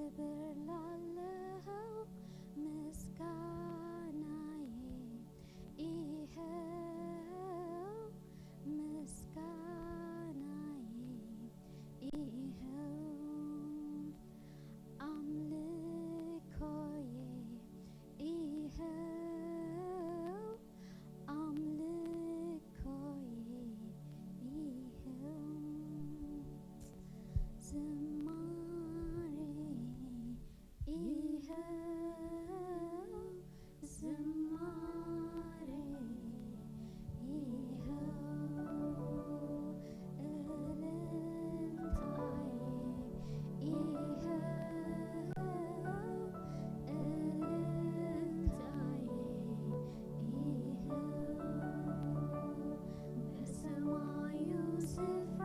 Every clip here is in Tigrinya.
ክብር ላለኸው ምስጋናየ ይኸው፣ ምስጋናየ ይኸው፣ ኣምልኮየ ይኸው፣ ኣምልኮየ ይኸው፣ ዝማሬ ይኸው፣ ዝማሬ ይኸው፣ እልልታየ ይኸው፣ እልልታየ ይኸው፣ በሰማዩ ስፍራ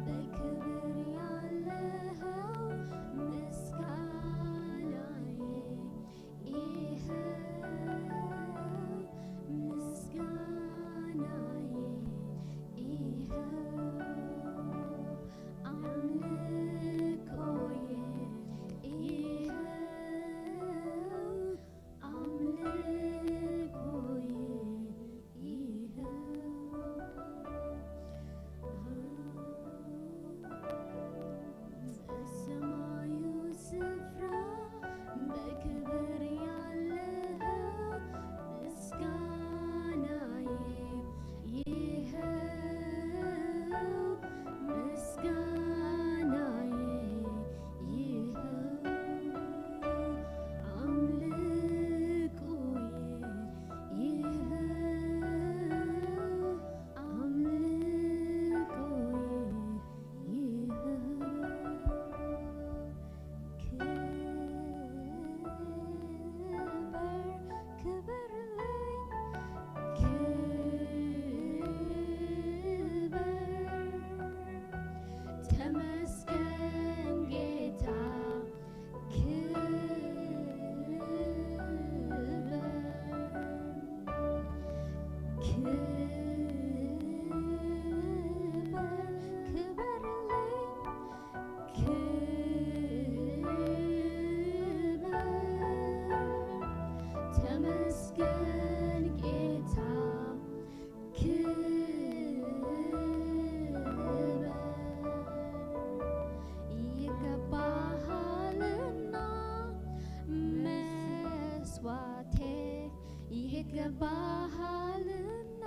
በክብር ያለኸው ምስጋናየ ይኸው፣ ምስጋናየ ይኸው፣ ኣምልኮየ ይኸው፣ ኣምልኮየ ይኸው፣ በሰማዩ ስፍራ በክብር ያለኸው ምስጋናየ ይኸው፣ ምስጋናየ ይኸው፣ ኣምልኮየ ይኸው፣ ኣምልኮየ ይኸው፣ ክበር፣ ክበርለይ፣ ክበር፣ ተመስገን ጌታ፣ ክበር፣ ክበር፣ ክበርለይ፣ ክበር፣ ተመስገን ጌታ፣ ክበር፣ ይገባሃልና መስዋዕቴ፣ ይገባሃልና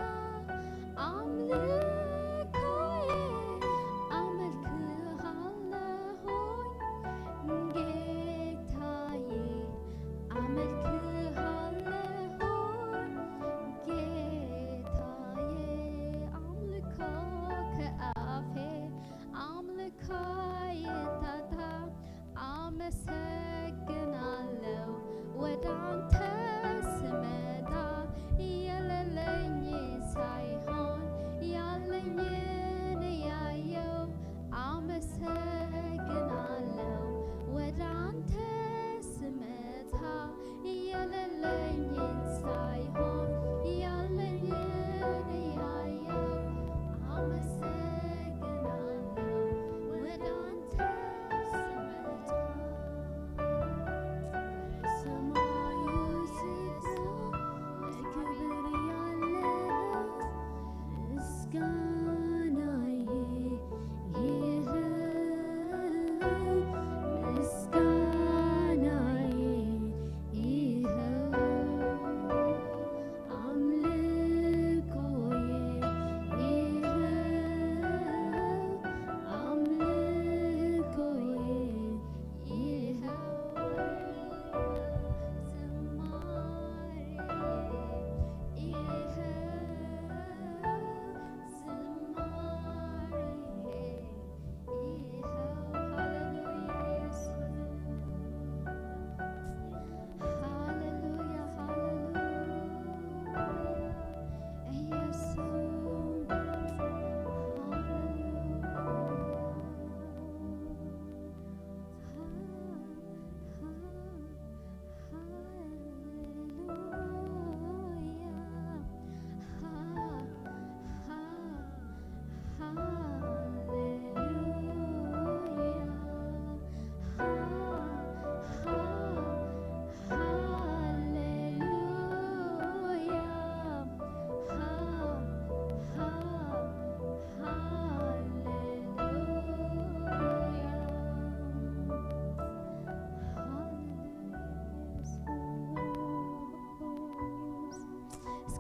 ኣምልኮየ፣ ኣመልክሃለሁኝ ጌታየ፣ ኣመልክሃለሁኝ ጌታየ፣ ኣምልኮ ከኣፌ ኣምልኮ ይታታ፣ ኣመሰግናለሁ ወደ አንተ ስመጣ፣ የሌለኝ ሳይሆን ያለ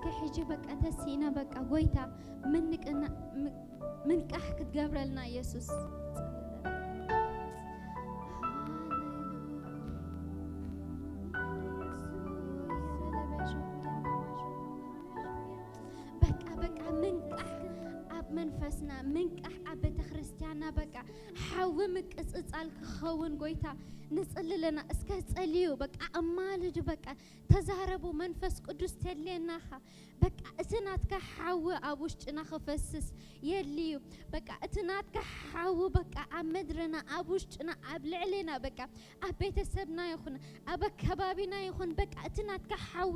ከሕጂ በቃ ተሲእና በቃ ጎይታ ምንቅና-፣ ም-፣ ምንቃሕ ክትገብረልና ኢየሱስ። በቃ፣ በቃ ምንቃሕ ኣብ መንፈስና፣ ምንቃሕ ኣብ ቤተ ክርስቲያንና፣ በቃ ሓዊ ምቅጽጻል ክኸውን ጎይታ ንጽልለና። እስከ ጸልዩ፣ በቃ ኣማልዱ፣ በቃ ተዛረቡ። መንፈስ ቅዱስ ተድልየናኻ። በቃ እቲ ናትካ ሓዊ ኣብ ውሽጥና ክፈስስ የድልዩ። በቃ እቲ ናትካ ሓዊ በቃ ኣብ ምድርና፣ ኣብ ውሽጥና፣ ኣብ ልዕሌና፣ በቃ ኣብ ቤተሰብና ይኹን ኣብ ኣከባቢና ይኹን በቃ እቲ ናትካ ሓዊ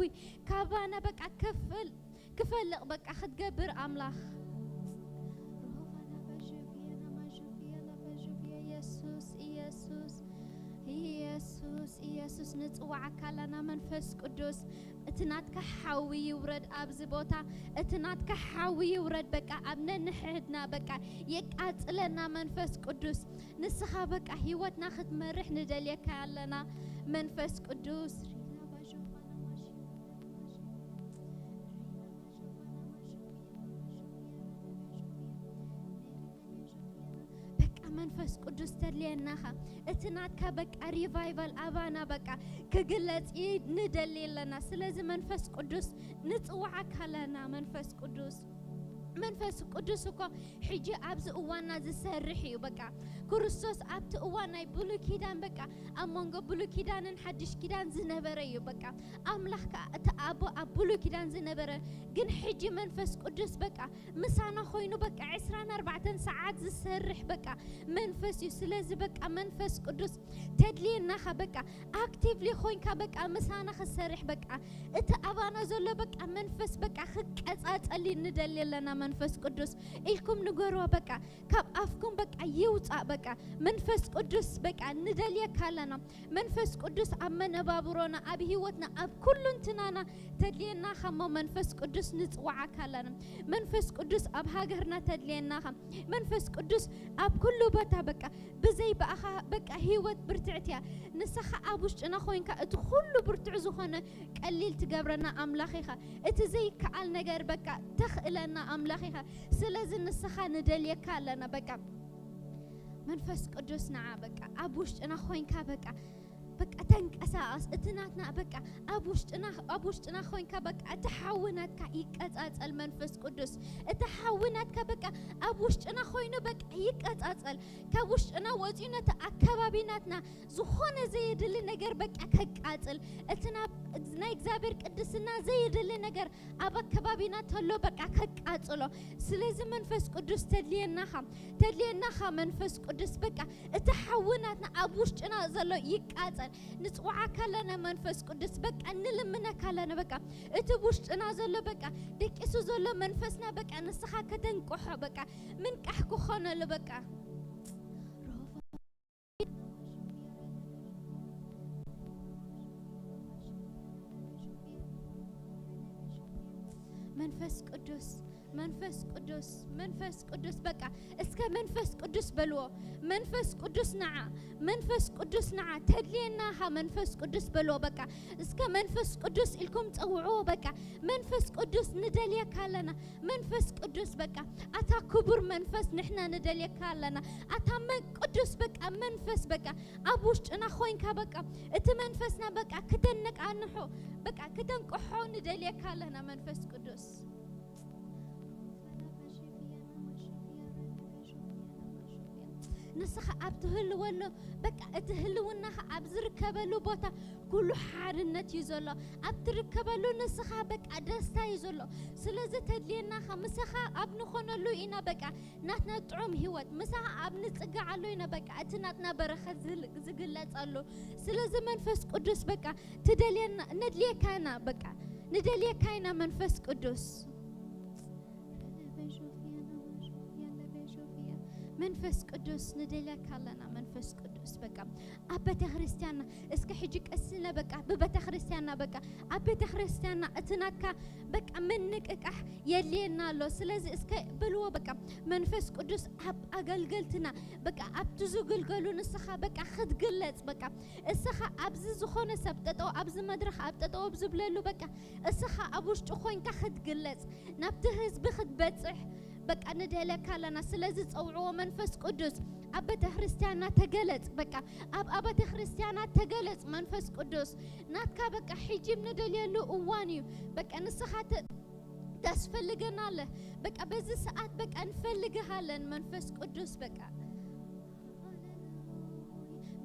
ካባና በቃ ክፍል-፣ ክፈልቕ በቃ ክትገብር ኣምላኽ። ኢየሱስ፣ ኢየሱስ፣ ኢየሱስ፣ ንጽዋዓካ ኣለና መንፈስ ቅዱስ። እቲ ናትካ ሓዊ ይውረድ ኣብዚ ቦታ። እቲ ናትካ ሓዊ ይውረድ በቃ ኣብ ነንሕድና በቃ የቃጽለና መንፈስ ቅዱስ። ንስኻ በቃ ህይወትና ክትመርሕ ንደልየካ ኣለና መንፈስ ቅዱስ። በቃ መንፈስ ቅዱስ ተድልየናኻ። እቲ ናትካ በቃ ሪቫይቫል ኣባና በቃ ክግለጽ ይ-፣ ንደሊ ኣለና። ስለዚ መንፈስ ቅዱስ ንጽውዓካ ኣለና። መንፈስ ቅዱስ፣ መንፈስ ቅዱስ እኮ ሕጂ ኣብዚ እዋንና ዝሰርሕ እዩ። በቃ ክርስቶስ ኣብቲ እዋን ናይ ብሉይ ኪዳን በቃ ኣብ መንጎ ብሉይ ኪዳንን ሓድሽ ኪዳን ዝነበረ እዩ። በቃ ኣምላኽ ከኣ እቲ ኣቦ ኣብ ብሉይ ኪዳን ዝነበረ፣ ግን ሕጂ መንፈስ ቅዱስ በቃ ምሳና ኮይኑ በቃ ዕስራን ኣርባዕተን ሰዓት ዝሰርሕ በቃ መንፈስ እዩ። ስለዚ በቃ መንፈስ ቅዱስ ተድልየናኻ በቃ ኣክቲቭሊ ኮይንካ በቃ ምሳና ክሰርሕ በቃ እቲ ኣባና ዘሎ በቃ መንፈስ በቃ ክቀጻጸል ንደሊ ኣለና። መንፈስ ቅዱስ ኢልኩም ንገርዎ በቃ ካብ ኣፍኩም በቃ ይውጻእ በቃ መንፈስ ቅዱስ በቃ ንደልየካ ኣለና። መንፈስ ቅዱስ ኣብ መነባብሮና፣ ኣብ ህይወትና፣ ኣብ ኩሉንትናና ተድልየናኻ እሞ መንፈስ ቅዱስ ንጽውዓካ ኣለና። መንፈስ ቅዱስ ኣብ ሃገርና ተድልየናኻ። መንፈስ ቅዱስ ኣብ ኩሉ ቦታ በቃ ብዘይ ብኣኻ በቃ ህይወት ብርትዕት እያ። ንስኻ ኣብ ውሽጥና ኮይንካ እቲ ኩሉ ብርቱዕ ዝኾነ ቀሊል ትገብረና ኣምላኽ ኢኻ። እቲ ዘይከኣል ነገር በቃ ተኽእለና ኣምላኽ ኢኻ። ስለዚ ንስኻ ንደልየካ ኣለና በቃ መንፈስ ቅዱስ ንዓ በቃ ኣብ ውሽጥና ኮይንካ በቃ በቃ ተንቀሳቐስ። እቲ ናትና በቃ ኣብ ውሽጥና፣ ኣብ ውሽጥና ኮይንካ በቃ እቲ ሓዊ ናትካ ይቀጻጸል መንፈስ ቅዱስ። እቲ ሓዊ ናትካ በቃ ኣብ ውሽጥና ኮይኑ በቃ ይቀጻጸል። ካብ ውሽጥና ወጺኡ ነቲ ኣከባቢ ናትና ዝኾነ ዘየድሊ ነገር በቃ ከቃጽል። እቲ ናብ ናይ እግዚኣብሔር ቅድስና ዘየድሊ ነገር ኣብ ኣከባቢና ተሎ በቃ ከቃጽሎ። ስለዚ መንፈስ ቅዱስ ተድልየናኻ፣ ተድልየናኻ መንፈስ ቅዱስ በቃ እቲ ሓዊ ናትና ኣብ ውሽጥና ዘሎ ይቃጸል። ንጽውዓካ ኣለና መንፈስ ቅዱስ በቃ ንልምነካ ኣለና በቃ እቲ ውሽጥና ዘሎ በቃ ደቂሱ ዘሎ መንፈስና በቃ ንስኻ ከተንቅሖ በቃ ምንቃሕ ክኾነሉ በቃ መንፈስ ቅዱስ መንፈስ ቅዱስ መንፈስ ቅዱስ በቃ እስከ መንፈስ ቅዱስ በልዎ። መንፈስ ቅዱስ ንዓ መንፈስ ቅዱስ ንዓ ተድልየናኻ መንፈስ ቅዱስ በልዎ። በቃ እስከ መንፈስ ቅዱስ ኢልኩም ጸውዕዎ። በቃ መንፈስ ቅዱስ ንደልየካ ኣለና። መንፈስ ቅዱስ በቃ ኣታ ክቡር መንፈስ ንሕና ንደልየካ ኣለና። ኣታ መን ቅዱስ በቃ መንፈስ በቃ ኣብ ውሽጥና ኮይንካ በቃ እቲ መንፈስና በቃ ክተነቃንሖ በቃ ክተንቅሖ ንደልየካ ኣለና መንፈስ ቅዱስ። ንስኻ ኣብ ትህልወሉ በቃ እቲ ህልውናኻ ኣብ ዝርከበሉ ቦታ ኩሉ ሓርነት እዩ ዘሎ። ኣብ ትርከበሉ ንስኻ በቃ ደስታ እዩ ዘሎ። ስለዚ ተድልየናኻ ምሳኻ ኣብ ንኾነሉ ኢና በቃ ናትና ጥዑም ህይወት ምሳኻ ኣብ ንጽግዓሉ ኢና በቃ እቲ ናትና በረኸት ዝል-፣ ዝግለጸሉ። ስለዚ መንፈስ ቅዱስ በቃ ትደልየና ነድልየካ ኢና በቃ ንደልየካ ኢና መንፈስ ቅዱስ። መንፈስ ቅዱስ ንደልየካ ኣለና። መንፈስ ቅዱስ በቃ ኣብ ቤተ ክርስቲያንና እስከ ሕጂ ቀስነ በቃ ብቤተ ክርስቲያንና በቃ ኣብ ቤተ ክርስቲያንና እቲ ናትካ በቃ ምንቅቃሕ የድልየና ኣሎ። ስለዚ እስከ በልዎ በቃ መንፈስ ቅዱስ ኣብ ኣገልገልትና በቃ ኣብቲ ዝግልገሉ ንስኻ በቃ ክትግለጽ በቃ እስኻ ኣብዚ ዝኾነ ሰብ ጠጠው ኣብዚ መድረኽ ኣብ ጠጠው ኣብ ዝብለሉ በቃ እስኻ ኣብ ውሽጢ ኮይንካ ክትግለጽ ናብቲ ህዝቢ ክትበጽሕ በቃ ንደልየካ ኣለና። ስለዚ ጸውዕዎ መንፈስ ቅዱስ ኣብ ቤተ ክርስቲያንና ተገለጽ በቃ ኣብ ኣብያተ ክርስቲያናት ተገለጽ መንፈስ ቅዱስ ናትካ በቃ ሕጂ ንደልየሉ እዋን እዩ። በቃ ንስኻ ተ- ታስፈልገናለህ በቃ በዚ ሰዓት በቃ እንፈልግሃለን መንፈስ ቅዱስ በቃ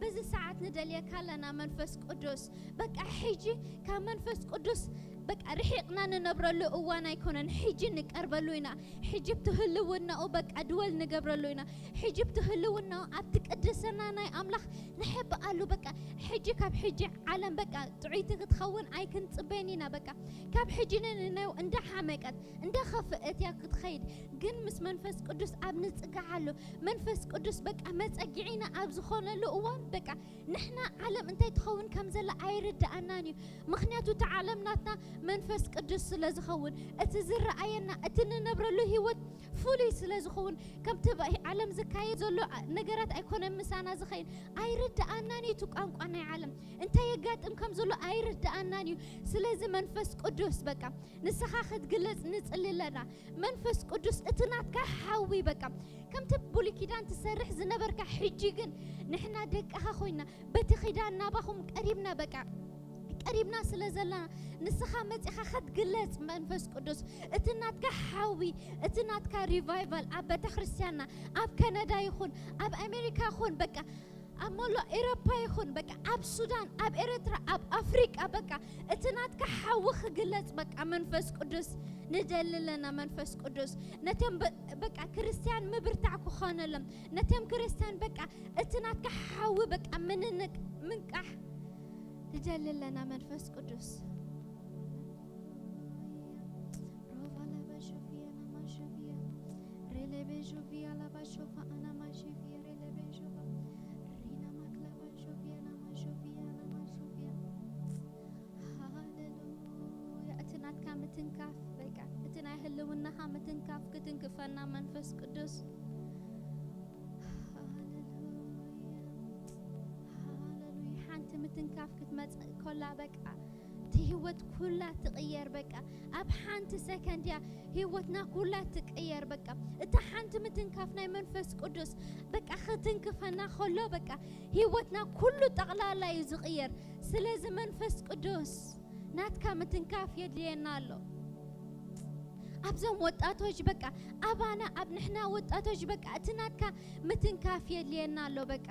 በዚ ሰዓት ንደልየካ ኣለና መንፈስ ቅዱስ በቃ ሕጂ ካብ መንፈስ ቅዱስ በቃ ርሒቕና ንነብረሉ እዋን ኣይኮነን። ሕጂ ንቀርበሉ ኢና። ሕጂ ብቲ ህልውናኡ በቃ ድወል ንገብረሉ ኢና። ሕጂ ብቲ ህልውናኡ ኣብቲ ቅድስና ናይ ኣምላኽ ንሕብኣሉ በቃ ሕጂ ካብ ሕጂ ዓለም በቃ ጥዑይቲ ክትኸውን ኣይክንጽበይን ኢና በቃ ካብ ሕጂ ንንነው እንዳሓመቀት እንዳኸፍአት እያ ክትኸይድ። ግን ምስ መንፈስ ቅዱስ ኣብ ንጽግዓሉ መንፈስ ቅዱስ በቃ መጸግዒና ኣብ ዝኾነሉ እዋን በቃ ንሕና ዓለም እንታይ ትኸውን ከም ዘላ ኣይርድኣናን እዩ። ምኽንያቱ እቲ ዓለም ናትና መንፈስ ቅዱስ ስለ ዝኸውን እቲ ዝረኣየና እቲ ንነብረሉ ህይወት ፍሉይ ስለ ዝኸውን ከምቲ ባ- ዓለም ዝካየድ ዘሎ ኣ- ነገራት ኣይኮነን ምሳና ዝኸይድ ኣይርድኣናን እዩ። እቲ ቋንቋ ናይ ዓለም እንታይ የጋጥም ከም ዘሎ ኣይርድኣናን እዩ። ስለዚ መንፈስ ቅዱስ በቃ ንስኻ ክትግለጽ ንጽሊ ኣለና። መንፈስ ቅዱስ እቲ ናትካ ሓዊ በቃ ከምቲ ብሉይ ኪዳን ትሰርሕ ዝነበርካ ሕጂ ግን ንሕና ደቅኻ ኮይና በቲ ኪዳን ናባኹም ቀሪብና በቃ ቀሪብና ስለ ዘለና ንስኻ መጺኻ ክትግለጽ መንፈስ ቅዱስ እቲ ናትካ ሓዊ እቲ ናትካ ሪቫይቫል ኣብ ቤተ ክርስቲያንና ኣብ ካናዳ ይኹን ኣብ ኣሜሪካ ይኹን በቃ ኣብ መሎ ኤሮፓ ይኹን በቃ ኣብ ሱዳን ኣብ ኤርትራ ኣብ ኣፍሪቃ በቃ እቲ ናትካ ሓዊ ክግለጽ በቃ መንፈስ ቅዱስ ንደሊ ኣለና መንፈስ ቅዱስ ነቶም በ- በቃ ክርስቲያን ምብርታዕ ክኾነሎም ነቶም ክርስቲያን በቃ እቲ ናትካ ሓዊ በቃ ምንንቅ ምንቃሕ ንደሊ ኣለና መንፈስ ቅዱስ ሮቫ ላባ ሾፊያ ናማ ሾፊያ ሬሌቤ ሾፊያ ላባ ሾፋ ኣናማ ሾፊያ ሬሌቤ ሾፋ ሪና ማክላባ ሾፊያ ናማ ሾፊያ ናማ ሾፊያ ሃሌሉያ እቲ ናትካ ምትንካፍ በቃ እቲ ናይ ህልውናኻ ምትንካፍ ክትንክፈና መንፈስ ቅዱስ ሃሌሉያ ሃሌሉያ ሓንቲ ምትንካፍ ክትመጽእ ኮላ በቃ እቲ ህይወት ኩላ ትቕየር በቃ ኣብ ሓንቲ ሰከንድ እያ ህይወትና ኩላ ትቕየር በቃ እታ ሓንቲ ምትንካፍ ናይ መንፈስ ቅዱስ በቃ ክትንክፈና ከሎ በቃ ህይወትና ኩሉ ጠቕላላ እዩ ዝቕየር ስለዚ መንፈስ ቅዱስ ናትካ ምትንካፍ የድልየና ኣሎ ኣብዞም ወጣቶች በቃ ኣባና ኣብ ንሕና ወጣቶች በቃ እቲ ናትካ ምትንካፍ የድልየና ኣሎ በቃ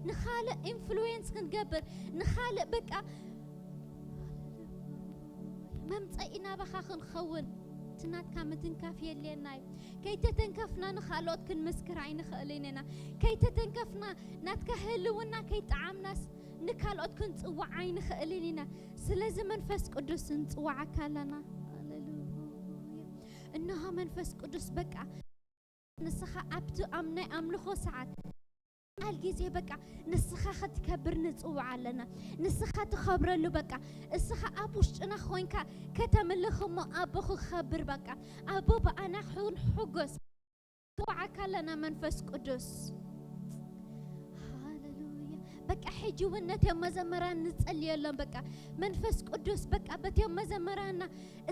ንኻልእ ኢንፍሉዌንስ ክንገብር ንኻልእ በቃ መምፀኢ ናባኻ ክንኸውን እቲ ናትካ ምትንካፍ የድልየና እዩ ከይተተንከፍና ንኻልኦት ክንምስክር ኣይንኽእልን ኢና ከይተተንከፍና ናትካ ህልውና ከይጠዓምናስ ንካልኦት ክንፅዋዕ ኣይንኽእልን ኢና ስለዚ መንፈስ ቅዱስ ንፅዋዓካ ኣለና ሃሌሉያ እንሆ መንፈስ ቅዱስ በቃ ንስኻ ኣብቲ ኣብ ናይ ኣምልኾ ሰዓት ቃል ግዜ በቃ ንስኻ ክትከብር ንጽውዕ ኣለና። ንስኻ ትኸብረሉ በቃ እስኻ ኣብ ውሽጥና ኮይንካ ከተምልኽ እሞ ኣቦ ክኸብር በቃ ኣቦ ብኣና ክሕጎስ ንጽውዓካ ኣለና መንፈስ ቅዱስ። ሃሌሉያ። በቃ ሕጂ እውን ነቶም መዘመራን ንጸልየሎም በቃ መንፈስ ቅዱስ በቃ በቶም መዘመራና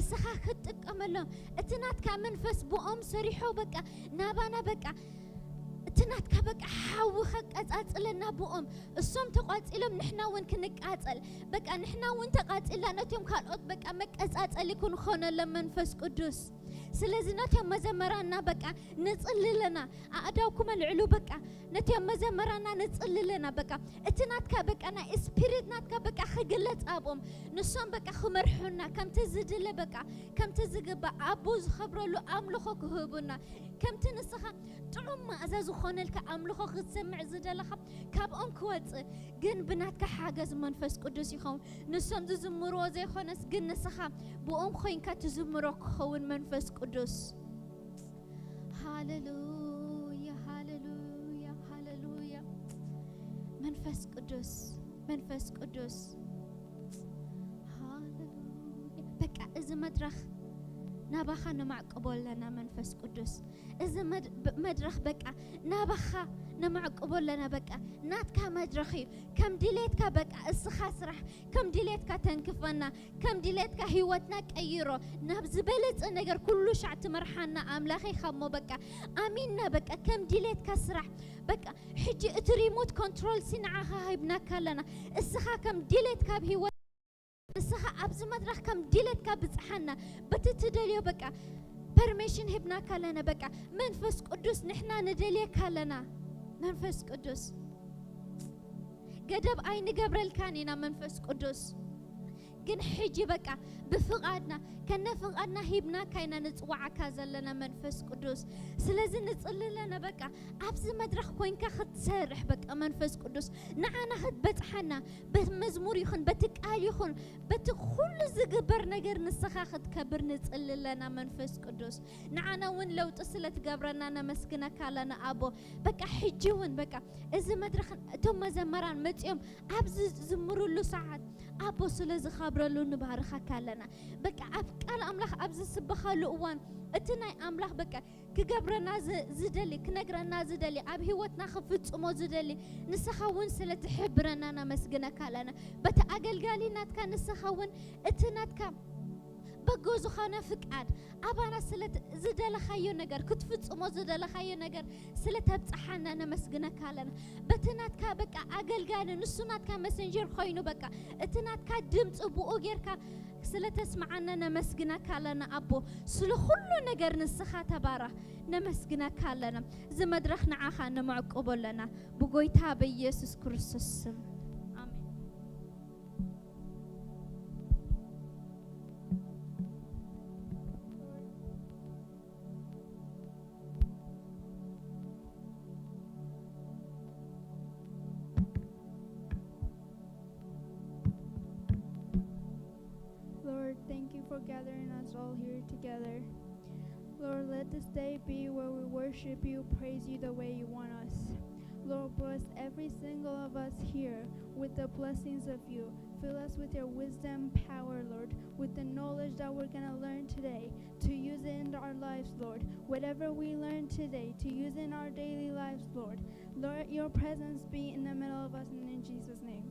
እስኻ ክትጥቀመሎም እቲ ናትካ መንፈስ ብኦም ሰሪሖ በቃ ናባና በቃ እቲ ናትካ በቃ ሓዊ ከቀጻጽለና ብኦም እሶም ተቋጺሎም ንሕና እውን ክንቃጸል በቃ ንሕና እውን ተቃጺልና ነቶም ካልኦት በቃ መቀጻጸሊ ክንኾነሎም መንፈስ ቅዱስ ስለዚ ነቶም መዘመራና በቃ ንጽሊ ኣለና ኣእዳውኩም ኣልዕሉ በቃ ነቶም መዘመራና ንጽሊ ኣለና በቃ እቲ ናትካ በቃ ናይ ስፒሪት ናትካ በቃ ክግለጽ ኣብኦም ንሶም በቃ ክመርሑና ከምቲ ዝድለ በቃ ከምቲ ዝግባእ ኣቦ ዝኸብረሉ ኣምልኾ ክህቡና ከምቲ ንስኻ ጥዑም ማእዛ ዝኾነልካ ኣምልኾ ክትሰምዕ ዝደለኻ ካብኦም ክወጽእ ግን ብናትካ ሓገዝ መንፈስ ቅዱስ ይኸውን ንሶም ዝዝምርዎ ዘይኮነስ ግን ንስኻ ብኦም ኮይንካ ትዝምሮ ክኸውን መንፈስ ቅዱስ ሃሌሉያ መንፈስ ቅዱስ፣ መንፈስ ቅዱስ፣ ሃሌሉያ። በቃ እዚ መድረኽ ናባኻ ነማዕቅቦ ኣለና መንፈስ ቅዱስ። እዚ መድ-፣ ብ-፣ መድረኽ በቃ ናባኻ ነማዕቅቦ ኣለና። በቃ ናትካ መድረኽ እዩ። ከም ድሌትካ በቃ እስኻ ስራሕ፣ ከም ድሌትካ ተንክፈና፣ ከም ድሌትካ ህይወትና ቀይሮ፣ ናብ ዝበለጸ ነገር ኩሉ ሻዕ ትመርሓና ኣምላኸይ። ካሞ በቃ ኣሚንና በቃ ከም ድሌትካ ስራሕ። በቃ ሕጂ እቲ ሪሞት ኮንትሮል ሲ ንዓኻ ሂብናካ ኣለና። እስኻ ከም ድሌትካ ኣብ ህይወት፣ እስኻ ኣብዚ መድረኽ ከም ድሌትካ ብጽሓና። በቲ ትደልዮ በቃ ፐርሚሽን ሂብናካ ኣለና። በቃ መንፈስ ቅዱስ ንሕና ንደልየካ ኣለና። መንፈስ ቅዱስ ገደብ ኣይንገብረልካን ኢና መንፈስ ቅዱስ። ግን ሕጂ በቃ ብፍቓድና ከነ ፍቓድና ሂብናካ ኢና ንጽዋዓካ ዘለና መንፈስ ቅዱስ። ስለዚ ንጽሊ ኣለና በቃ ኣብዚ መድረኽ ኮይንካ ክትሰርሕ በቃ መንፈስ ቅዱስ ንዓና ክትበጽሓና በቲ መዝሙር ይኹን በቲ ቃል ይኹን በቲ ኩሉ ዝግበር ነገር ንስኻ ክትከብር ንጽሊ ኣለና መንፈስ ቅዱስ። ንዓና እውን ለውጢ ስለ ትገብረና ነመስግነካ ኣለና ኣቦ። በቃ ሕጂ እውን በቃ እዚ መድረኽ እቶም መዘመራን መጺኦም ኣብዚ ዝዝምሩሉ ሰዓት ኣቦ ስለ ዝኸብረሉ ንባርኸካ ኣለና። በቃ ኣብ ቃል ኣምላኽ ኣብ ዝስበኸሉ እዋን እቲ ናይ ኣምላኽ በቃ ክገብረና ዝ-፣ ዝደሊ፣ ክነግረና ዝደሊ፣ ኣብ ህይወትና ክፍጽሞ ዝደሊ ንስኻ እውን ስለ ትሕብረና ነመስግነካ ኣለና። በቲ ኣገልጋሊ ናትካ ንስኻ እውን እቲ ናትካ በጎ ዝኾነ ፍቃድ ኣባና ስለ ት-፣ ዝደለኻዮ ነገር፣ ክትፍጽሞ ዝደለኻዮ ነገር ስለ ተብጽሓና ነመስግነካ ኣለና። በቲ ናትካ በቃ ኣገልጋሊ፣ ንሱ ናትካ መሰንጀር ኮይኑ በቃ እቲ ናትካ ድምፂ ብኡ ጌርካ ስለ ተስምዓና ነመስግነካ ኣለና ኣቦ። ስለ ኩሉ ነገር ንስኻ ተባረኽ። ነመስግነካ ኣለና። እዚ መድረኽ ንዓኻ ነመዕቅቦ ኣለና። ብጎይታ በኢየሱስ ክርስቶስ ስም። ኣሜን። Lord, thank you for gathering us all here together. Lord, let this day be where we worship you, praise you the way you want us. Lord, bless every single of us here with the blessings of you. Fill us with your wisdom, power, Lord, with the knowledge that we're gonna learn today to use it in our lives, Lord. Whatever we learn today, to use in our daily lives, Lord. Lord, your presence be in the middle of us and in Jesus' name.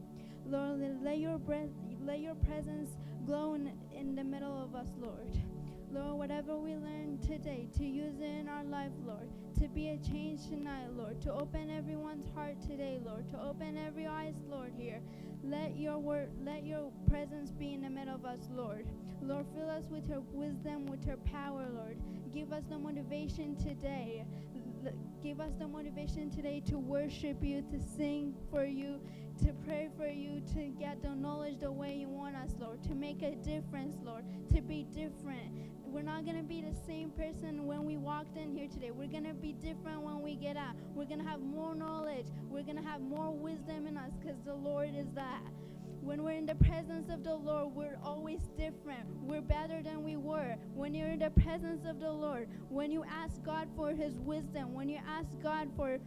Lord, let your breath, let your presence glow in, in the middle of us, Lord. Lord, whatever we learn today, to use it in our life, Lord, to be a change tonight, Lord, to open everyone's heart today, Lord, to open every eyes, Lord, here. Let your word, let your presence be in the middle of us, Lord. Lord, fill us with your wisdom, with your power, Lord. Give us the motivation today. L-, give us the motivation today to worship you, to sing for you, to pray for you, to get the knowledge the way you want us, Lord, to make a difference, Lord, to be different. We're not gonna be the same person when we walked in here today. We're gonna be different when we get out. We're gonna have more knowledge. We're gonna have more wisdom in us, 'cause the Lord is that. When we're in the presence of the Lord, we're always different. We're better than we were. When you're in the presence of the Lord, when you ask God for his wisdom, when you ask God for,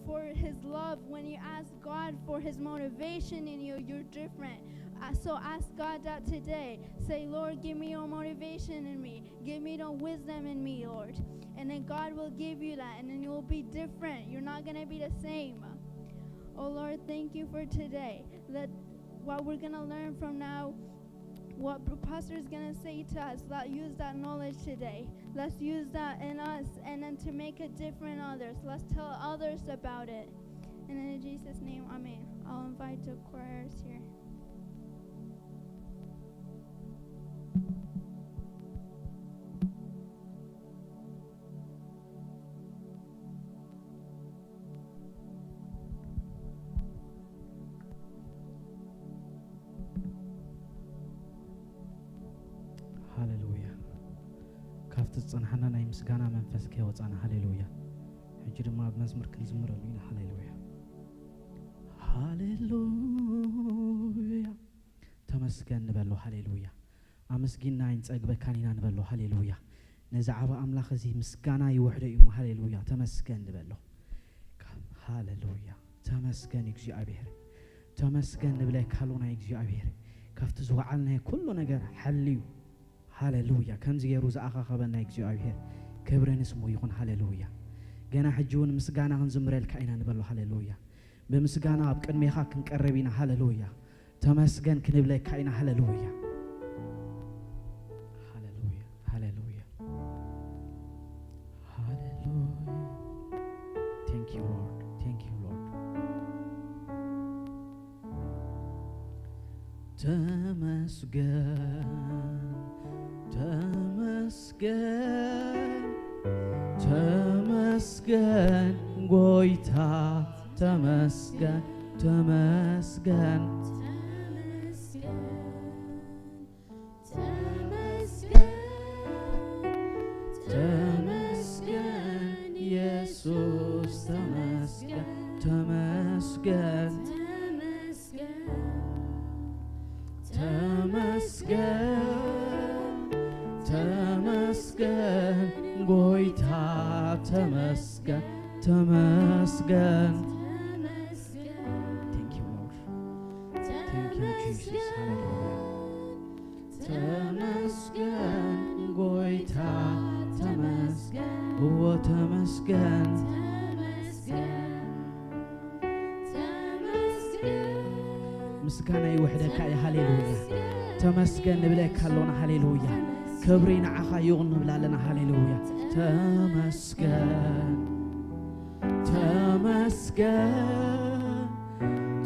for his love, when you ask God for his motivation in you, you're different. Uh, so ask God that today. Say, "Lord, give me your motivation in me. Give me the wisdom in me, Lord." And then God will give you that, and then you'll be different. You're not gonna be the same. Oh Lord, thank you for today. Let what we're gonna learn from now, what the pastor is gonna say to us, let's use that knowledge today. Let's use that in us, and then to make a difference in others. Let's tell others about it. And in Jesus' name, amen. I'll invite the choirs here. ሃሌሉያ። ካብቲ ዝጸንሓና ናይ ምስጋና መንፈስ ከይወጻና፣ ሃሌሉያ። ሕጂ ድማ ኣብ መዝሙር ክንዝምረሉ ኢና። ሃሌሉያ፣ ሃሌሉያ። ተመስገን ንበሎ። ሃሌሉያ። ኣመስጊንና ኣይንጸግበካን ኢና ንበሎ። ሃሌሉያ። ነዚ ዓቢ ኣምላኽ እዚ ምስጋና ይውሕዶ እዩ እሞ፣ ሃሌሉያ፣ ተመስገን ንበሎ። ሃሌሉያ፣ ተመስገን እግዚኣብሔር። ተመስገን ንብለካ ኣለና እግዚኣብሔር። ካብቲ ዝወዓልናዮ ኩሉ ነገር ሓልዩ፣ ሃሌሉያ፣ ከምዚ ገይሩ ዝኣኻኸበና እግዚኣብሔር፣ ክብሪ ንስሙ ይኹን። ሃሌሉያ። ገና ሕጂ እውን ምስጋና ክንዝምረልካ ኢና ንበሎ። ሃሌሉያ። ብምስጋና ኣብ ቅድሜኻ ክንቀርብ ኢና። ሃሌሉያ። ተመስገን ክንብለካ ኢና። ሃሌሉያ። ሃሌሉያ። ሃሌሉያ። ሃሌሉያ። Thank you, Lord. Thank you, Lord. ተመስገን፣ ተመስገን፣ ተመስገን ጎይታ፣ ተመስገን፣ ተመስገን። ተመስገን፣ ተመስገን ኢየሱስ፣ ተመስገን፣ ተመስገን፣ ተመስገን፣ ተመስገን፣ ተመስገን ጎይታ፣ ተመስገን፣ ተመስገን። Thank you, Lord. Thank you, Jesus. ሃሌሉያ። ተመስገን ጎይታ፣ ተመስገን። እዎ፣ ተመስገን። ምስጋና ይውሕደካ እዩ። ሃሌሉያ። ተመስገን ንብለካ ኣሎና። ሃሌሉያ። ክብሪ ንዓኻ ይኹን ንብላ ኣለና። ሃሌሉያ። ተመስገን፣ ተመስገን፣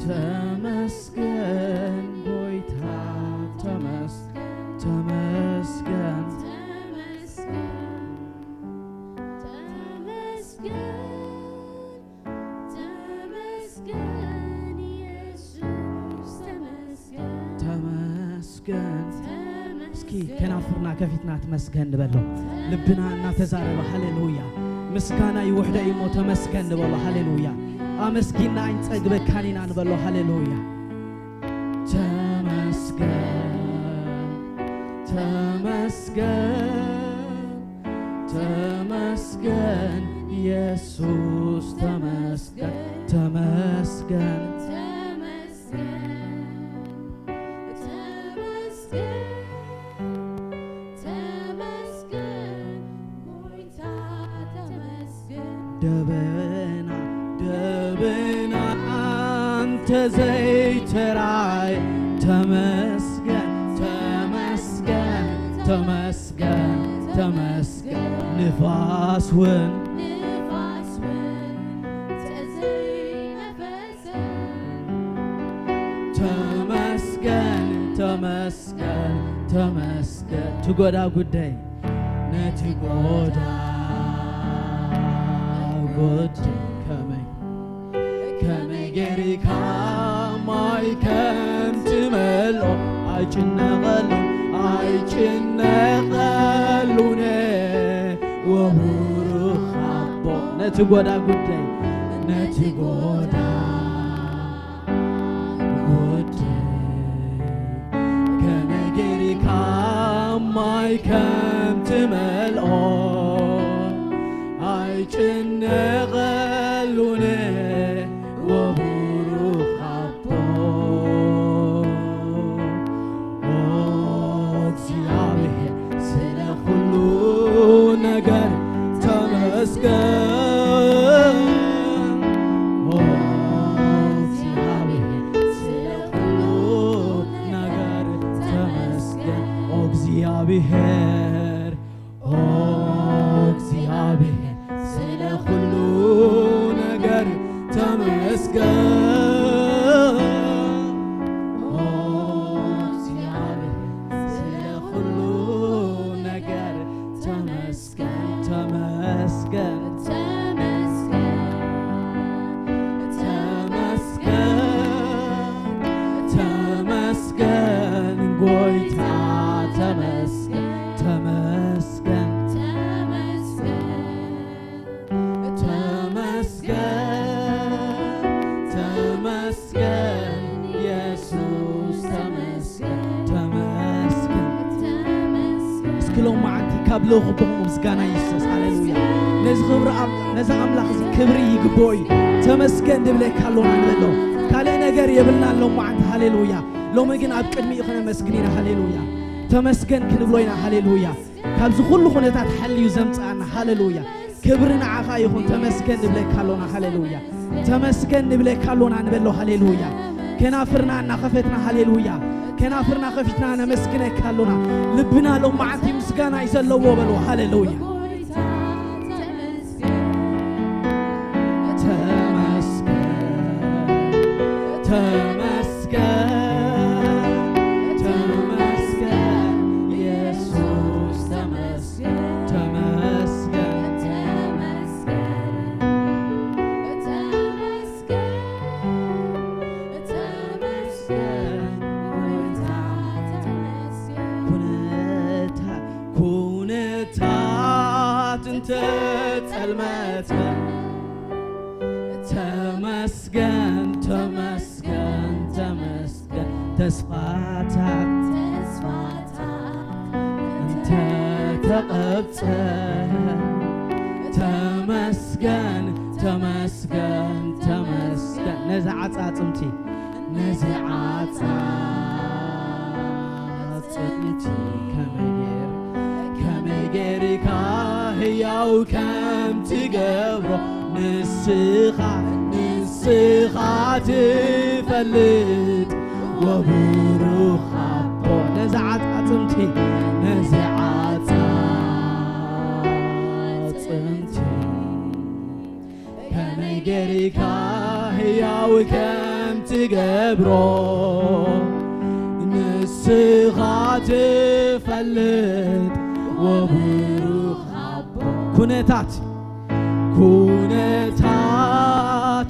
ተመስገን ጎይታ፣ ተመስገን፣ ተመስገን። ተመስገን፣ ተመስገን፣ ተመስገን ኢየሱስ፣ ተመስገን። ተመስገን። ተመስገን። እስኪ ከናፍርና ከፊትና ተመስገን ንበሎ። ልብና እናተዛረበ ሃሌሉያ ምስጋና ይውሕዶ እዩ እሞ ተመስገን ንበሎ። ሃሌሉያ። ኣመስጊና ኣይንጸግበካን ኢና ንበሎ። ሃሌሉያ። ተመስገን፣ ተመስገን፣ ተመስገን ኢየሱስ፣ ተመስገን፣ ተመስገን። ተመስገን፣ ተመስገን፣ ተመስገን ጎይታ፣ ተመስገን። ደበና፣ ደበና ኣንተ ዘይተራእየ፣ ተመስገን፣ ተመስገን፣ ተመስገን፣ ተመስገን። ንፋስ እውን፣ ንፋስ እውን ተዘይነፈሰ፣ ተመስገን፣ ተመስገን፣ ተመስገን። ትጎዳ ጉዳይ፣ ነቲ ጎዳ ጉዳይ ከመይ፣ ከመይ ጌርካ ማይ ከም ትመልኦ ኣይጭነቐሉ፣ ኣይጭነቐሉነ ወቡሩኽ ኣቦ። ነቲ ጎዳ ጉዳይ፣ ነቲ ጎዳ ጉዳይ ከመይ ጌርካ ማይ ከም ትመልኦ ኣይጭነቐሉነ ወቡሩኽ ኣቦ። ኦ እግዚኣብሔር ስለ ኩሉ ነገር ተመስገን። ኦ እግዚኣብሔር ስለ ኩሉ ነገር ተመስገን። ኦ እግዚኣብሔር፣ ኦ እግዚኣብሔር ስለ ኩሉ ነገር ተመስገን። ኦ እግዚኣብሔር ስለ ኩሉ ነገር ተመስገን፣ ተመስገን፣ ተመስገን፣ ተመስገን፣ ተመስገን ጎይታ፣ ተመስገን፣ ተመስገን፣ ተመስገን፣ ተመስገን፣ ተመስገን ኢየሱስ፣ ተመስገን፣ ተመስገን። እስኪ ሎማዓንቲ ካብ ልኽብኹም ምስጋና ይፍሰስ። ሃሌሉያ። ነዚ ክብሪ ኣም-፣ ነዚ ኣምላኽ እዚ ክብሪ ይግብኦ እዩ። ተመስገን ንብለካ ኣሎና ንበሎ። ካልእ ነገር የብልናን ሎማዓንቲ። ሃሌሉያ። ሎሚ ግን ኣብ ቅድሚኡ ክነመስግን ኢና። ሃሌሉያ። ተመስገን ክንብሎ ኢና። ሃሌሉያ። ካብዚ ኩሉ ኩነታት ሓልዩ ዘምጽኣና። ሃሌሉያ። ክብሪ ንዓኻ ይኹን። ተመስገን ንብለካ ኣሎና። ሃሌሉያ። ተመስገን ንብለካ ኣሎና ንበሎ። ሃሌሉያ። ከናፍርና እናኸፈትና፣ ሃሌሉያ፣ ከናፍርና ከፊትና ነመስግነካ ኣሎና። ልብና ሎማዓንቲ ምስጋና እዩ ዘለዎ በሎ። ሃሌሉያ። ተመስገን፣ ተመስገን፣ ተመስገን፣ የሱስ ተመስገን፣ ተመስገን፣ ተመስገን፣ ተመስገን፣ ተመስገን፣ ጎይታ ተመስገን። ኩነታት፣ ኩነታት እንተጸልመተ፣ ተመስገን፣ ተመስገን፣ ተመስገን። ተስፋታት፣ ተስፋታት እንተተቐብጸ፣ ተመስገን፣ ተመስገን፣ ተመስገን። ነዚ ዓጻጽምቲ፣ ነዚ ዓጻጽምቲ ከመይ ገይር-፣ ከመይ ገይርካ ህያው ከም ትገብሮ ንስኻ፣ ንስኻ ትፈልጥ ወብሩኽ ኣቦ። ነዚ ዓጻጽምቲ፣ ነዚ ዓጻጽምቲ ከመይ ገይርካ ህያው ከም ትገብሮ ንስኻ ትፈልጥ ወብሩኽ ኣቦ። ኩነታት፣ ኩነታት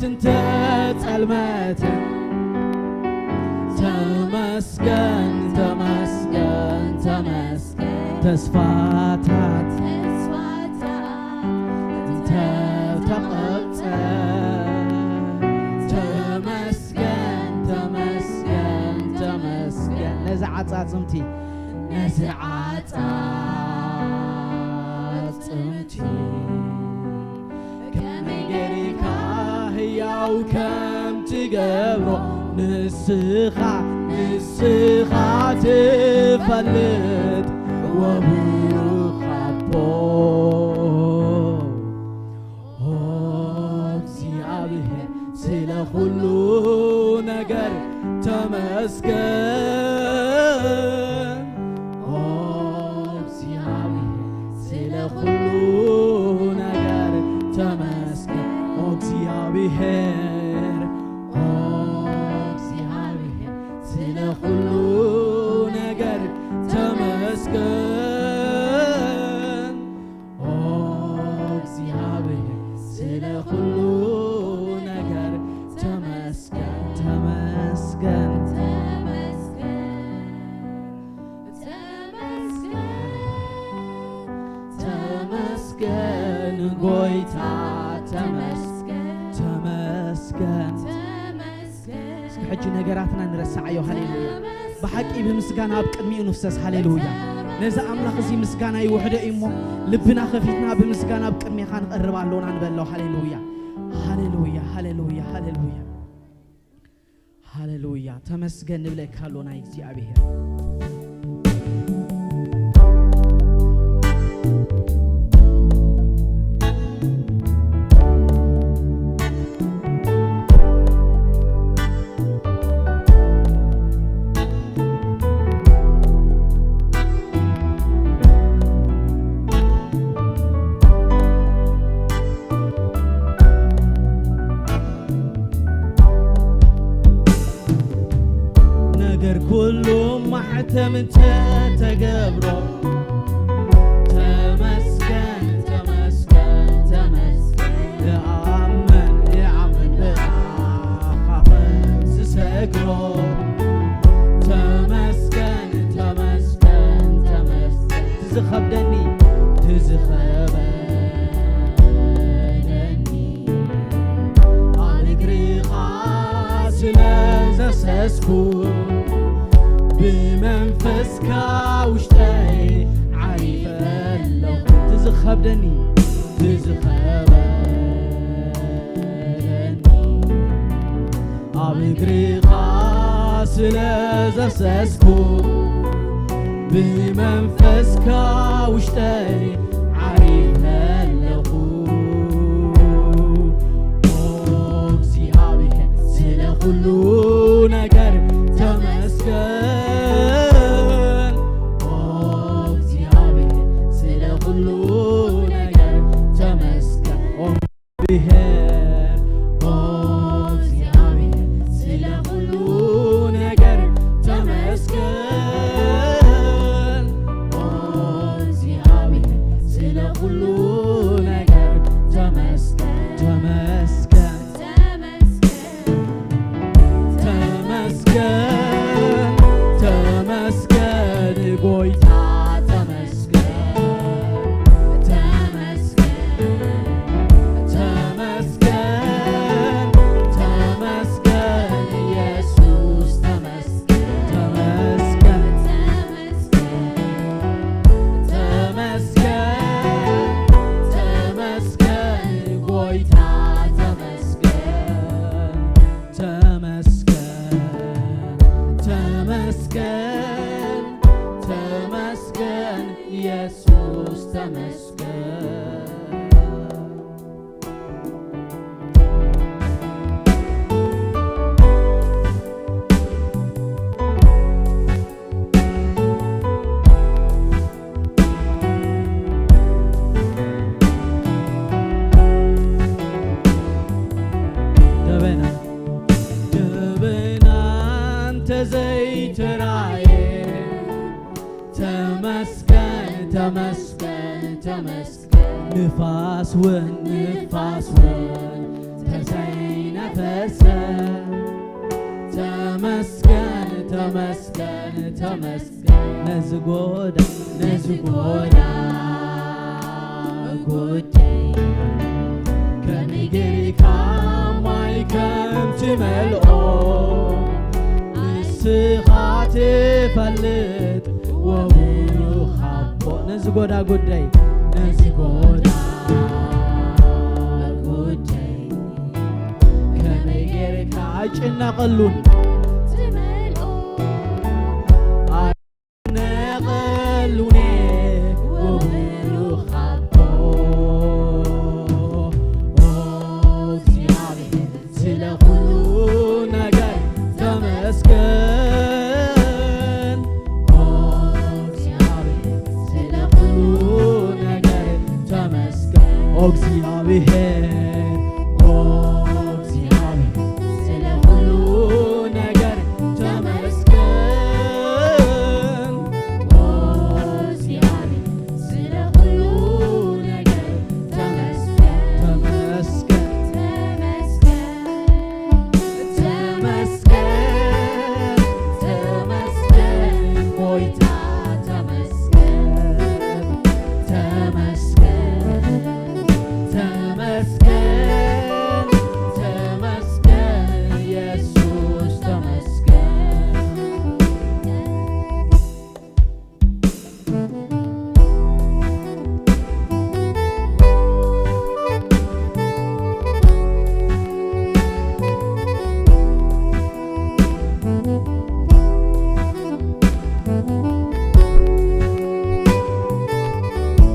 እንተጸልመተ፣ ተመስገን፣ ተመስገን፣ ተመስገን። ተስፋታት፣ ተስፋታት እንተተቐብጸ፣ ተመስገን፣ ተመስገን፣ ተመስገን። ነዚ ዓጻጽምቲ፣ ነዚ ዓጻጽምቲ ከመይ ገይርካ ህያው ከም ትገብሮ ንስኻ፣ ንስኻ ትፈልጥ ወብሩኽ ኣቦ። ኦ እግዚኣብሔር፣ ስለ ኩሉ ነገር ተመስገን። ኦ እግዚኣብሔር፣ ስለ ኩሉ ነገር ተመስገን። ኦ እግዚኣብሔር፣ ኦ እግዚኣብሔር፣ ስለ ኩሉ ነገር ተመስገን። ኦ እግዚኣብሔር፣ ስለ ኩሉ ነገር ተመስገን፣ ተመስገን፣ ተመስገን፣ ተመስገን፣ ተመስገን፣ ጎይታ ተመስገን፣ ተመስገን፣ ተመስገን። እስኪ ሕጂ ነገራትና ንረስዓዮ። ሃሌሉያ። ብሓቂ ብምስጋና ኣብ ቅድሚኡ ንፍሰስ። ሃሌሉያ። ነዚ ኣምላኽ እዚ ምስጋና ይውሕዶ እዩ እሞ፣ ልብና ከፊትና ብምስጋና ኣብ ቅድሜኻ ንቐርብ ኣሎና ንበሎ። ሃሌሉያ፣ ሃሌሉያ፣ ሃሌሉያ፣ ሃሌሉያ፣ ሃሌሉያ። ተመስገን ንብለካ ኣሎና እግዚኣብሔር። ነገር ኩሉ ማሕተም እንተተገብሮ፣ ተመስገን፣ ተመስገን፣ ተመስገን። ይኣምን፣ ይኣምን ብኣኻ ከም ዝሰግሮ። ተመስገን፣ ተመስገን፣ ተመስገን። ትዝኸብደኒ፣ ትዝኸበደኒ። ኣብ እግርኻ ስለ ዘሰስኩ፣ ብመንፈስካ ውሽጠይ ዓሪፈ ኣለኹ። ትዝኸብደኒ፣ ትዝኸበደኒ። ኣብ እግርኻ ስለ ዘፍሰስኩ ብመንፈስካ ውሽጠይ ዓሪፈ ኣለኹ። ኦ እግዚኣብሔር ስለ ኩሉ ነገር ተመስገን። ኦ እግዚኣብሔር ስለ ኩሉ ነገር ተመስገን። ኦ እግዚኣብሔር፣ ኦ እግዚኣብሔር ስለ ኩሉ ነገር ተመስገን። ኦ እግዚኣብሔር ስለ ኩሉ ነገር ተመስገን። ተመስገን። ተመስገን። ተመስገን፣ ተመስገን ጎይታ፣ ተመስገን። ተመስገን፣ ተመስገን፣ ተመስገን ኢየሱስ፣ ተመስገን። ተመስገን። ተመስገን፣ ተመስገን ጎይታ፣ ተመስገን። ተመስገን፣ ተመስገን፣ ተመስገን ኢየሱስ፣ ተመስገን። ደበና፣ ደበና እንተ ዘይተራየ፣ ተመስገን፣ ተመስገን፣ ተመስገን። ንፋስ ውን፣ ንፋስ ውን ተዘይነፈሰ፣ ተመስገን፣ ተመስገን፣ ተመስገን። ነዚ ጎዳ፣ ነዚ ጎዳ ጉዳይ ከመይ ጌርካ ማይ ከም ትመልኦ ንስኻ ትፈልጥ ወብሩኽ ኣቦ። ነዚ ጎዳ ጉዳይ፣ ነዚ ጎዳ ጉዳይ ከመይ ጌርካ ኣይጭነቐሉን ትመልኦ። ነቐሉኔ ወብሩኽ ኣቦ። ኦ እግዚኣብሔር ስለ ኩሉ ነገር ተመስገን። ኦ እግዚኣብሔር ስለ ኩሉ ነገር ተመስገን። ኦ እግዚኣብሔር፣ ኦ እግዚኣብሔር ስለ ኩሉ ነገር ተመስገን። ኦ እግዚኣብሔር ስለ ኩሉ ነገር ተመስገን። ተመስገን። ተመስገን። ተመስገን። ተመስገን ጎይታ ተመስገን። ተመስገን። ተመስገን። ተመስገን ኢየሱስ ተመስገን።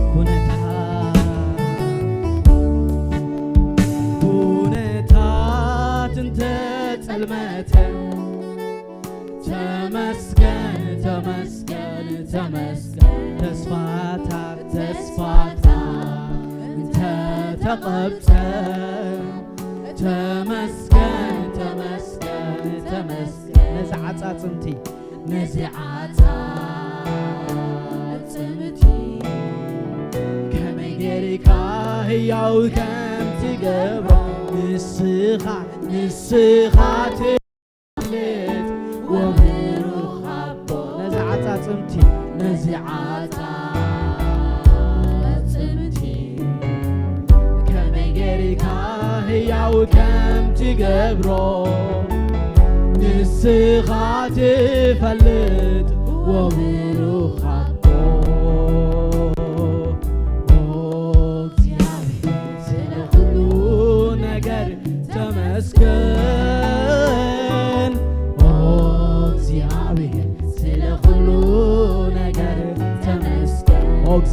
ኩነታት፣ ኩነታት እንተጸልመተ፣ ተመስገን፣ ተመስገን፣ ተመስገን። ተስፋታት፣ ተስፋታት እንተተቐብጸ፣ ተመስገን፣ ተመስገን፣ ተመስገን። ነዚ ዓጻጽምቲ፣ ነዚ ዓጻጽምቲ ከመይ ጌርካ ህያው ከም ትገብሮ ንስኻ፣ ንስኻ ትፈልጥ ወብሩኽ ኣቦ። ነዚ ዓጻጽምቲ፣ ነዚ ዓጻጽምቲ ከመይ ጌርካ ህያው ከም ትገብሮ ንስኻ ትፈልጥ ወብሩኽ ኣቦ። ኦ እግዚኣብሔር ስለ ኩሉ ነገር ተመስገን።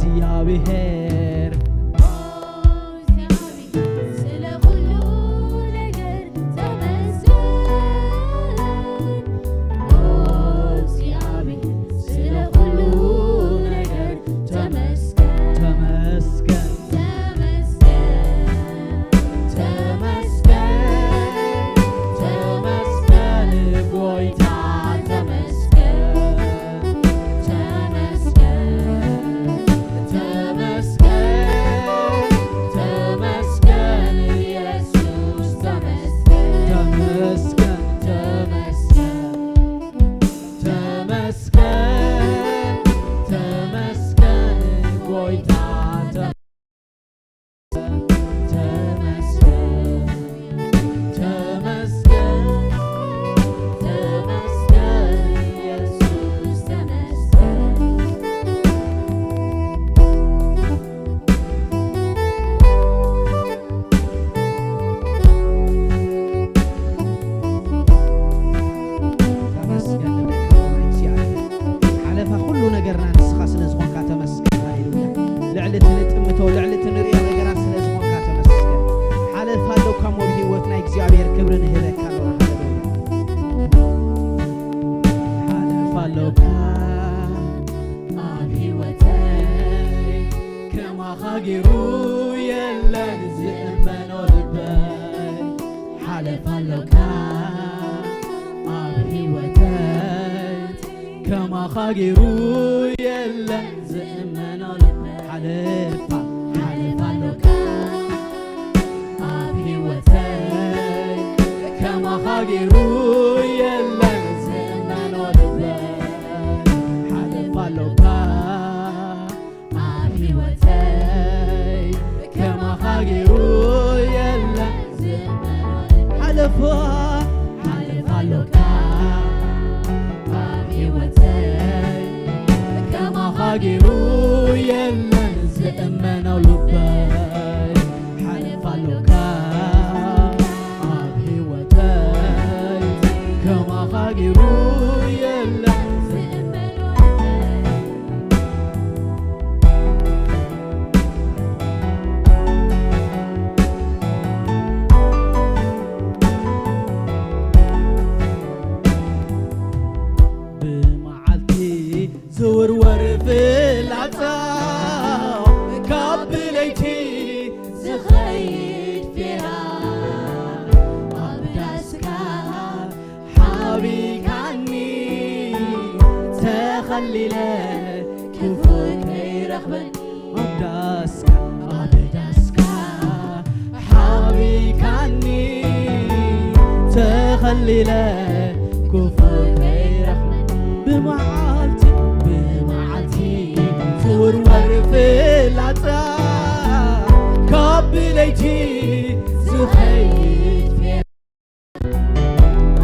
እግዚኣብሔር። ኦ፣ እግዚኣብሔር፣ ስለ ኩሉ ነገር ተመስገን። ኦ፣ እግዚኣብሔር፣ ስለ ኩሉ ነገር ተመስገን። ተመስገን። ተመስገን፣ ተመስገን፣ ተመስገን ጎይታ፣ ተመስገን፣ ተመስገን፣ ተመስገን፣ ተመስገን ኢየሱስ፣ ተመስገን፣ ተመስገን፣ ተመስገን። ተመስገን፣ ተመስገን ጎይታ፣ ተመስገን፣ ተመስገን፣ ተመስገን ኢየሱስ፣ ተመስገን። ተመስገን ንብለካ እግዚኣብሔር። ሓለፋ ኩሉ ነገርና ንስኻ ስለ ዝኾንካ ተመስገን። ሃሌሉያ። ልዕሊ እቲ ንጥምቶ፣ ልዕሊ እቲ ንሪኦ ነገራት ስለ ዝኾንካ ተመስገን። ሓለፋ ኣለካ እሞ ብህይወትና እግዚኣብሔር ክብሪ ንህበካ ኣለና። ሃሌሉያ። ሓለፋ ኣለካ ኣብ ህይወተይ፣ ከማኻ ገይሩ የለን ዝእመኖ ልበይ። ሓለፋ ኣለካ ኣብ ህይወተይ፣ ከማኻ ገይሩ የለን ዝእመኖ ልበይ። ሓለፋ፣ ሓለፋ ኣለካ ኣብ ህይወተይ፣ ከማኻ ገይሩ የለን ዝእመኖ ልበይ። ሓለፋ ኣለካ ኣብ ህይወተይ፣ ከማኻ ገይሩ የለን ዝእመኖ ልበይ። ሓለፋ፣ ሓለፋ ኣለካ ኣብ ህይወተይ፣ ከማኻ ገይሩ የለን ዝእመኖ ልበይ። ሓለፋ ኣለካ ኣብ ህይወተይ፣ ከማኻ ገይሩ የለን ዝእመኖ ልበይ። ብመዓልቲ ዝውርወር ፍላጻ፣ ካብ ብለይቲ ዝኸይድ ፌራ፣ ኣብ ዳስካ ሓቢካኒ ተኸሊለ፣ ክፉእ ከይረኽበኒ። ኣብ ዳስካ፣ ኣብ ዳስካ ሓቢካኒ ተኸሊለ፣ ክፉእ ከይረኽበኒ። ብመዓልቲ፣ ብመዓልቲ ዝውርወር ፍላጻ፣ ካብ ብለይቲ ዝኸይድ ፌራ፣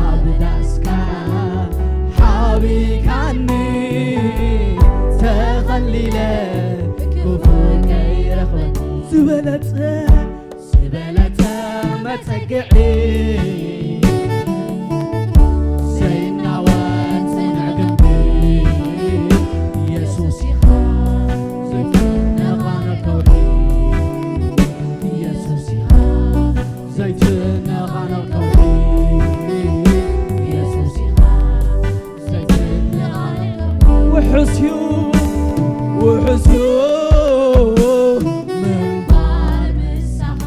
ኣብ ዳስካ ሓቢካኒ ተኸሊለ፣ ክፉእ ከይረኽበኒ። ዝበለጸ፣ ዝበለጸ መጸግዒ፣ ዘይናወጽ ጽኑዕ ግንቢ፣ ኢየሱስ ኢኻ ዘይትነቓነቕ ከውሒ፣ ኢየሱስ ኢኻ ዘይትነቓነቕ ከውሒ፣ ኢየሱስ ኢኻ ዘይትነቓነቕ ከውሒ። ውሑስ እዩ፣ ውሑስ እዩ ምንባር ምሳኻ።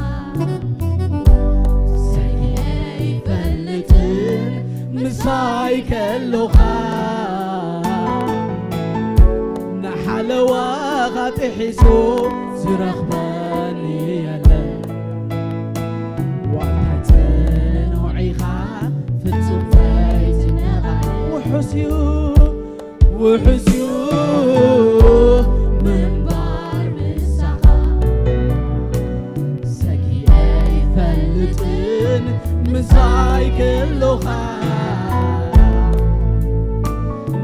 ሰጊኤ ኣይፈልጥን ምሳይ ከሎኻ። ንሓለዋ ኻጢሒሱ ዝረኽበኒ የለን። ዋልታይ ጽኑዕ ኢኻ ፍጹም ዘይትነቓነቕ። ውሑስ እዩ፣ ውሑስ እዩ ምንባር ምሳኻ። ሰጊኤ ኣይፈልጥን ምሳይ ከሎኻ።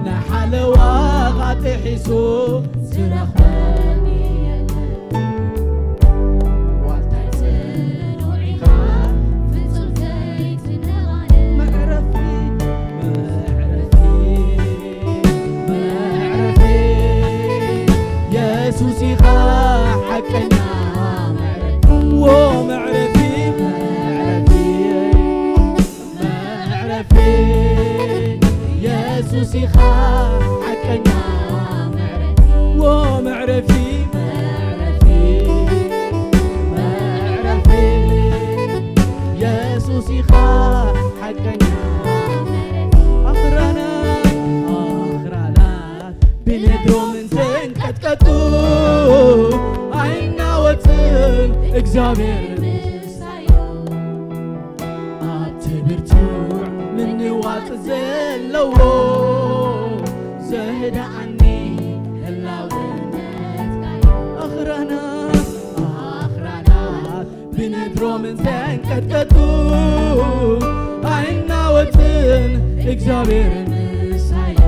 ንሓለዋ ኻጢሒሱ ዝረኽበኒ የለን። ዋልታይ ጽኑዕ ኢኻ ፍጹም ዘይትነቓነቕ። መዕረፊ፣ መዕረፊ፣ መዕረፊ፣ ኢየሱስ ኢኻ ሮምን ተንቀጥቀጡ ኣይናወጽን እግዚኣብሔር ምሳዩ ኣብቲ ብርቱዕ ምንዋጽ ዘለዎ ዘህድኣኒ ህላውነትካዩ ኣኽራናት ኣኽራናት ብነድሮምን ተንቀጥቀጡ ኣይናወጽን እግዚኣብሔር ምሳዩ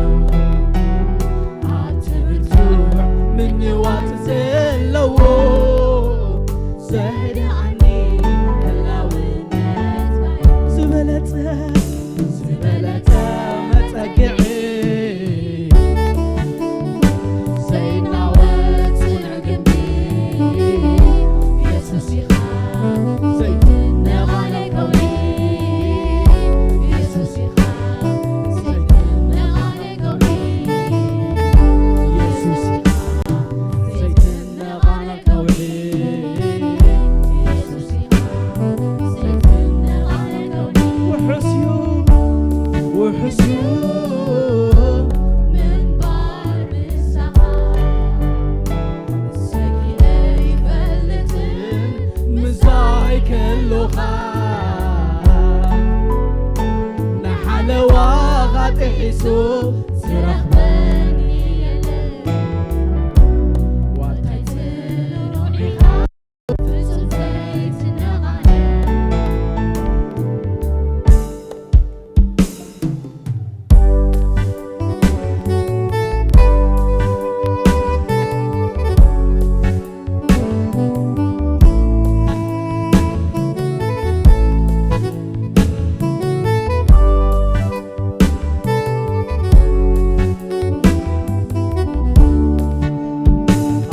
ኣብቲ ብርቱዕ ምንዋጽ ዘለዎ ዘህድኣኒ ህላውነትካዩ ዝበለጸ ዝበለጸ መጸግዒ ዘይናወጽ ጽኑዕ ግንቢ ኢየሱስ ኢኻ ዘይትነቓነቕ ከውሒ ኢየሱስ ኢኻ ዘይትነቓነቕ ከውሒ ኢየሱስ ኢኻ ዘይትነቓነቕ ከውሒ ኢየሱስ ኢኻ ዘይትነቓነቕ ከውሒ ውሑስ እዩ ውሑስ እዩ ምንባር ምሳኻ ሰጊኤ ይፈልጥን ምሳይ ከሎኻ ንሓለዋኻ ጥሒሱ ዝረኽበኒ የለን ዋታይ ጽኑዕ ኢኻ ፍጹም ዘይትነቓነቕ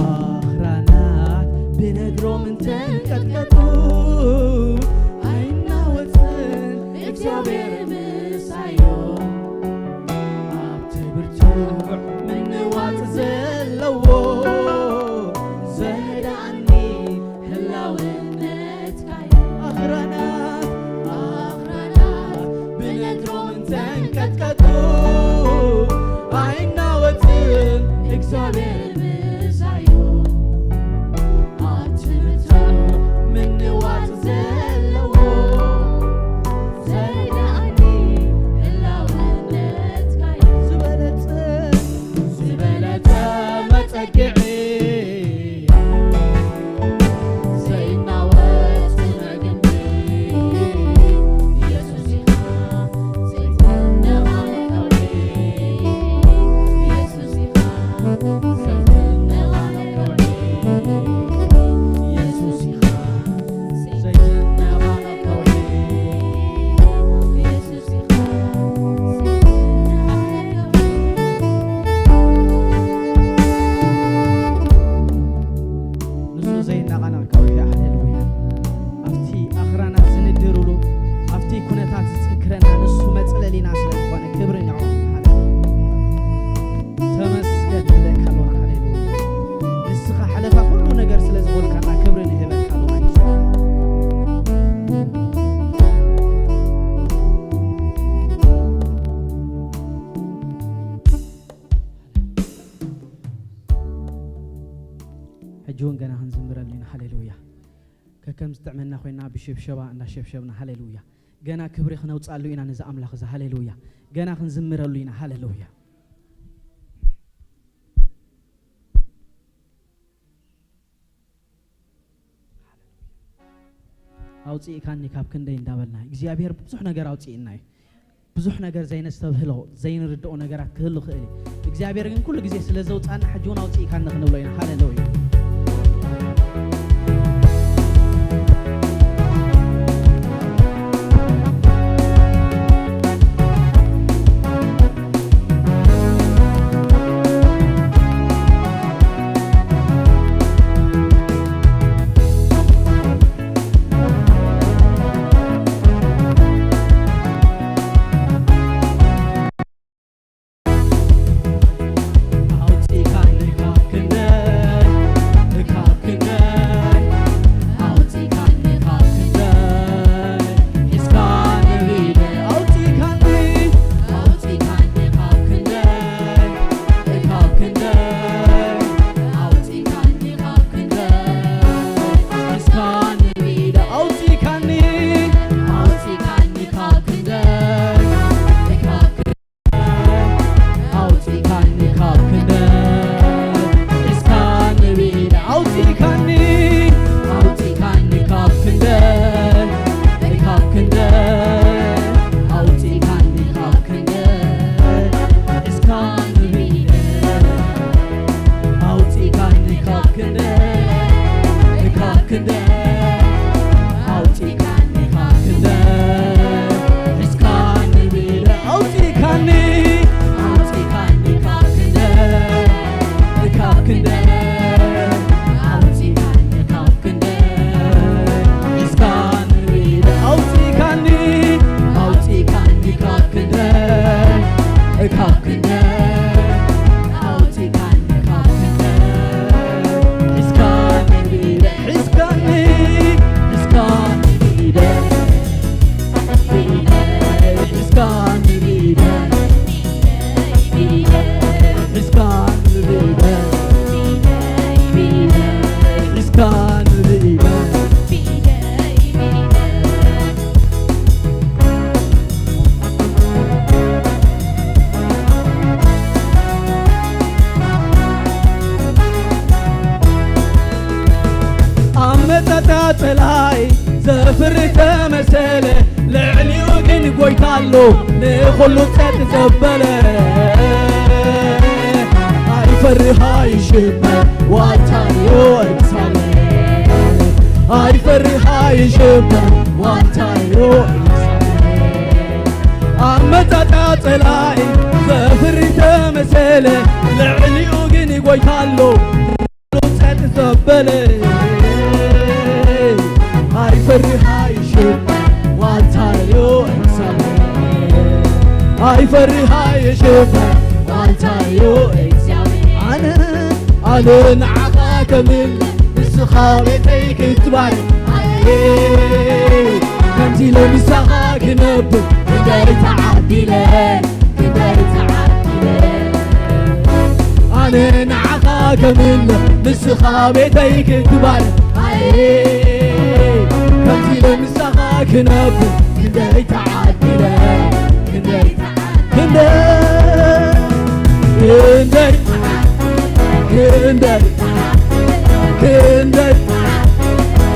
ኣኽራናት ብነድሮም እንተንቀጥቀጡ ኣይናወጽን እግዚኣብሔር ምሳዮ ኣብቲ ብርቱዕ ምንዋጽ ዘለዎ ዘህድኣኒ ህላውነትካዮ ኣኽራናት ኣኽራናት ብነድሮም እንተንቀጥቀጡ ኣይናወጽን እግዚኣብሔር ምሳዮ ኣብቲ ብርቱዕ ምንዋጽ ዘለዎ ዘህድኣኒ ህላውነትካዮ ዝበለጸ ዝበለጸ መጸግዒ ዘይናወጽ ጽኑዕ ግንቢ ኢየሱስ ኢኻ ዘይትነቓነቕ ከውሒ ኢየሱስ ኢኻ ዘይትነቓነቕ ከውሒ ኢየሱስ ኢኻ ዘይትነቓነቕ ከውሒ ኢየሱስ ኢኻ ዘይትነቓነቕ ከውሒ ንሱ ዘይነቓነቕ ከውሒ ሃሌሉያ ኣብቲ ኣኽራናት ዝንድርሉ ኣብቲ ኩነታት ዝጽንክረና ንሱ መጽለሊና ስለ ዝኾነ ክብሪ ንዕኡ ሃሌሉያ ተመስገን ንብለካ ኣሎና ሃሌሉያ ንስኻ ሓለፋ ኩሉ ነገር ስለ ዝኾንካና ክብሪ ንህበካ ኣሎና ሕጂ እውን ገና ክንዝምረሉ ኢና ሃሌሉያ ከከም ዝጥዕመና ኮይና ብሽብሸባ እንዳሸብሸብና ሃሌሉያ ገና ክብሪ ክነውፃሉ ኢና ነዚ ኣምላኽ እዚ ሃሌሉያ ገና ክንዝምረሉ ኢና ሃሌሉያ ኣውፅእካኒ ካብ ክንደይ እንዳበልና እግዚኣብሔር ብዙሕ ነገር ኣውፅእና እዩ ብዙሕ ነገር ዘይነስተብህሎ ዘይንርድኦ ነገራት ክህሉ ክእል እዩ እግዚኣብሔር ግን ኩሉ ግዜ ስለ ዘውፃና ሕጂ እውን ኣውፅእካኒ ክንብሎ ኢና ሃሌሉያ ጸላኢ ዘፍሪ ተመሰለ፣ ልዕሊኡ ግን ጎይታ ኣሎ ንኹሉ ጸጥ ዘበለ። ኣይፈርህ ኣይሽበር ዋልታዮ እግዚኣብሔር፣ ኣይፈርህ ኣይሽበር ዋልታዮ እግዚኣብሔር። ኣመጻጽኣ ጸላኢ ዘፍሪ ተመሰለ፣ ልዕሊኡ ግን ጎይታ ኣሎ ጸጥ ዘበለ። ኣይፈርህ ኣይሽበር ዋልታዮ እግዚኣብሔር፣ ኣይፈርህ ኣይሽበር ዋልታዮ እግዚኣብሔር። ኣነ ኣነ ንዓኻ ከምልኽ ንስኻ ቤተይ ክትባርኽ፣ ኣየ ከምዚ ኢለ ምሳኻ ክነብር ክንደይ ተዓዲለ፣ ክንደይ ተዓዲለ። ኣነ ንዓኻ ከምልኽ ንስኻ ቤተይ ክትባርኽ፣ ኣየ ከምዚ ኢለ ምሳኻ ክነብር ክንደይ ተዓዲለ፣ ክንደይ ተዓዲለ። ክንደይ ክንደይ ክንደይ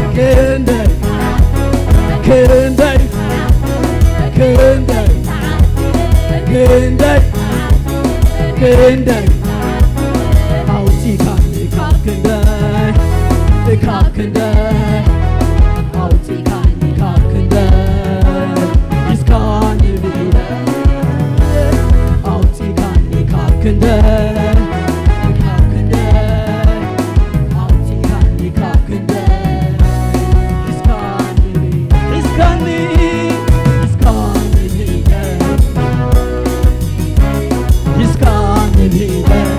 ክንደይ ክንደይ ክንደይ ክንደይ ክንደይ ኣውፂኻኒ ካብ ክንደይ፣ ካብ ክንደይ ኣውፂኻኒ ካብ ክንደይ፣ ሒዝካኒ ብኢደይ ኣውፂኻኒ ካብ ክንደይ፣ ካብ ክንደይ ኣውፂኻኒ ካብ ክንደይ፣ ሒዝካኒ፣ ሒዝካኒ፣ ሒዝካኒ ብኢደይ፣ ሒዝካኒ ብኢደይ፣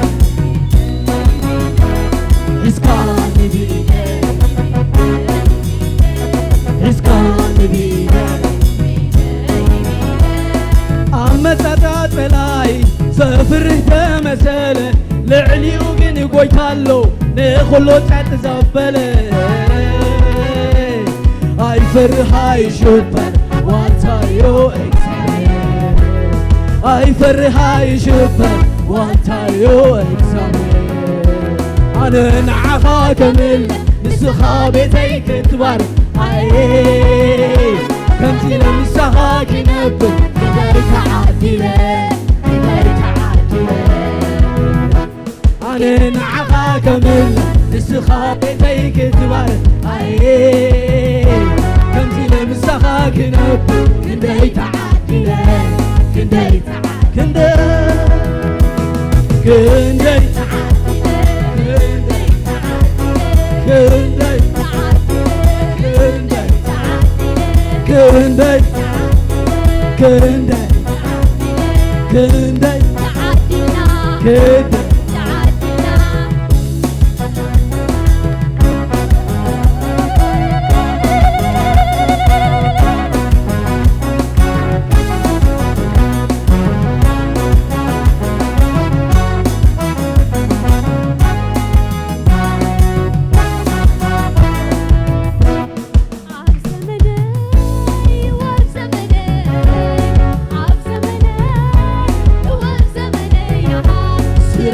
ሒዝካኒ ብኢደይ፣ ሒዝካኒ ብኢደይ። ኣመጻጽኣ ጸላኢ ዘፍርህ ተመሰለ፣ ልዕሊኡ ግን ጎይታ ኣሎ ንኹሉ ጸጥ ዘበለ። ኣይፈርህ ኣይሽበር ዋልታዮ እግዚኣብሔር፣ ኣይፈርህ ኣይሽበር ዋልታዮ እግዚኣብሔር። ኣነ ንዓኻ ከምልኽ ንስኻ ቤተይ ክትባርኽ፣ ኣየ ከምዚ ኢለ ምሳኻ ክነብር ክንደይ ተዓዲለ፣ ክንደይ ተዓዲለ። ኣነ ንዓኻ ከምልኽ ንስኻ ቤተይ ክትባርኽ፣ ኣየ ከምዚ ኢለ ምሳኻ ክነብር ክንደይ ተዓዲለ፣ ክንደይ ተዓ-፣ ክንደይ፣ ክንደይ፣ ክንደይ፣ ክንደይ፣ ክንደይ፣ ክንደይ፣ ክንደይ፣ ክንደይ፣ ክንደይ፣ ኣብ ዘመነይ፣ ኣብ ዘመነይ፣ ኣብ ዘመነይ፣ ኣብ ዘመነይ፣ ኣሃ፣ ስለ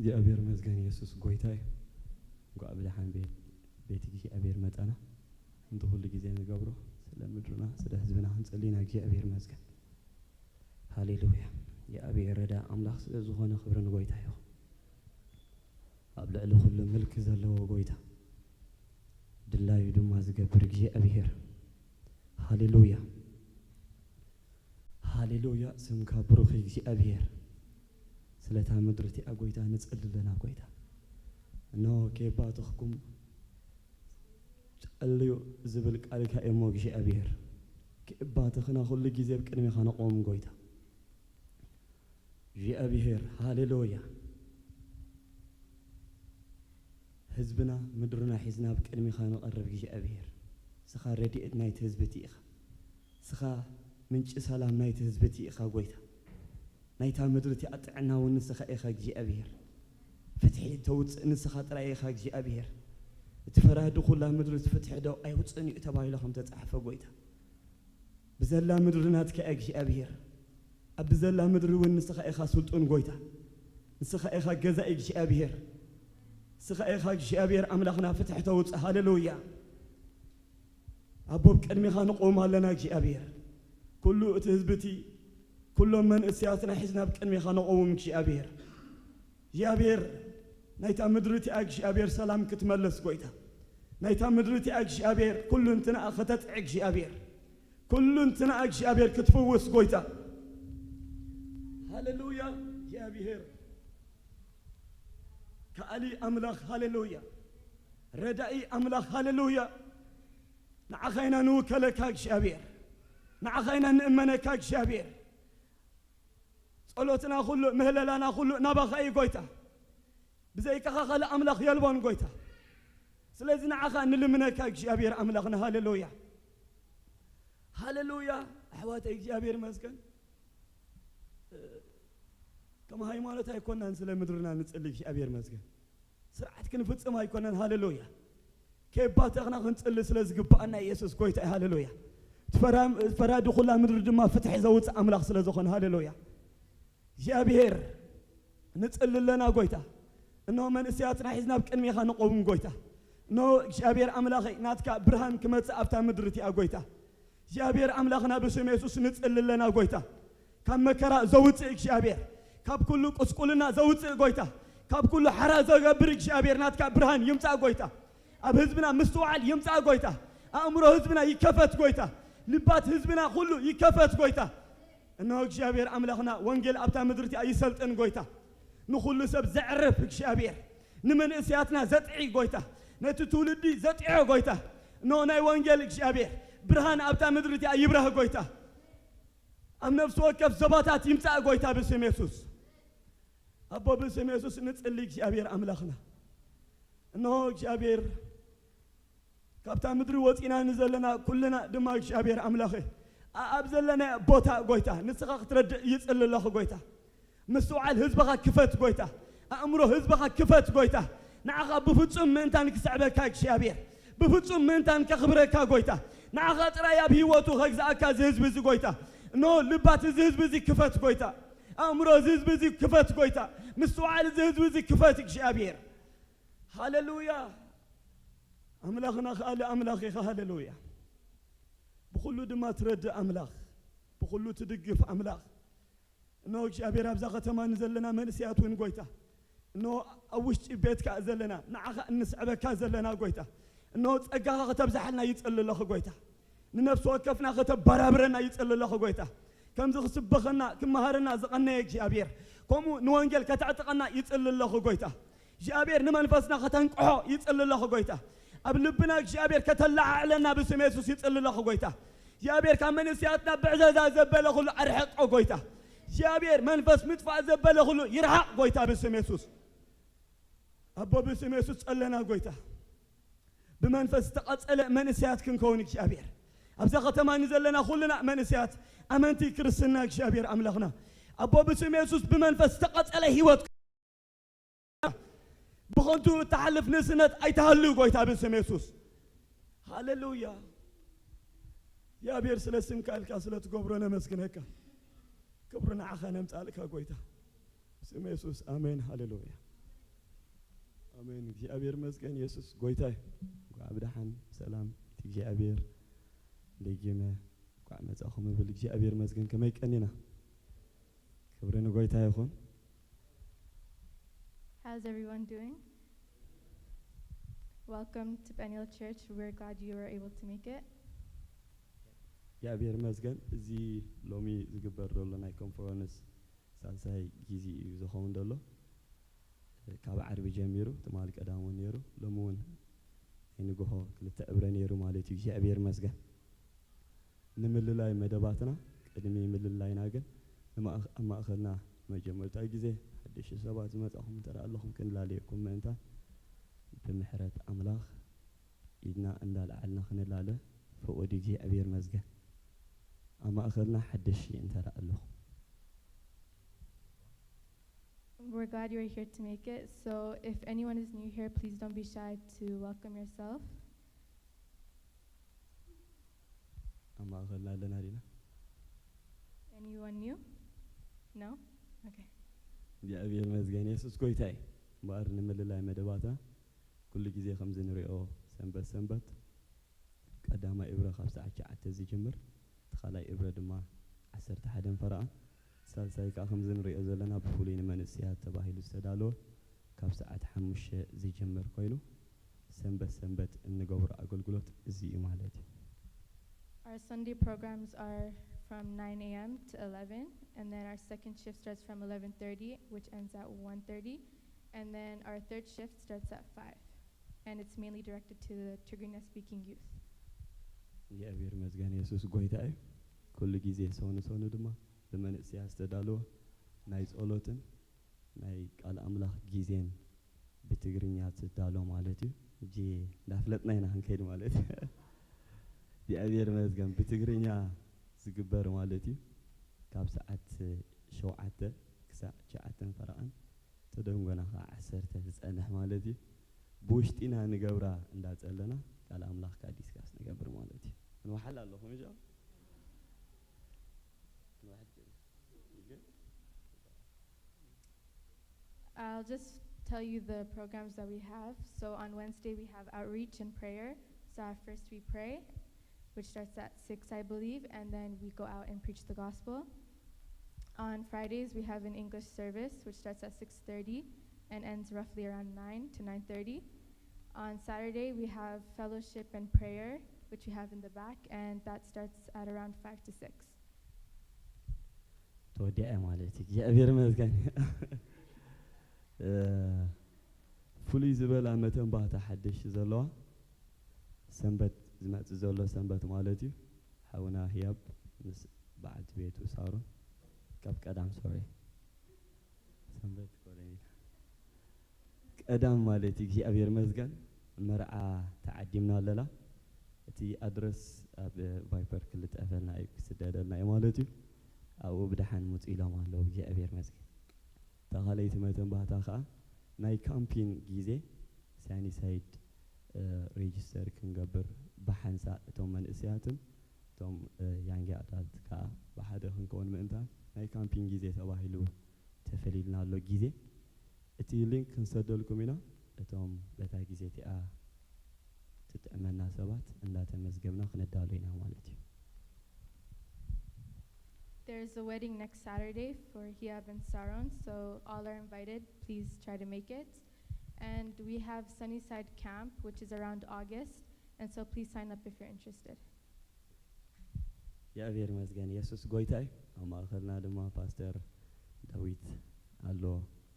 እግዚኣብሔር ይመስገን፣ ኢየሱስ ጎይታ እዩ። እንኳዕ ብደሓን ቤት፣ ቤት እግዚኣብሔር መጻና። እንተ ኩሉ ግዜ ንገብሮ ስለ ምድርና፣ ስለ ህዝብና ክንጸሊ ኢና። እግዚኣብሔር ይመስገን። ሃሌሉያ። የኣብሔር ረዳ ኣምላኽ ስለ ዝኾነ ክብሪ ንጎይታ ይኹን። ኣብ ልዕሊ ኩሉ ምልኪ ዘለዎ ጎይታ፣ ድላዩ ድማ ዝገብር እግዚኣብሔር። ሃሌሉያ። ሃሌሉያ፣ ስምካ ብሩኽ እግዚኣብሔር። ስለታ ምድሪ እቲኣ ጎይታ ንጸሊ ኣለና ጎይታ። እነሆ ኬባትኽኩም ጸልዩ ዝብል ቃልካ እሞ እግዚኣብሔር። ኬባትኽና ኩሉ ግዜ ኣብ ቅድሜኻ ንቆም ጎይታ። እግዚኣብሔር፣ ሃሌሉያ። ህዝብና ምድርና ሒዝና ኣብ ቅድሜኻ ንቐርብ እግዚኣብሔር። ንስኻ ረድኤት ናይቲ ህዝቢ እቲ ኢኻ። ንስኻ ምንጪ ሰላም ናይቲ ህዝቢ እቲ ኢኻ ጎይታ። ናይታ ምድሪ እቲኣ ጥዕና እውን ንስኻ ኢኻ እግዚኣብሔር። ፍትሒ ተውፅእ ንስኻ ጥራይ ኢኻ እግዚኣብሔር። እቲ ፈራዲ ኩላ ምድሪ እቲ ፍትሒ ዶ ኣይውፅእን እዩ ተባሂሉ ከም ተፃሕፈ ጎይታ። ብዘላ ምድሪ ናትካ እያ እግዚኣብሔር። ኣብ ብዘላ ምድሪ እውን ንስኻ ኢኻ ስልጡን ጎይታ። ንስኻ ኢኻ ገዛኢ እግዚኣብሔር። ንስኻ ኢኻ እግዚኣብሔር ኣምላኽና ፍትሒ ተውፅእ። ሃሌሉያ። ኣቦ ኣብ ቅድሜኻ ንቆም ኣለና እግዚኣብሔር። ኩሉ እቲ ህዝቢ እቲ፣ ኩሎም መንእሰያትና ሒዝና ኣብ ቅድሜኻ ንቆም እግዚኣብሔር። እግዚኣብሔር ናይታ ምድሪ እቲኣ እግዚኣብሔር ሰላም ክትመልስ ጎይታ። ናይታ ምድሪ እቲኣ እግዚኣብሔር ኩሉ እንትንኣ ከተጥዕ እግዚኣብሔር። ኩሉ እንትንኣ እግዚኣብሔር ክትፍውስ ጎይታ። ሃሌሉያ። እግዚኣብሔር ከኣሊ ኣምላኽ ሃሌሉያ። ረዳኢ ኣምላኽ ሃሌሉያ። ንዓኻ ኢና ንውከለካ እግዚኣብሔር። ንዓኻ ኢና ንእመነካ እግዚኣብሔር። ጸሎትና ኩሉ፣ ምህለላና ኩሉ ናባኻ እዩ ጎይታ። ብዘይካኻ ካልእ ኣምላኽ የልቦን ጎይታ። ስለዚ ንዓኻ ንልምነካ እግዚኣብሔር ኣምላኽና። ሃሌሉያ። ሃሌሉያ። ኣሕዋተይ እግዚኣብሔር ይመስገን። ከም ሃይማኖት ኣይኮናን ስለ ምድርና ንጽሊ እግዚኣብሔር ይመስገን። ስርዓት ክንፍጽም ኣይኮነን። ሃሌሉያ። ከየባተኽና ክንጽሊ ስለ ዝግብኣና ኢየሱስ ጎይታ እዩ። ሃሌሉያ። እቲ ፈራ-፣ ፈራዲ ኩላ ምድሪ ድማ ፍትሒ ዘውፅእ ኣምላኽ ስለ ዝኾነ። ሃሌሉያ። እግዚኣብሔር ንጽሊ ኣለና ጎይታ። እነሆ መንእሰያትና ሒዝና ኣብ ቅድሜኻ ንቆውም ጎይታ። እነሆ እግዚኣብሔር ኣምላኸይ ናትካ ብርሃን ክመጽእ ኣብታ ምድሪ እቲኣ ጎይታ። እግዚኣብሔር ኣምላኽና ብስም የሱስ ንጽሊ ኣለና ጎይታ። ካብ መከራ ዘውፅእ እግዚኣብሔር፣ ካብ ኩሉ ቁስቁልና ዘውፅእ ጎይታ፣ ካብ ኩሉ ሓራ ዘገብር እግዚኣብሔር ናትካ ብርሃን ይምጻእ ጎይታ። ኣብ ህዝብና ምስትውዓል ይምጻእ ጎይታ። ኣእምሮ ህዝብና ይከፈት ጎይታ። ልባት ህዝብና ኩሉ ይከፈት ጎይታ። እነሆ እግዚኣብሔር ኣምላኽና ወንጌል ኣብታ ምድሪ እቲኣ ይሰልጥን ጎይታ። ንኹሉ ሰብ ዘዕርፍ እግዚኣብሔር፣ ንመንእሰያትና ዘጥዒ ጎይታ፣ ነቲ ትውልዲ ዘጥዖ ጎይታ። እነሆ ናይ ወንጌል እግዚኣብሔር ብርሃን ኣብታ ምድሪ እቲኣ ይብራህ ጎይታ። ኣብ ነፍሲ ወከፍ ዞባታት ይምጻእ ጎይታ ብስም የሱስ። ኣቦ ብስም የሱስ ንጽሊ እግዚኣብሔር ኣምላኽና። እነሆ እግዚኣብሔር ካብታ ምድሪ ወጺና ንዘለና ኩልና ድማ እግዚኣብሔር ኣምላኸ፣ ኣ-፣ ኣብ ዘለና ቦታ ጎይታ ንስኻ ክትረድእ ይጽሊ ኣለኹ ጎይታ። ምስትውዓል ህዝብኻ ክፈት ጎይታ። ኣእምሮ ህዝብኻ ክፈት ጎይታ። ንዓኻ ብፍጹም ምእንታን ክስዕበካ እግዚኣብሔር። ብፍጹም ምእንታን ከኽብረካ ጎይታ። ንዓኻ ጥራይ ኣብ ህይወቱ ከግዝኣካ እዚ ህዝቢ እዚ ጎይታ። እነሆ ልባት እዚ ህዝቢ እዚ ክፈት ጎይታ። ኣእምሮ እዚ ህዝቢ እዚ ክፈት ጎይታ። ምስትውዓል እዚ ህዝቢ እዚ ክፈት እግዚኣብሔር። ሃሌሉያ። ኣምላኽና ከኣለ ኣምላኽ ኢኻ። ሃሌሉያ። ብኹሉ ድማ ትረድእ ኣምላኽ፣ ብኹሉ ትድግፍ ኣምላኽ። እነሆ እግዚኣብሔር ኣብዛ ከተማ ንዘለና መንእሰያት እውን ጎይታ፣ እነሆ ኣብ ውሽጢ ቤትካ ዘለና ንዓኻ እንስዕበካ ዘለና ጎይታ፣ እነሆ ጸጋኻ ከተብዝሓልና ይጽሊ ኣለኹ ጎይታ። ንነፍሲ ወከፍና ከተበራብረና ይጽሊ ኣለኹ ጎይታ። ከምዚ ክስበኸና ክመሃረና ዝቐነየ እግዚኣብሔር፣ ከምኡ ንወንጌል ከተዕጥቀና ይጽሊ ኣለኹ ጎይታ። እግዚኣብሔር ንመንፈስና ከተንቅሖ ይጽሊ ኣለኹ ጎይታ። ኣብ ልብና እግዚኣብሔር ከተለዓዕለና ብስም የሱስ ይጽሊ ኣለኹ ጎይታ። እግዚኣብሔር ካብ መንእሰያትና ብዕዘዛ ዘበለ ኩሉ ኣርሕቆ ጎይታ። እግዚኣብሔር መንፈስ ምጥፋእ ዘበለ ኩሉ ይርሓቕ ጎይታ ብስም የሱስ። ኣቦ ብስም የሱስ ጸለና ጎይታ። ብመንፈስ ዝተቐጸለ መንእሰያት ክንከውን እግዚኣብሔር። ኣብዛ ከተማ ንዘለና ኩልና መንእሰያት ኣመንቲ ክርስትና እግዚኣብሔር ኣምላኽና። ኣቦ ብስም የሱስ ብመንፈስ ዝተቐጸለ ህይወት ብኸንቱ እትሓልፍ ንእስነት ኣይትሃሉ ጎይታ ብስም የሱስ። ሃሌሉያ። እግዚኣብሔር ስለ ስምካ ኢልካ ስለ ትገብሮ ነመስግነካ። ክብሪ ንዓኻ ነምጻልካ ጎይታ። ብስም የሱስ ኣሜን። ሃሌሉያ። ኣሜን። እግዚኣብሔር መስገን፣ የሱስ ጎይታ እዩ። እንኳዕ ብደሓን ብሰላም እቲ እግዚኣብሔር ደጊመ እንኳዕ መጻኹም እብል። እግዚኣብሔር መስገን፣ ከመይ ቀኒና? ክብሪ ንጎይታ ይኹን። How's everyone doing? Welcome to Peniel Church. We're glad you were able to make it. እግዚኣብሔር መስገን፣ እዚ ሎሚ ዝግበር ዘሎ ናይ ኮንፈረንስ ሳልሳይ ግዜ እዩ ዝኸውን ዘሎ። ካብ ዓርቢ ጀሚሩ፣ ትማሊ ቀዳም እውን ነይሩ፣ ሎሚ እውን ናይ ንግሆ ክልተ ዕብረ ነይሩ ማለት እዩ። እግዚኣብሔር መስገን። ንምልላይ መደባትና፣ ቅድሚ ምልላይና ግን ንማእኽ-፣ ኣብ ማእኸልና መጀመርታ ግዜ ሓደሽቲ ሰባት ዝመጻኹም እንተ ደኣ ኣለኹም ክንላለየኩም ምእንታን ብምሕረት ኣምላኽ ኢድና እንዳልዓልና ክንላለ ፍቑድ እዩ። እግዚኣብሔር መስገን። ኣብ ማእኸልና ሓደሽቲ እንተ ደኣ ኣለኹም። We're glad you're here to make it. So if anyone is new here, please don't be shy to welcome yourself. ኣብ ማእኸልና ኣለና ዲና? Anyone new? No? Okay. እግዚኣብሔር መስገን፣ የሱስ ጎይታ እዩ። እምበኣር ንምልላይ መደባትና ኩሉ ግዜ ከምዚ ንሪኦ ሰንበት ሰንበት ቀዳማይ እብረ ካብ ሰዓት ትሽዓተ ዝጅምር፣ እቲ ካልኣይ እብረ ድማ ዓሰርተ ሓደን ፈረቓን፣ ሳልሳይ ከኣ ከምዚ ንሪኦ ዘለና ብፍሉይ ንመንእሰያት ተባሂሉ ዝተዳለወ ካብ ሰዓት ሓሙሽተ ዝጅምር ኮይኑ ሰንበት ሰንበት እንገብሮ ኣገልግሎት እዚ እዩ ማለት እዩ። Our Sunday programs are from nine a m to eleven, and then our second shift starts from eleven thirty, which ends at one thirty, and then our third shift starts at five, and it's mainly directed to the Tigrinya speaking youth. እግዚኣብሔር ይመስገን፣ የሱስ ጎይታ እዩ። ኩሉ ግዜ ሰኑ ሰኑ ድማ ብመንእሰያት ዝተዳለወ ናይ ጸሎትን ናይ ቃል ኣምላኽ ግዜን ብትግርኛ ትዳሎ ማለት እዩ። ሕጂ እንዳፍለጥና ኢና ክንከይድ ማለት እዩ። እግዚኣብሔር ይመስገን፣ ብትግርኛ ዝግበር ማለት እዩ። ካብ ሰዓት ሸውዓተ ክሳዕ ትሽዓተን ፈረቓን፣ ተደንጎና ከዓ ዓሰርተ ዝጸንሕ ማለት እዩ። ብውሽጢና ንገብራ እንዳጸለና ቃል ኣምላኽ ከዓ ዲስካስ ንገብር ማለት እዩ። ክንወሓል ኣለኹም እሻ? ክንወሓል I'll just tell you the programs that we have. So on Wednesday, we have outreach and prayer. So at first we pray, which starts at six, I believe, and then we go out and preach the gospel. On Fridays, we have an English service, which starts at six thirty and ends roughly around nine to nine thirty. On Saturday, we have fellowship and prayer, which we have in the back, and that starts at around five to six. ተወዲዐ ማለት እዩ። እግዚኣብሔር ይመስገን። እ፣ ፍሉይ ዝበላ መተንባህታ ሓደሽቲ ዘለዋ ሰንበት ዝመጽእ ዘሎ ሰንበት ማለት እዩ። ሓውና ህያብ ምስ በዓልቲ ቤቱ ሳሮን ካብ ቀዳም፣ ሶሪ፣ ሰንበት ኮለኒ ቀዳም ማለት እዩ። እግዚኣብሔር ይመስገን፣ መርዓ ተዓዲምና ኣለና። እቲ ኣድረስ ኣብ ቫይፐር ክልጠፈልና እዩ፣ ክስደደልና እዩ ማለት እዩ። ኣብኡ ብደሓን ምጹ ኢሎም ኣለዉ። እግዚኣብሔር ይመስገን። እታ ካልኣይቲ መተንባህታ ከዓ ናይ ካምፒን ግዜ ሳኒሳይድ፣ እ፣ ሬጅስተር ክንገብር ብሓንሳእ እቶም መንእሰያትን እቶም፣ እ፣ ያንግ ኣዳልት ከዓ ብሓደ ክንከውን ምእንታን ናይ ካምፒን ግዜ ተባሂሉ ተፈሊልና ኣሎ ግዜ። እቲ ሊንክ ክንሰደልኩም ኢና። እቶም በታ ግዜ እቲኣ ትጥዕመና ሰባት እንዳተመዝገብና ክነዳሉ ኢና ማለት እዩ። There's a wedding next Saturday for Hiab and Saron, so all are invited. Please try to make it. And we have Sunnyside Camp, which is around August, and so please sign up if you're interested. እግዚኣብሔር ይመስገን፣ የሱስ ጎይታ እዩ። ኣብ ማእኸልና ድማ ፓስተር ዳዊት ኣሎ።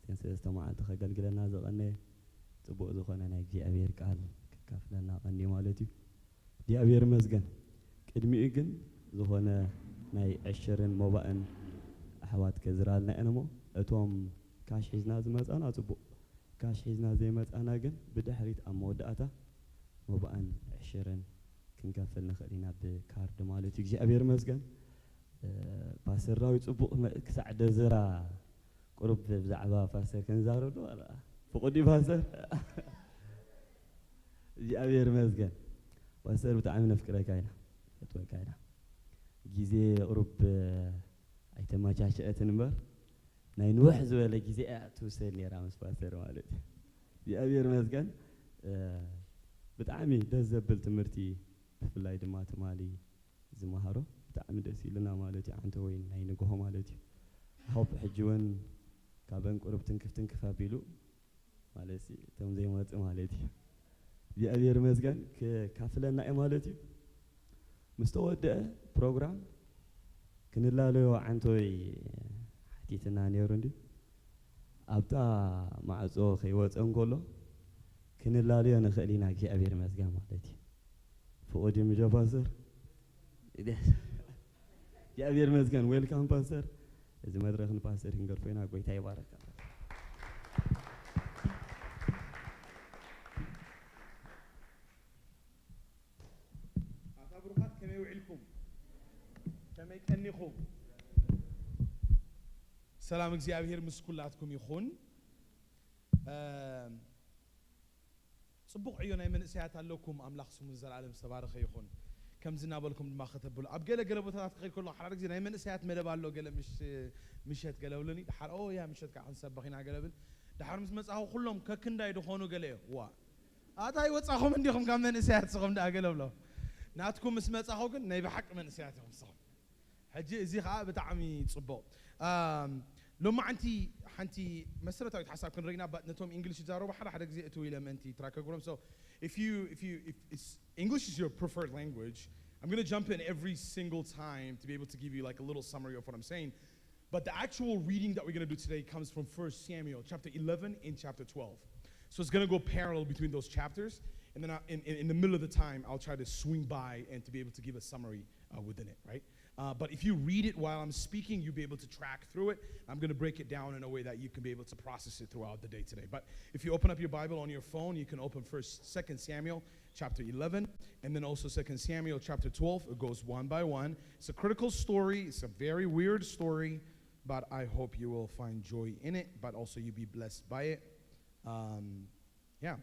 እተን ሰለስተ መዓልቲ ከገልግለና ዝቐነየ፣ ጽቡቕ ዝኾነ ናይ እግዚኣብሔር ቃል ከካፍለና ቀንዩ ማለት እዩ። እግዚኣብሔር ይመስገን። ቅድሚኡ ግን ዝኾነ ናይ ዕሽርን ሞባእን ኣሕዋት ከዝራልና እየን እሞ፣ እቶም ካሽ ሒዝና ዝመጻና ጽቡቕ፣ ካሽ ሒዝና ዘይመጻና ግን ብድሕሪት ኣብ መወዳእታ ሞባእን ዕሽርን ክንከፍል ንኽእል ኢና ብካርድ ማለት እዩ። እግዚኣብሔር ይመስገን። እ፣ ፓስተር ዳዊት ጽቡቕ መ-፣ ክሳዕ ደዝራ ቁሩብ ብዛዕባ ፓስተር ክንዛረብ ዶ? ዋላ ፍቑድ እዩ ፓስተር? እግዚኣብሔር ይመስገን። ፓስተር ብጣዕሚ ነፍቅረካ ኢና፣ ነፈትወካ ኢና። ግዜ ቁሩብ፣ እ፣ ኣይተመቻቸአትን እምበር ናይ ንውሕ ዝበለ ግዜ እያ ትውሰድ ነይራ ምስ ፓስተር ማለት እዩ። እግዚኣብሔር ይመስገን። እ፣ ብጣዕሚ ደስ ዘብል ትምህርቲ፣ ብፍላይ ድማ ትማሊ ዝመሃሮ ብጣዕሚ ደስ ኢሉና ማለት እዩ። ዓንተ ወይን ናይ ንግሆ ማለት እዩ። ሆፕ ሕጂ እውን ካብ እንቁርብ ትንክፍ ትንክፍ ኣቢሉ ማለት እዩ፣ እቶም ዘይመፁ ማለት እዩ። እግዚኣብሔር ይመስገን ክካፍለና እዩ ማለት እዩ። ምስ ተወደአ ፕሮግራም ክንላለዮ ዓንቶይ ሓቲትና ነይሩ እንዲ ኣብታ ማዕጾ ከይወፀ እንከሎ ክንላለዮ ንኽእል ኢና። እግዚኣብሔር ይመስገን ማለት እዩ። ፍቑድ እዩ ምጆ ፓስተር። እግዚኣብሔር ይመስገን። ዌልካም ፓስተር። እዚ መድረኽ ንፓስተር ክንገድፎ ኢና። ጎይታ ይባረካ። ኣታ ብሩኻት ከመይ ውዒልኩም? ከመይ ቀኒኹም? ሰላም እግዚኣብሔር ምስ ኩላትኩም ይኹን። እም፣ ጽቡቕ ዕዮ ናይ መንእሰያት ኣለኩም። ኣምላኽ ስሙ ንዘለኣለም ዝተባረኸ ይኹን። ከምዚ እናበልኩም ድማ ከተብሉ። ኣብ ገለ ገለ ቦታታት ክኸይድ ከለኹ ሓደ ግዜ ናይ መንእሰያት መደብ ኣሎ፣ ገለ ምሽ-፣ ምሸት ገለ ብሉኒ። ደሓር፣ "ኦ ያ፣ ምሸት ከዓ ክንሰብኽ ኢና" ገለ ብል። ደሓር ምስ መጻኹ ኩሎም ከክንዳይ ዝኾኑ ገለ እዮም። ዋ፣ ኣታ ኣይወጻኹም እንዲኹም ካብ መንእሰያት ንስኹም ደኣ ገለ ብሎ። ናትኩም ምስ መጻኹ ግን ናይ ብሓቂ መንእሰያት ኢኹም ንስኹም። ሕጂ እዚ ኸኣ ብጣዕሚ ጽቡቕ። ኣም፣ ሎማዓንቲ ሓንቲ መሰረታዊት ሓሳብ ክንርኢ ኢና፣ ባ-፣ ነቶም እንግሊሽ ዝዛረቡ ሓደ ሓደ ግዜ እትው ኢለ ምእንቲ ትራክ ክገብሮም። So, if you, if you, if it's, English is your preferred language, I'm gonna jump in every single time to be able to give you, like, a little summary of what I'm saying. But the actual reading that we're gonna do today comes from First Samuel chapter eleven and chapter twelve. So it's gonna go parallel between those chapters, and then I, in, in, in the middle of the time, I'll try to swing by and to be able to give a summary, uh, within it, right? Uh, but if you read it while I'm speaking, you'll be able to track through it. I'm gonna break it down in a way that you can be able to process it throughout the day today. But if you open up your Bible on your phone, you can open First, Second Samuel chapter eleven, and then also Second Samuel chapter twelve. It goes one by one. It's a critical story. It's a very weird story, but I hope you will find joy in it, but also you be blessed by it. Um, yeah.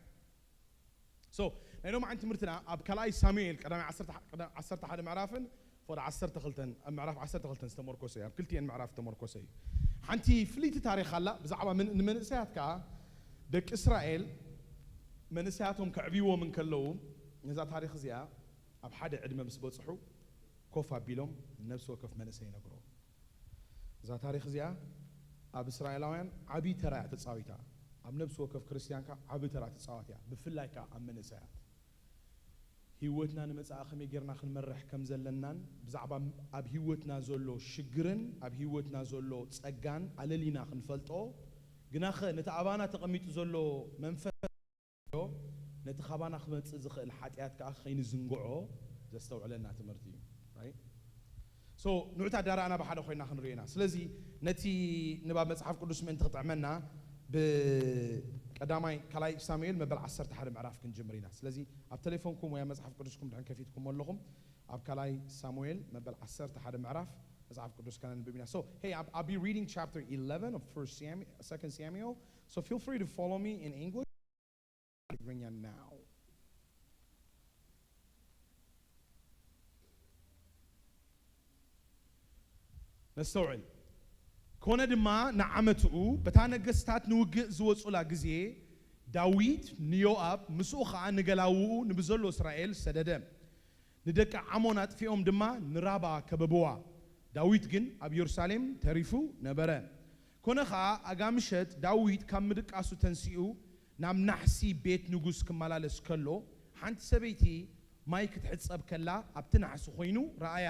So, ናይ ሎማዓንቲ ትምህርትና ኣብ ካልኣይ ሳሙኤል ቀዳማይ ዓሰርተ፣ ቀዳም-፣ ዓሰርተ ሓደ ምዕራፍን ፍቕዲ ዓሰርተ ክልተን፣ ኣብ ምዕራፍ ዓሰርተ ክልተን ዝተመርኮሰ እዩ። ኣብ ክልቲኤን ምዕራፍ ዝተመርኮሰ እዩ። ሓንቲ ፍልይቲ ታሪኽ ኣላ፣ ብዛዕባ ምን-፣ ንመንእሰያት ከኣ ደቂ እስራኤል መንእሰያቶም ከዕብይዎም እንከለዉ፣ ነዛ ታሪኽ እዚኣ ኣብ ሓደ ዕድመ ምስ በጽሑ ኮፍ ኣቢሎም ነፍሲ ወከፍ መንእሰይ ይነግሮ። እዛ ታሪኽ እዚኣ ኣብ እስራኤላውያን ዓቢ ተራ እያ ተጻዊታ። ኣብ ነፍሲ ወከፍ ክርስትያን ከኣ ዓቢ ተራ ትጻወት እያ፣ ብፍላይ ከኣ ኣብ መንእሰያት። ህይወትና ንመጻኢ ከመይ ጌርና ክንመርሕ ከም ዘለናን፣ ብዛዕባ ኣብ ህይወትና ዘሎ ሽግርን ኣብ ህይወትና ዘሎ ጸጋን ኣለሊና ክንፈልጦ፣ ግናኸ ነቲ ኣባና ተቐሚጡ ዘሎ መንፈስ ነቲ ካባና ክመጽእ ዝኽእል ሓጢኣት ከኣ ከይንዝንግዖ ዘስተውዕለና ትምህርቲ እዩ። Right? So፣ ንዑ ኣዳራእና ብሓደ ኮይና ክንርእዮ ኢና። ስለዚ ነቲ ንባብ መጽሓፍ ቅዱስ ምእንቲ ክጥዕመና ብቀዳማይ ካልኣይ ሳሙኤል መበል ዓሰርተ ሓደ ምዕራፍ ክንጅምር ኢና። ስለዚ ኣብ ተሌፎንኩም ወይ ኣብ መጽሓፍ ቅዱስኩም ድሕን ከፊትኩም ኣለኹም ኣብ ካልኣይ ሳሙኤል መበል ዓሰርተ ሓደ ምዕራፍ መጽሓፍ ቅዱስ ከነንብብ ኢና። So, hey, I'll, I'll be reading chapter eleven of First Samuel, Second Samuel. So feel free to follow me in English. ትግርኛ now። ነስተውዕል። ኮነ ድማ ንዓመትኡ በታ ነገስታት ንውግእ ዝወጹላ ግዜ ዳዊት ንዮኣብ ምስኡ ኸኣ ንገላውኡ ንብዘሎ እስራኤል ሰደደ። ንደቂ ዓሞን ኣጥፊኦም ድማ ንራባ ከበብዋ። ዳዊት ግን ኣብ የሩሳሌም ተሪፉ ነበረ። ኮነ ኸኣ ኣጋ ምሸት ዳዊት ካብ ምድቃሱ ተንሲኡ ናብ ናሕሲ ቤት ንጉስ ክመላለስ ከሎ፣ ሓንቲ ሰበይቲ ማይ ክትሕጸብ ከላ ኣብቲ ናሕሲ ኾይኑ ረኣያ።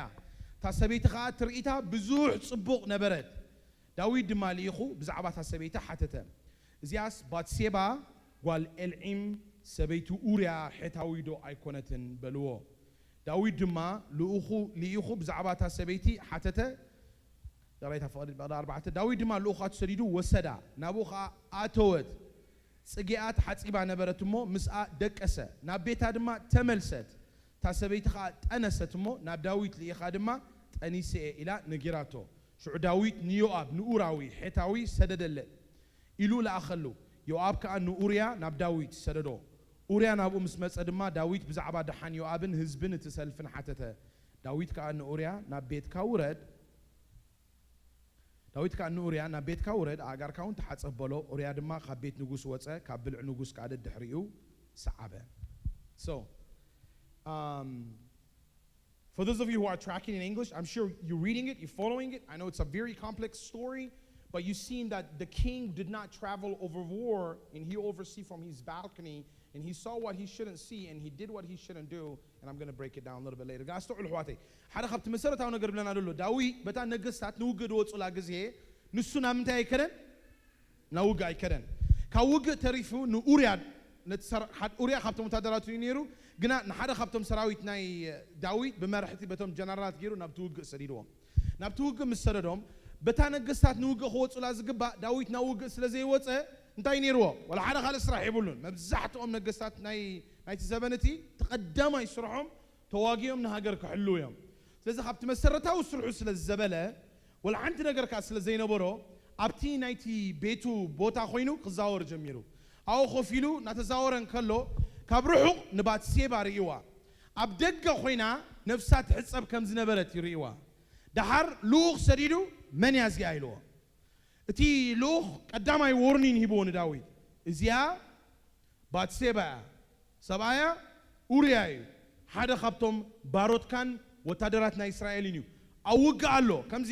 እታ ሰበይቲ ኸኣ ትርኢታ ብዙሕ ጽቡቕ ነበረት። ዳዊት ድማ ልኢኹ ብዛዕባ እታ ሰበይቲ ሓተተ። እዚኣስ ባትሴባ ጓል ኤልዒም ሰበይቲ ኡርያ ሔታዊ ዶ ኣይኮነትን? በልዎ። ዳዊት ድማ ልኡኹ፣ ልኢኹ ብዛዕባ እታ ሰበይቲ ሓተተ። ዳራይታ ፍቕዲ፣ ፍቕዲ ኣርባዕተ። ዳዊት ድማ ልኡኻቱ ሰዲዱ ወሰዳ፣ ናብኡ ኸኣ ኣተወት። ጽጌኣ ተሓጺባ ነበረት እሞ ምስኣ ደቀሰ፣ ናብ ቤታ ድማ ተመልሰት። እታ ሰበይቲ ኸኣ ጠነሰት እሞ ናብ ዳዊት ልኢኻ ድማ፣ "ጠኒሰ እየ" ኢላ ነጊራቶ። ሽዑ ዳዊት ንዮኣብ ንኡራዊ ሔታዊ ሰደደለ ኢሉ ለኣኸሉ። ዮኣብ ከኣ ንኡርያ ናብ ዳዊት ሰደዶ። ኡርያ ናብኡ ምስ መጸ ድማ ዳዊት ብዛዕባ ደሓን ዮኣብን ህዝብን እቲ ሰልፍን ሓተተ። ዳዊት ከኣ ንኡርያ፣ "ናብ ቤትካ ውረድ፣ ዳዊት ከኣ ንኡርያ ናብ ቤትካ ውረድ፣ ኣእጋርካ እውን ተሓጸብ በሎ። ኡርያ ድማ ካብ ቤት ንጉስ ወጸ፣ ካብ ብልዒ ንጉስ ከኣ ደድሕሪኡ ሰዓበ። So, um, for those of you who are tracking in English, I'm sure you're reading it, you're following it. I know it's a very complex story, but you've seen that the king did not travel over war, and he oversee from his balcony, and he saw what he shouldn't see, and he did what he shouldn't do, and I'm going to break it down a little bit later. ጋር አስተውዕሉ ኣሕዋተይ፣ ሓደ ካብቲ መሰረታዊ ነገር ብለና ዘሎ ዳዊት በታ ነገስታት ንውግእ ዝወፁላ ግዜ ንሱ ናብ ምንታይ ኣይከደን ናብ ውግእ ኣይከደን። ካብ ውግእ ተሪፉ ንኡርያ ነቲ ሰራ- ሓደ- ኡርያ ካብቶም ወታደራቱ እዩ ነይሩ፣ ግና ንሓደ ካብቶም ሰራዊት ናይ ዳዊት ብመራሕቲ በቶም ጀነራላት ገይሩ ናብቲ ውግእ ሰዲድዎም። ናብቲ ውግእ ምስ ሰደዶም በታ ነገስታት ንውግእ ክወፁላ ዝግባእ ዳዊት ናብ ውግእ ስለ ዘይወፀ እንታይ ነይርዎ? ወላ ሓደ ካልእ ስራሕ የብሉን። መብዛሕትኦም ነገስታት ናይ ናይቲ ዘበን እቲ ተቐዳማይ ስርሖም ተዋጊኦም ንሃገር ክሕልው እዮም። ስለዚ ካብቲ መሰረታዊ ስርሑ ስለ ዘበለ ወላ ሓንቲ ነገር ከኣ ስለ ዘይነበሮ ኣብቲ ናይቲ ቤቱ ቦታ ኮይኑ ክዛወር ጀሚሩ። ኣብኡ ኮፍ ኢሉ እናተዛወረ እንከሎ ካብ ርሑቕ ንባትሴባ ርእይዋ። ኣብ ደገ ኮይና ነፍሳ ትሕጸብ ከም ዝነበረት ይርእይዋ። ደሓር ልኡኽ ሰዲዱ መን እያ እዚኣ ኢልዎ። እቲ ልኡኽ ቀዳማይ ዎርኒን ሂብዎ ንዳዊት። እዚኣ ባትሴባ እያ። ሰብኣያ ኡርያ እዩ። ሓደ ካብቶም ባሮትካን ወታደራት ናይ እስራኤልን እዩ። ኣብ ውግእ ኣሎ። ከምዚ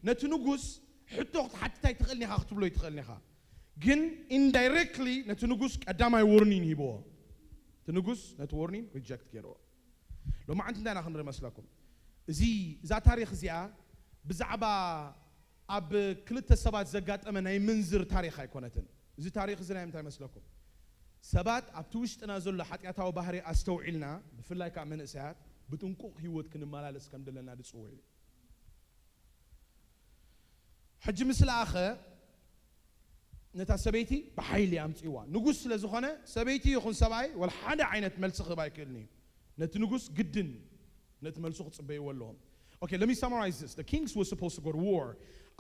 ነቲ ንጉስ ሕቶ ክትሓትት ኣይትኽእልን ኢኻ ክትብሎ ኣይትኽእልን ኢኻ። ግን ኢንዳይሬክትሊ ነቲ ንጉስ ቀዳማይ ዎርኒን ሂብዎ። እቲ ንጉስ ነቲ ዎርኒን ሪጀክት ገይርዎ። ሎማዓንቲ እንታይ ኢና ክንርኢ መስለኩም? እዚ እዛ ታሪኽ እዚኣ ብዛዕባ ኣብ ክልተ ሰባት ዘጋጠመ ናይ ምንዝር ታሪኽ ኣይኮነትን። እዚ ታሪኽ እዚ ናይ ምንታይ መስለኩም? ሰባት ኣብቲ ውሽጥና ዘሎ ሓጢኣታዊ ባህሪ ኣስተውዒልና፣ ብፍላይ ከዓ መንእሰያት ብጥንቁቕ ህይወት ክንመላለስ ከም ዘለና ዝጽውዕ እዩ። ሕጂ ምስ ለኣኸ ነታ ሰበይቲ ብሓይሊ ኣምፅእዋ። ንጉስ ስለ ዝኾነ ሰበይቲ ይኹን ሰብኣይ ወላ ሓደ ዓይነት መልሲ ክህብ ኣይክእልን እዩ። ነቲ ንጉስ ግድን ነቲ መልሱ ክፅበይዎ ኣለዎም። Okay, let me summarize this. The kings were supposed to go to war.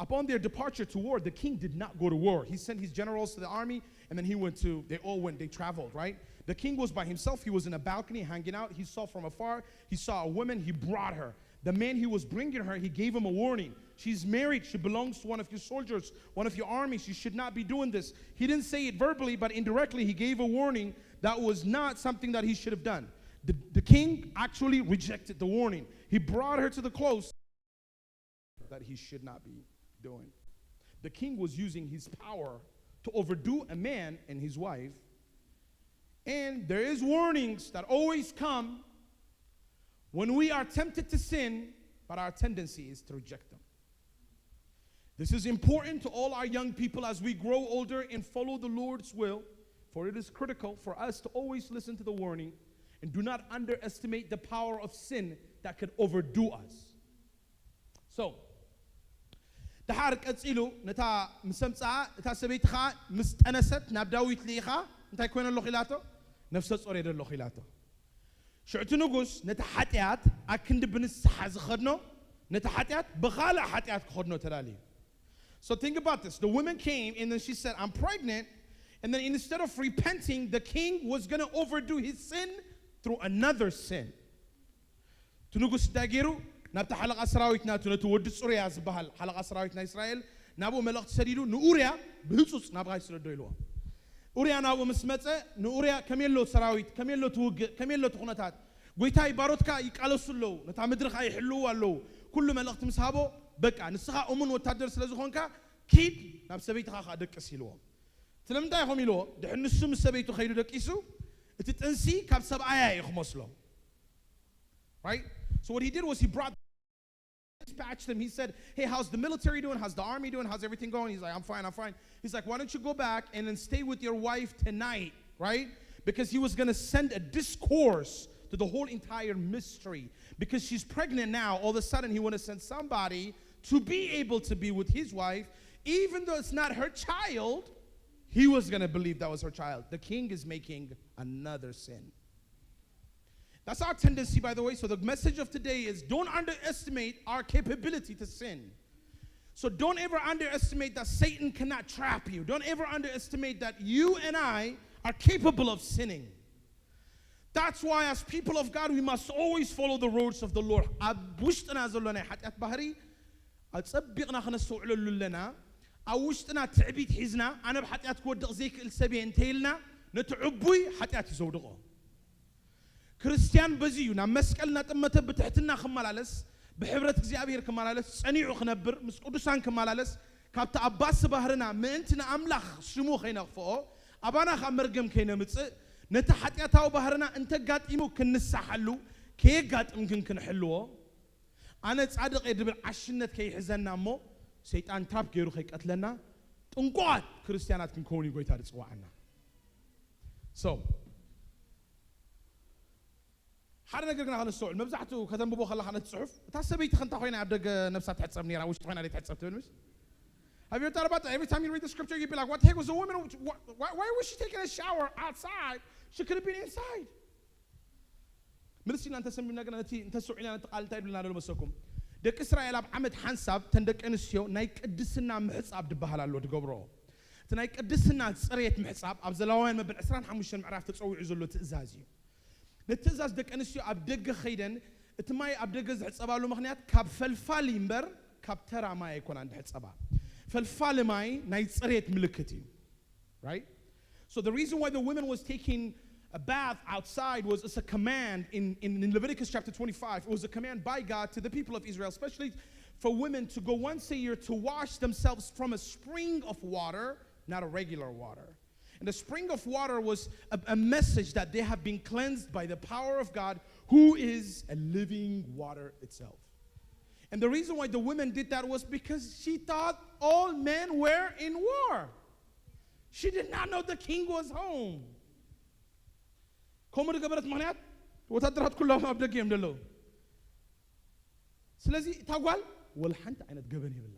Upon their departure to war, the king did not go to war. He sent his generals to the army, and then he went to, they all went, they traveled, right? The king was by himself. He was in a balcony hanging out. He saw from afar. He saw a woman. He brought her. The man he was bringing her, he gave him a warning. She's married. She belongs to one of your soldiers, one of your armies. You should not be doing this. He didn't say it verbally, but indirectly, he gave a warning that was not something that he should have done. The, the king actually rejected the warning. He brought her to the close that he should not be doing. The king was using his power to overdo a man and his wife. And there is warnings that always come when we are tempted to sin, but our tendency is to reject them. This is important to all our young people as we grow older and follow the Lord's will, for it is critical for us to always listen to the warning and do not underestimate the power of sin that could overdo us. So, ደሓር ቀጺሉ ነታ ምስ ኣምጽኣ፣ እታ ሰበይቲ ኸኣ ምስ ጠነሰት ናብ ዳዊት ልኢኻ፣ እንታይ ኮይነ ኣለኹ ኢላቶ? ነፍሰ ጾር እየ ዘለኹ ኢላቶ። ሽዑ እቲ ንጉስ ነቲ ሓጢኣት ኣክንዲ ብንስሓ ዝኸድኖ፣ ነቲ ሓጢኣት ብኻልእ ሓጢኣት ክኸድኖ ተዳልዩ። So think about this. The woman came and then she said, "I'm pregnant." And then instead of repenting, the king was going to overdo his sin through another sin. እቲ ንጉስ እንታይ ገይሩ? ናብቲ ሓለቓ ሰራዊት ናቱ፣ ነቲ ወዲ ጽሩያ ዝበሃል ሓለቓ ሰራዊት ናይ እስራኤል ናብኡ መልእኽቲ ሰዲዱ፣ ንኡርያ ብህጹጽ ናብኻ ይስደዶ ኢልዎ። ኡርያ ናብኡ ምስ መጸ፣ ንኡርያ ከመይ ኣሎ ሰራዊት፣ ከመይ ኣሎ እቲ ውግእ፣ ከመይ ኣሎ እቲ ኩነታት፣ ጎይታይ ባሮትካ ይቃለሱ ኣለዉ፣ ነታ ምድሪ ኸኣ ይሕልውዋ ኣለዉ። ኩሉ መልእኽቲ ምስ ሃቦ፣ በቃ ንስኻ እሙን ወታደር ስለ ዝኾንካ ኪድ ናብ ሰበይትኻ ኸኣ ደቅስ ኢልዎ። ስለምንታይ ኢኹም ኢልዎ? ድሕሪ ንሱ ምስ ሰበይቱ ከይዱ ደቂሱ፣ እቲ ጥንሲ ካብ ሰብኣያ እዩ ክመስሎ። Right? So what he did was he brought dispatched him. He said, "Hey, how's the military doing? How's the army doing? How's everything going?" He's like, "I'm fine, I'm fine." He's like, "Why don't you go back and then stay with your wife tonight?" Right? Because he was going to send a discourse to the whole entire mystery. Because she's pregnant now, all of a sudden he want to send somebody to be able to be with his wife, even though it's not her child. He was going to believe that was her child. The king is making another sin. That's our tendency, by the way. So the message of today is, don't underestimate our capability to sin. So don't ever underestimate that Satan cannot trap you. Don't ever underestimate that you and I are capable of sinning. That's why, as people of God, we must always follow the roads of the Lord. ኣብ ውሽጥና ዘሎ ናይ ሓጢኣት ባህሪ ኣጸቢቕና ክነስተውዕለሉ ኣለና። ኣብ ውሽጥና ትዕቢት ሒዝና፣ ኣነ ብሓጢኣት ክወድቕ ዘይክእል ሰብ እየ እንተኢልና፣ ነቲ ዕቡይ ሓጢኣት እዩ ዘውድቖ። ክርስትያን በዚ እዩ ናብ መስቀል እናጠመተ ብትሕትና ክመላለስ፣ ብሕብረት እግዚኣብሔር ክመላለስ፣ ጸኒዑ ክነብር፣ ምስ ቅዱሳን ክመላለስ፣ ካብቲ ኣባሲ ባህርና ምእንቲ ንኣምላኽ ሽሙ ከይነኽፍኦ፣ ኣባና ካብ መርገም ከይነምጽእ፣ ነቲ ሓጢኣታዊ ባህርና እንተጋጢሙ ክንሳሓሉ፣ ከየጋጥም ግን ክንሕልዎ። ኣነ ጻድቕ እየ ድብል ዓሽነት ከይሕዘና እሞ፣ ሰይጣን ትራፕ ገይሩ ከይቀትለና፣ ጥንቁቓት ክርስትያናት ክንከውን እዩ ጎይታ ዝጽዋዓና። So፣ ሓደ ነገር ግና ከነስተውዕል፣ መብዛሕትኡ ከተንብቦ ከለኻ ነቲ ጽሑፍ፣ እታ ሰበይቲ ከንታ ኮይና ኣብ ደገ ነብሳ ትሕጸብ ነይራ፣ ውሽጢ ኮይና ዘይትሕጸብ ትብል ምስ? Have you thought about that? Every time you read the scripture, you'd be like, "What the heck was the woman? Why, why was she taking a shower outside? She could have been inside." ምልስ ኢልና እንተሰሚምና ግና ነቲ እንተስውዒና ነቲ ቃል እንታይ ይብልና ደሎ መሰኩም? ደቂ እስራኤል ኣብ ዓመት ሓንሳብ ተን ደቂ ኣንስትዮ ናይ ቅድስና ምሕጻብ ድበሃል ኣሎ ድገብሮ። እቲ ናይ ቅድስና ጽሬት ምሕጻብ ኣብ ዘሌዋውያን መበል ዕስራን ሓሙሽተን ምዕራፍ ተጸዊዑ ዘሎ ትእዛዝ እዩ። ነቲ ትእዛዝ ደቂ ኣንስትዮ ኣብ ደገ ኸይደን እቲ ማይ ኣብ ደገ ዝሕጸባሉ ምኽንያት ካብ ፈልፋሊ እምበር ካብ ተራ ማይ ኣይኮናን ድሕጸባ። ፈልፋሊ ማይ ናይ ጽሬት ምልክት እዩ። Right? So the reason why the woman was taking a bath outside was it's a command in, in, in Leviticus chapter twenty-five. It was a command by God to the people of Israel, especially for women to go once a year to wash themselves from a spring of water, not a regular water. And the spring of water was a, a message that they have been cleansed by the power of God, who is a living water itself. And the reason why the woman did that was because she thought all men were in war. She did not know the king was home. ከምኡ ዝገበረት ምኽንያት ወታደራት ኩሎም ኣብ ደገ እዮም ዘለዉ። ስለዚ እታ ጓል ወላ ሓንቲ ዓይነት ገበን የብላ።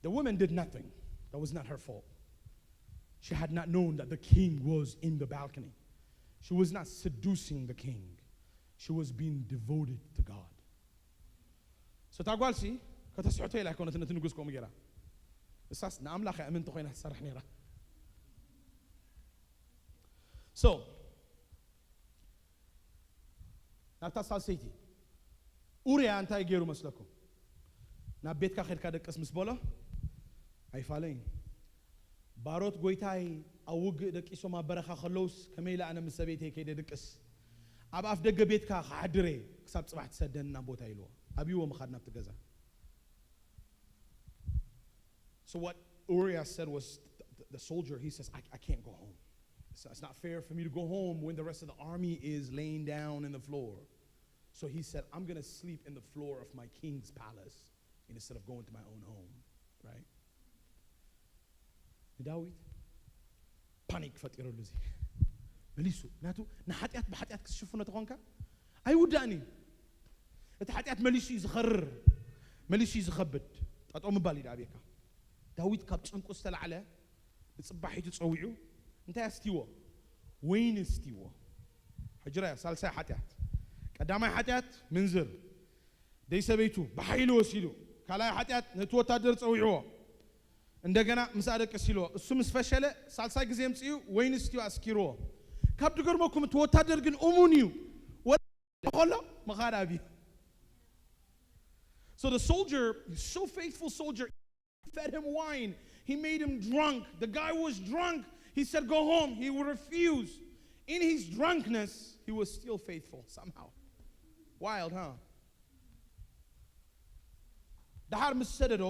The woman did nothing. That was not her fault. She had not known that the king was in the balcony. She was not seducing the king. She was being devoted to God. So እታ ጓልሲ ከተስሕቶ ኢላ ኣይኮነትን ነቲ ንጉስ ከምኡ ገይራ። እሳስ ንኣምላኽ እያ እምንቲ ኮይና ትሰርሕ ነይራ። So ናብታ ሳልሰይቲ ኡርያ እንታይ ገይሩ መስለኩም? ናብ ቤትካ ከድካ ደቅስ ምስ በሎ ኣይፋለይን። ባሮት ጎይታይ ኣብ ውግእ ደቂሶም ኣብ በረኻ ከለውስ ከመይ ኢለ ኣነ ምስ ሰበይተይ ከይደ ድቅስ? ኣብ ኣፍ ደገ ቤትካ ክሓድር እየ ክሳብ ጽባሕ ትሰደኒ ናብ ቦታ ኢልዎ ኣብይዎ ምኻድ ናብቲ ገዛ። So what Uriah said was the, the soldier, he says, I, I can't go home. It's, it's not fair for me to go home when the rest of the army is laying down in the floor. So he said, I'm going to sleep in the floor of my king's palace instead of going to my own home, right? ንዳዊት ፓኒክ ፈጢረሉ እዚ መሊሱ ናቱ ንሓጢኣት ብሓጢኣት ክትሽፍኖ ተኾንካ ኣይውዳእን እዩ። እቲ ሓጢኣት መሊሱ እዩ ዝኸርር፣ መሊሱ እዩ ዝኸብድ። ጠጠው ምባል እዩ ድኣብየካ። ዳዊት ካብ ጭንቁ ዝተላዕለ ንጽባሒቱ ጸዊዑ እንታይ ኣስትይዎ? ወይኒ ኣስትይዎ። ሕጂ ራያ ሳልሳይ ሓጢኣት። ቀዳማይ ሓጢኣት ምንዝር ደይ ሰበይቱ ብሓይሊ ወሲዱ። ካልኣይ ሓጢኣት ነቲ ወታደር ጸዊዕዎ እንደገና ምስ ኣደቅስ ኢልዎ። እሱ ምስ ፈሸለ ሳልሳይ ግዜ ምጽኡ ወይኒ ስትዩ ኣስኪርዎ። ካብ ድገርመኩም እቲ ወታደር ግን እሙን እዩ። ወላ ከሎ መኻድ ኣብዩ። So the soldier, so faithful soldier, fed him wine. He made him drunk. The guy was drunk. He said, "Go home." He refused. In his drunkenness, he was still faithful somehow. Wild, huh? ደሓር ምስ ሰደዶ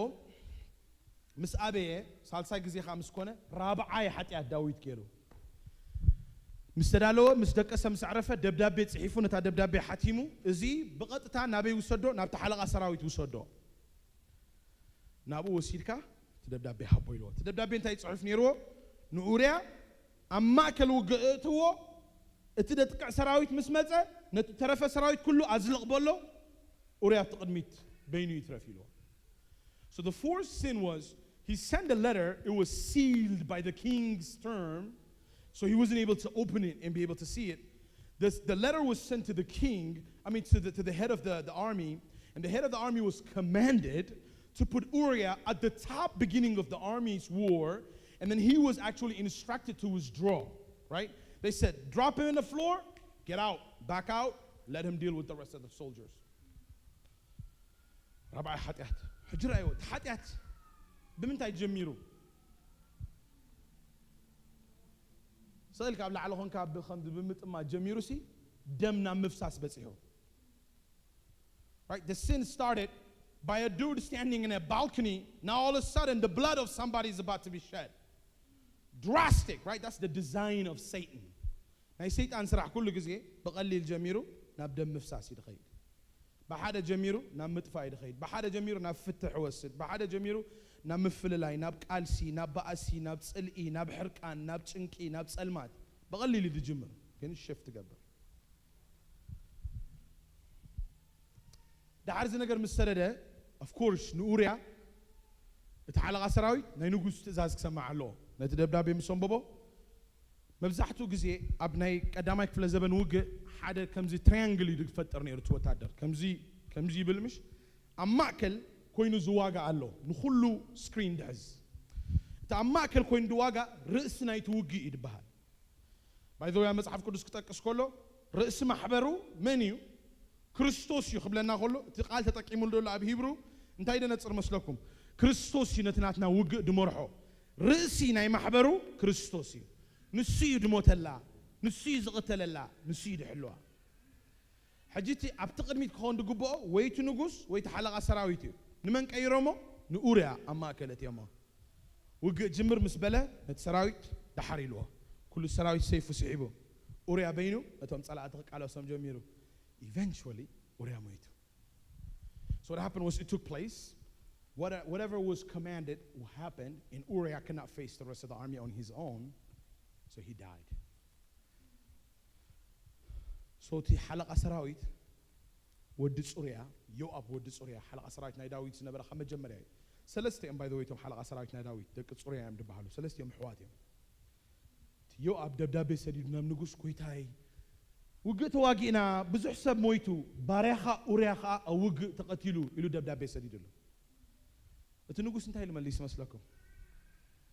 ምስ ኣበየ ሳልሳይ ግዜ ከዓ ምስ ኮነ ራብዓይ ሓጢኣት ዳዊት ገይሩ ምስ ተዳለወ ምስ ደቀሰ ምስ ኣዕረፈ ደብዳቤ ጽሒፉ ነታ ደብዳቤ ሓቲሙ እዚ ብቐጥታ ናበይ ውሰዶ ናብቲ ሓለቓ ሰራዊት ውሰዶ ናብኡ ወሲድካ እቲ ደብዳቤ ሃቦ ኢልዎ እቲ ደብዳቤ እንታይ ጽሑፍ ነይርዎ ንኡርያ ኣብ ማእከል ውግእ እእትዎ እቲ ደጥቅዕ ሰራዊት ምስ መጸ ነቲ ተረፈ ሰራዊት ኩሉ ኣዝልቕ በሎ ኡርያ እቲ ቅድሚት በይኑ ይትረፍ ኢልዎ So the fourth sin was he sent a letter, it was sealed by the king's term, so he wasn't able to open it and be able to see it. This, the letter was sent to the king, I mean to the, to the head of the, the army, and the head of the army was commanded to put Uriah at the top beginning of the army's war, and then he was actually instructed to withdraw, right? They said, drop him in the floor, get out, back out, let him deal with the rest of the soldiers. ባይ ሓጢኣት ሕጂ ራእይዎ። እቲ ሓጢኣት ብምንታይ ጀሚሩ? ስእል ካብ ላዕሊ ኾንካ ብኸምዚ ብምጥማት ጀሚሩ ሲ ደም ናብ ምፍሳስ በጺሑ። Right? The sin started by a dude standing in a balcony. Now all of a sudden the blood of somebody is about to be shed. Drastic, right? That's the design of Satan. ናይ ሰይጣን ስራሕ ኩሉ ግዜ ብቐሊል ጀሚሩ ናብ ደም ምፍሳስ እዩ ድኸይድ። ብሓደ ጀሚሩ ናብ ምጥፋእ እዩ ድኸይድ። ብሓደ ጀሚሩ ናብ ፍትሕ ወስድ። ብሓደ ጀሚሩ ናብ ምፍልላይ፣ ናብ ቃልሲ፣ ናብ ባእሲ፣ ናብ ጽልኢ፣ ናብ ሕርቃን፣ ናብ ጭንቂ፣ ናብ ጸልማት። ብቐሊል እዩ ድጅምር፣ ግን ሽፍት ትገብር። ድሓር እዚ ነገር ምስ ሰደደ፣ of course ንኡርያ እቲ ሓለቓ ሰራዊት ናይ ንጉስ ትእዛዝ ክሰማዕ ኣለዎ። ነቲ ደብዳቤ ምስ ኣንበቦ፣ መብዛሕትኡ ግዜ ኣብ ናይ ቀዳማይ ክፍለ ዘበን ውግእ ሓደ ከምዚ ትራያንግል እዩ ዝፈጥር ነይሩ። እቲ ወታደር ከምዚ ከምዚ ይብል ምሽ፣ ኣብ ማእከል ኮይኑ ዝዋጋ ኣሎ፣ ንኹሉ ስክሪን ድሕዝ። እቲ ኣብ ማእከል ኮይኑ ዝዋጋ ርእሲ ናይቲ ውግእ እዩ ዝበሃል። ባይዘውያ መጽሓፍ ቅዱስ ክጠቅስ ከሎ ርእሲ ማሕበሩ መን እዩ? ክርስቶስ እዩ ክብለና ከሎ እቲ ቃል ተጠቂሙሉ ዘሎ ኣብ ሂብሩ እንታይ ደነጽር መስለኩም? ክርስቶስ እዩ ነቲ ናትና ውግእ ድመርሖ። ርእሲ ናይ ማሕበሩ ክርስቶስ እዩ። ንሱ እዩ ድሞተላ፣ ንሱ እዩ ዝቕተለላ፣ ንሱ እዩ ድሕልዋ። ሕጂ እቲ ኣብቲ ቅድሚት ክኸውን ድግብኦ ወይ እቲ ንጉስ ወይ እቲ ሓለቓ ሰራዊት እዩ። ንመን ቀይሮሞ? ንኡርያ ኣብ ማእከል እትዮሞ። ውግእ ጅምር ምስ በለ ነቲ ሰራዊት ደሓር ኢልዎ። ኩሉ ሰራዊት ሰይፉ ስሒቡ ኡርያ በይኑ ነቶም ጸላእቲ ክቃለሶም ጀሚሩ። Eventually ኡርያ ሞይቱ። So what happened was it took place. What, whatever was commanded happened, and Uriah could not face the rest of the army on his own, so he died. So እቲ ሓለቓ ሰራዊት ወዲ ጽሩያ፣ ዮኣብ ወዲ ጽሩያ፣ ሓለቓ ሰራዊት ናይ ዳዊት ዝነበረ ካብ መጀመርያ እዩ። ሰለስተ እዮም፣ by the way፣ እቶም ሓለቓ ሰራዊት ናይ ዳዊት፣ ደቂ ጽሩያ እዮም ዝበሃሉ። ሰለስተ እዮም፣ ኣሕዋት እዮም። እቲ ዮኣብ ደብዳቤ ሰዲዱ ናብ ንጉስ፣ "ጎይታይ፣ ውግእ ተዋጊእና፣ ብዙሕ ሰብ ሞይቱ፣ ባርያኻ ኡርያ ኸኣ ኣብ ውግእ ተቐቲሉ" ኢሉ ደብዳቤ ሰዲዱሉ። እቲ ንጉስ እንታይ ኢሉ መሊሱ መስለኩም?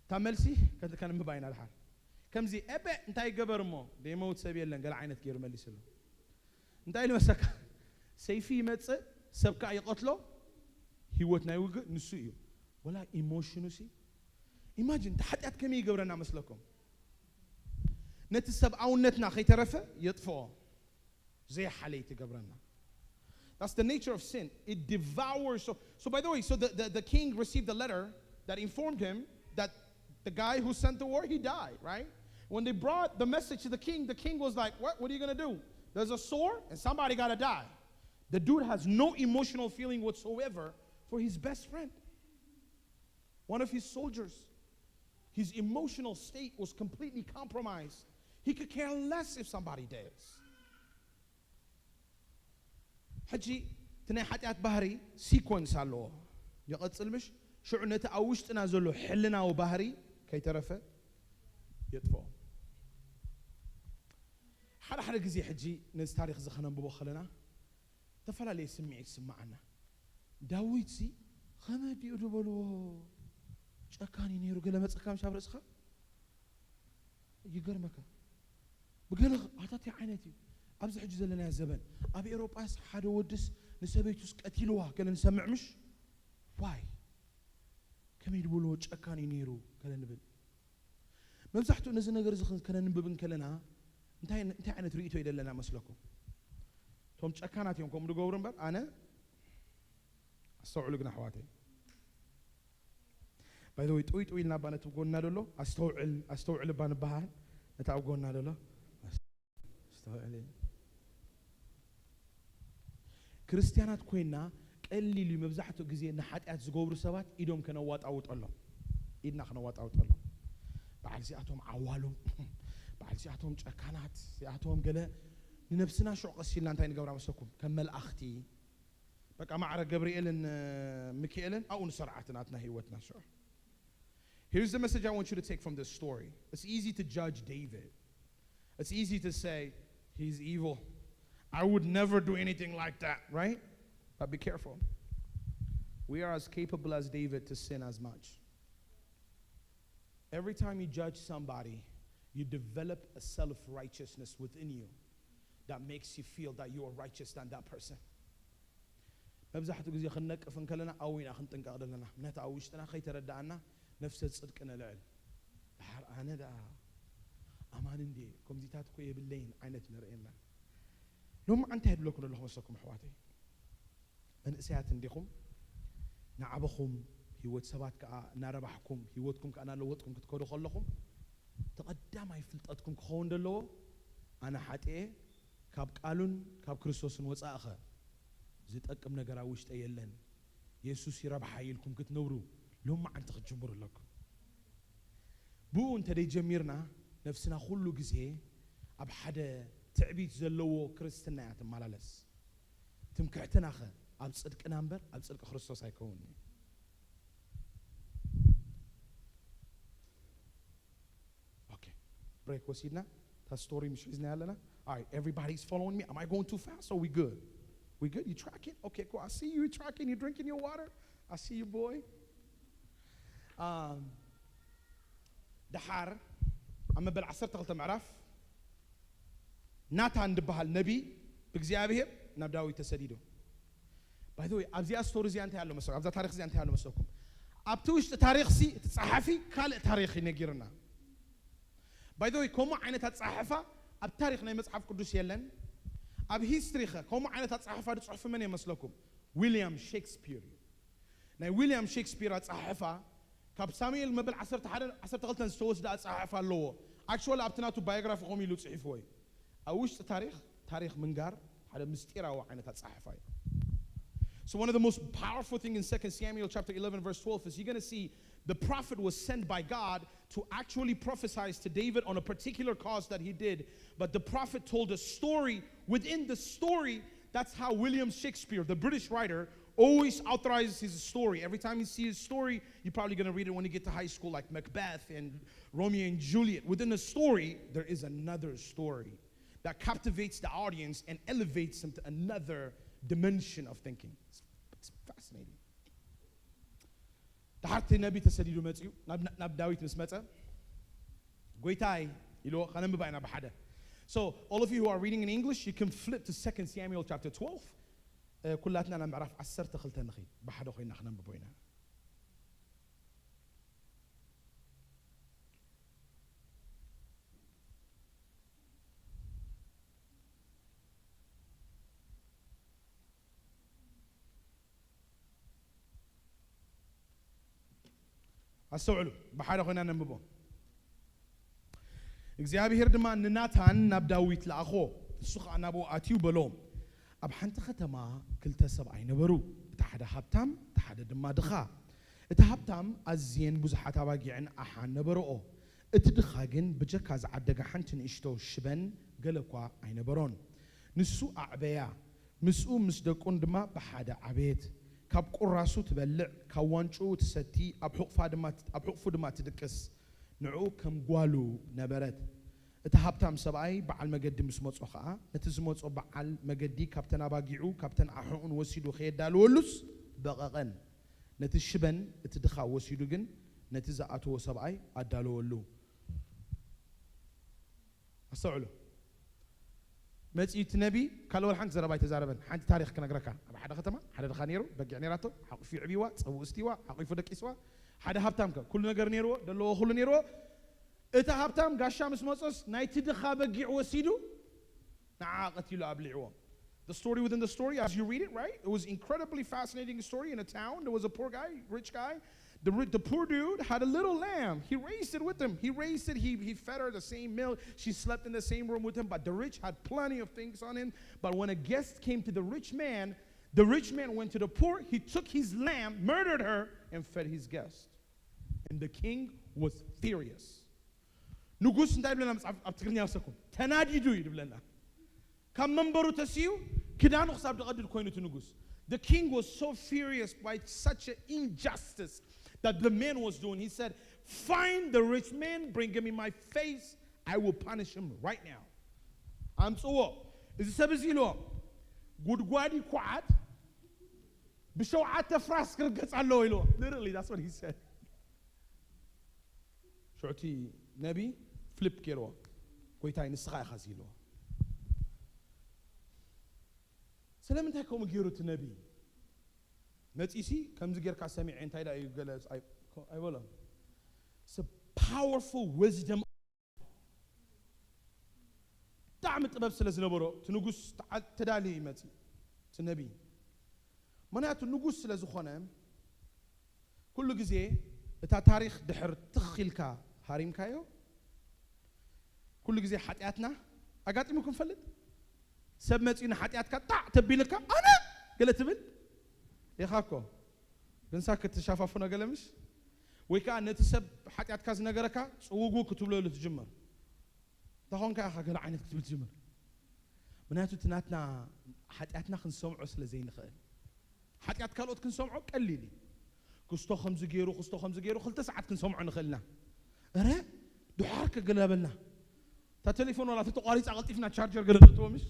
እታ መልሲ ከ-፣ ከንብባ ኢና ድሓር። ከምዚ፣ "ኤበ እንታይ ገበር እሞ፣ ደይመውት ሰብ የለን" ገለ ዓይነት ገይሩ መሊሱሉ። እንታይ ኢሉ መሰካ? ሰይፊ ይመጽእ፣ ሰብ ከኣ ይቐትሎ፣ ህይወት ናይ ውግእ ንሱ እዩ። ወላ ኢሞሽኑ ሲ፣ ኢማጂን፣ እቲ ሓጢኣት ከመይ ይገብረና መስለኩም? ነቲ ሰብኣውነትና ከይተረፈ የጥፍኦ፣ ዘይሓለይ ትገብረና። That's the nature of sin. It devours. So, so by the way, so the, the, the king received a letter that informed him that the guy who sent the war, he died, right? When they brought the message to the king, the king was like, "What? What are you gonna do? There's a sword, and somebody gotta die." The dude has no emotional feeling whatsoever for his best friend, one of his soldiers. His emotional state was completely compromised. He could care less if somebody dies. ሕጂ እቲ ናይ ሓጢኣት ባህሪ ሲኮንስ ኣለዎ። ይቐጽል ምሽ? ሽዑ ነቲ ኣብ ውሽጥና ዘሎ ሕልናዊ ባህሪ ከይተረፈ የጥፍኦ። ሓደ ሓደ ግዜ ሕጂ ነዚ ታሪኽ እዚ ከነንብቦ ከለና ዝተፈላለየ ስምዒት ይስምዓና። ዳዊትሲ ከመይ ድዩ ዝበልዎ ጨካን እዩ ነይሩ፣ ገለ መጸካ ምሽ ኣብ ርእስኻ ይገርመካ። ብገለ ኣታ እንታይ ዓይነት እዩ? ኣብዚ ሕጂ ዘለናዮ ዘበን ኣብ ኤውሮጳስ ሓደ ወድስ ንሰበይቱስ ቀቲልዋ ገለ ንሰምዕ ምሽ? ዋይ፣ ከመይ ዝበልዎ ጨካን እዩ ነይሩ ገለ ንብል። መብዛሕትኡ ነዚ ነገር እዚ ከነንብብ እንከለና እንታይ፣ እንታይ ዓይነት ርእይቶ እዩ ዘለና መስለኩም? እቶም ጨካናት እዮም ከምኡ ዝገብሩ እምበር ኣነ ኣስተውዕሉ ግን ኣሕዋተይ። By the way፣ ጥውይ ጥውይ ኢልና እባ ነቲ ኣብ ጎንና ዘሎ ኣስተውዕል፣ ኣስተውዕል እባ ንበሃል። ነቲ ኣብ ጎንና ዘሎ ኣስተውዕል። ክርስትያናት ኮይና ቀሊል እዩ። መብዛሕትኡ ግዜ ንሓጢኣት ዝገብሩ ሰባት ኢዶም ከነዋጣውጠሎም፣ ኢድና ከነዋጣውጠሎም። በዓል እዚኣቶም ዓዋሉ፣ በዓል እዚኣቶም ጨካናት፣ እዚኣቶም ገለ። ንነብስና ሽዑ ቀስ ኢልና እንታይ ንገብራ መስለኩም? ከም መልኣኽቲ በቃ ማዕረ ገብርኤልን፣ እ፣ ሚካኤልን ኣብኡ ንሰርዓት ናትና ህይወትና ሽዑ። Here's the message I want you to take from this story. It's easy to judge David. It's easy to say, "He's evil. I would never do anything like that," right? But be careful. We are as capable as David to sin as much. Every time you judge somebody, you develop a self-righteousness within you that makes you feel that you are righteous than that person. መብዛሕትኡ ግዜ ክንነቅፍ እንከለና ኣብኡ ኢና ክንጥንቀቕ ዘለና። ምክንያቱ ኣብ ውሽጥና ከይተረድኣና ነፍሰ ጽድቂ ነልዕል። ድሓር ኣነ ደኣ ኣማኒ እንድየ፣ ከምዚታት እኮ የብለይን ዓይነት ንርእየና። ሎማዓንቲ እንታይ ይብለኩም ኣለኹ መሰኩም ኣሕዋተይ? መንእሰያት እንዲኹም፣ ንዓበኹም ህይወት ሰባት ከኣ እናረባሕኩም፣ ህይወትኩም ከኣ እናለወጥኩም ክትከዱ ከለኹም፣ እቲ ቀዳማይ ፍልጠትኩም ክኸውን ዘለዎ፣ ኣነ ሓጥኤ፣ ካብ ቃሉን ካብ ክርስቶስን ወጻእኸ ዝጠቅም ነገር ኣብ ውሽጠ የለን፣ የሱስ ይረብሓ ኢልኩም ክትነብሩ ሎማዓንቲ ክትጅምሩ ኣለኩም። ብኡ እንተ ደይጀሚርና፣ ነፍስና ኩሉ ግዜ ኣብ ሓደ ትዕቢት ዘለዎ ክርስትና እያ ትመላለስ። ትምክሕትናኸ ኣብ ጽድቅና እምበር ኣብ ጽድቂ ክርስቶስ ኣይከውንን እዩ። Okay. Break ወሲድና፣ እታ ስቶሪ ምሽ ሒዝና ያለና። All right, everybody is following me. Am I going too fast? Are we good? We good? You tracking? Okay, cool. I see you tracking. You drinking your water? I see you, boy. Um, ድሓር ኣብ መበል ዓሰርተ ክልተ ምዕራፍ ናታን ዝበሃል ነቢ ብእግዚኣብሔር ናብ ዳዊት ተሰዲዱ። By the way፣ ኣብዚኣ ስቶሪ እዚኣ እንታይ ኣሎ መሰለኩም? ኣብዛ ታሪኽ እዚኣ እንታይ ኣሎ መሰለኩም? ኣብቲ ውሽጢ ታሪኽሲ እቲ ጸሓፊ ካልእ ታሪኽ እዩ ነጊርና። By the way፣ ከምኡ ዓይነት ኣጸሓሕፋ ኣብ ታሪኽ ናይ መጽሓፍ ቅዱስ የለን። ኣብ ሂስትሪ ኸ ከምኡ ዓይነት ኣጸሓሕፋ ዝጽሕፉ መን እዮም መስለኩም? ዊልያም ሼክስፒር እዩ። ናይ ዊልያም ሼክስፒር ኣጸሓሕፋ ካብ ሳሙኤል መበል ዓሰርተ ሓደ ዓሰርተ ክልተ ዝተወስደ ኣጸሓሕፋ ኣለዎ። ኣክቹዋሊ ኣብቲ ናቱ ባዮግራፊ ከምኡ ኢሉ ጽሒፍዎ እዩ። ኣብ ውሽጢ ታሪኽ፣ ታሪኽ ምንጋር ሓደ ምስጢራዊ ዓይነት ኣጸሓሕፋ እዩ። So one of the most powerful thing in Second Samuel chapter eleven verse twelve is you're going to see the prophet was sent by God to actually prophesize to David on a particular cause that he did. But the prophet told a story. Within the story, that's how William Shakespeare, the British writer, always authorizes his story. Every time you see his story, you're probably going to read it when you get to high school, like Macbeth and Romeo and Juliet. Within the story, there is another story that captivates the audience and elevates them to another dimension of thinking. It's, it's fascinating. ድሓርቲ ነቢ ተሰዲዱ መፅዩ ናብ ናብ ዳዊት ምስ መፀ፣ ጎይታይ ኢልዎ። ከነንብባ ኢና ብሓደ። So all of you who are reading in English, you can flip to Second Samuel chapter twelve. ኩላትና ናብ ምዕራፍ ዓሰርተ ክልተ ንኺድ፣ ብሓደ ኮይና ክነንብቦ ኢና። ኣስተውዕሉ፣ ብሓደ ኮይና ነንብቦ። እግዚኣብሄር ድማ ንናታን ናብ ዳዊት ለኣኾ። ንሱ ኸኣ ናብኡ ኣትዩ በሎ፣ ኣብ ሓንቲ ኸተማ ክልተ ሰብኣይ ነበሩ፣ እቲ ሓደ ሃብታም፣ እቲ ሓደ ድማ ድኻ። እቲ ሃብታም ኣዝየን ብዙሓት ኣባጊዕን ኣሓን ነበርኦ። እቲ ድኻ ግን ብጀካ ዝዓደጋ ሓንቲ ንእሽቶ ሽበን ገለ እኳ ኣይነበሮን። ንሱ ኣዕበያ፣ ምስኡ ምስ ደቁን ድማ ብሓደ ዓበየት። ካብ ቁራሱ ትበልዕ፣ ካብ ዋንጭኡ ትሰቲ፣ ኣብ ሕቑፋ ድማ ኣብ ሕቑፉ ድማ ትድቅስ። ንዕኡ ከም ጓሉ ነበረት። እቲ ሃብታም ሰብኣይ በዓል መገዲ ምስ መጾ ኸኣ፣ ነቲ ዝመጾ በዓል መገዲ ካብተን ኣባጊዑ ካብተን ኣሕኡን ወሲዱ ከየዳልወሉስ በቐቐን። ነቲ ሽበን እቲ ድኻ ወሲዱ ግን ነቲ ዝኣተዎ ሰብኣይ ኣዳለወሉ። ኣስተውዕሉ። መጺኡ እቲ ነቢ ካልእ ወላ ሓንቲ ዘረባ ኣይተዛረበን። ሓንቲ ታሪኽ ክነግረካ። ኣብ ሓደ ከተማ ሓደ ድኻ ነይሩ፣ በጊዕ ነይራቶ፣ ሓቂፉ የዕብይዋ፣ ጸብኡ እስቲዋ፣ ሓቂፉ ደቂስዋ። ሓደ ሃብታም ከ ኩሉ ነገር ነይርዎ፣ ደለዎ ኩሉ ነይርዎ። እቲ ሃብታም ጋሻ ምስ መጾስ ናይቲ ድኻ በጊዕ ወሲዱ ንዓ ቀቲሉ ኣብሊዕዎ። The story within the story, as you read it, right? It was incredibly fascinating story in a town. There was a poor guy, rich guy. The, ri- the poor dude had a little lamb. He raised it with him. He raised it. He, he fed her the same milk. She slept in the same room with him. But the rich had plenty of things on him. But when a guest came to the rich man, the rich man went to the poor. He took his lamb, murdered her, and fed his guest. And the king was furious. ንጉስ እንታይ ይብለና መጽሓፍ ኣብ ትግርኛ ወሰኩም? ተናዲዱ እዩ ይብለና። ካብ መንበሩ ተሲኡ ክዳኑ ክሳብ ዝቐድድ ኮይኑ እቲ ንጉስ። The king was so furious by such an injustice that the man was doing. He said, "Find the rich man, bring him in my face. I will punish him right now." ኣምጽዎ። እዚ ሰብ እዚ ኢልዎ፣ ጉድጓድ ይኩዓት፣ ብሸውዓተ ፍራስ ክርገጽ ኣለዎ ኢልዎ። Literally, that's what he said. ሽዑ እቲ ነቢ ፍሊፕ ገይርዎ፣ "ጎይታይ ንስኻ ኢኻ እዚ" ኢልዎ። ስለምንታይ ከምኡ ገይሩ እቲ ነቢ? መጺሲ ከምዚ ጌርካ ሰሚዐ እንታይ ዳ እዩ ገለ ኣይ- ኣይበሎም። It's a powerful wisdom። ብጣዕሚ ጥበብ ስለ ዝነበሮ እቲ ንጉስ ተዓ- ተዳልዩ ይመጽእ እቲ ነቢይ። ምክንያቱ ንጉስ ስለ ዝኾነ ኩሉ ግዜ እታ ታሪኽ ድሕር ትኽ ኢልካ ሃሪምካዮ ኩሉ ግዜ ሓጢኣትና ኣጋጢሙ ክንፈልጥ ሰብ መጺኡ ንሓጢኣትካ ጣዕ ተቢልካ ኣነ ገለ ትብል ኢኻ እኮ ግን ሳክት ትሻፋፍኖ ገለ ምሽ ወይ ከዓ ነቲ ሰብ ሓጢኣትካ ዝነገረካ ጽውጉ ክትብለሉ ትጅምር። እንታይ ኾንካ ኢኻ ገለ ዓይነት ክትብል ትጅምር። ምክንያቱ እቲ ናትና ሓጢኣትና ክንሰምዖ ስለ ዘይንኽእል ሓጢኣት ካልኦት ክንሰምዖ ቀሊል እዩ። ክስቶ ከምዚ ገይሩ ክስቶ ከምዚ ገይሩ ክልተ ሰዓት ክንሰምዖ ንኽእልና። እረ ድሓር ከገላበልና እታ ቴሌፎን ዋላ ተተቋሪፃ ቀልጢፍና ቻርጀር ገለ ነእትዎ ምሽ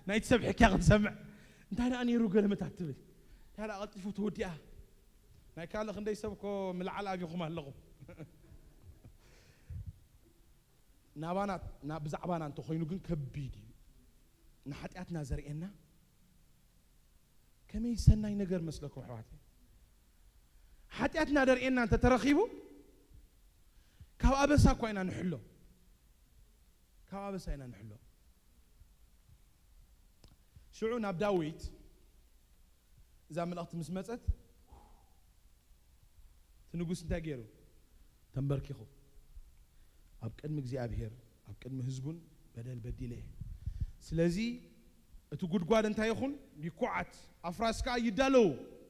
ናይቲ ሰብ ሕክያ ክንሰምዕ እንታይ ደኣ ነይሩ ገለ መታት ትብል እንታይ ደኣ ቀልጢፉ ተወዲኣ ናይ ካልእ ክንደይ ሰብ እኮ ምልዓል ኣብኹም ኣለኹም ናባና ና- ብዛዕባና እንተኮይኑ ግን ከቢድ እዩ ንሓጢኣትና ዘርእየና ከመይ ሰናይ ነገር መስለኩም ኣሕዋተይ ሓጢኣትና ደርእየና እንተተረኺቡ ካብ ኣበሳ እኳ ኢና ንሕሎ ካብ ኣበሳ ኢና ንሕሎ ሽዑ ናብ ዳዊት እዛ መልእኽቲ ምስ መፀት እቲ ንጉስ እንታይ ገይሩ ተንበርኪኹ ኣብ ቅድሚ እግዚኣብሔር ኣብ ቅድሚ ህዝቡን በደል በዲለ እየ ስለዚ እቲ ጉድጓድ እንታይ ይኹን ይኩዓት ኣፍራስ ከዓ ይዳለው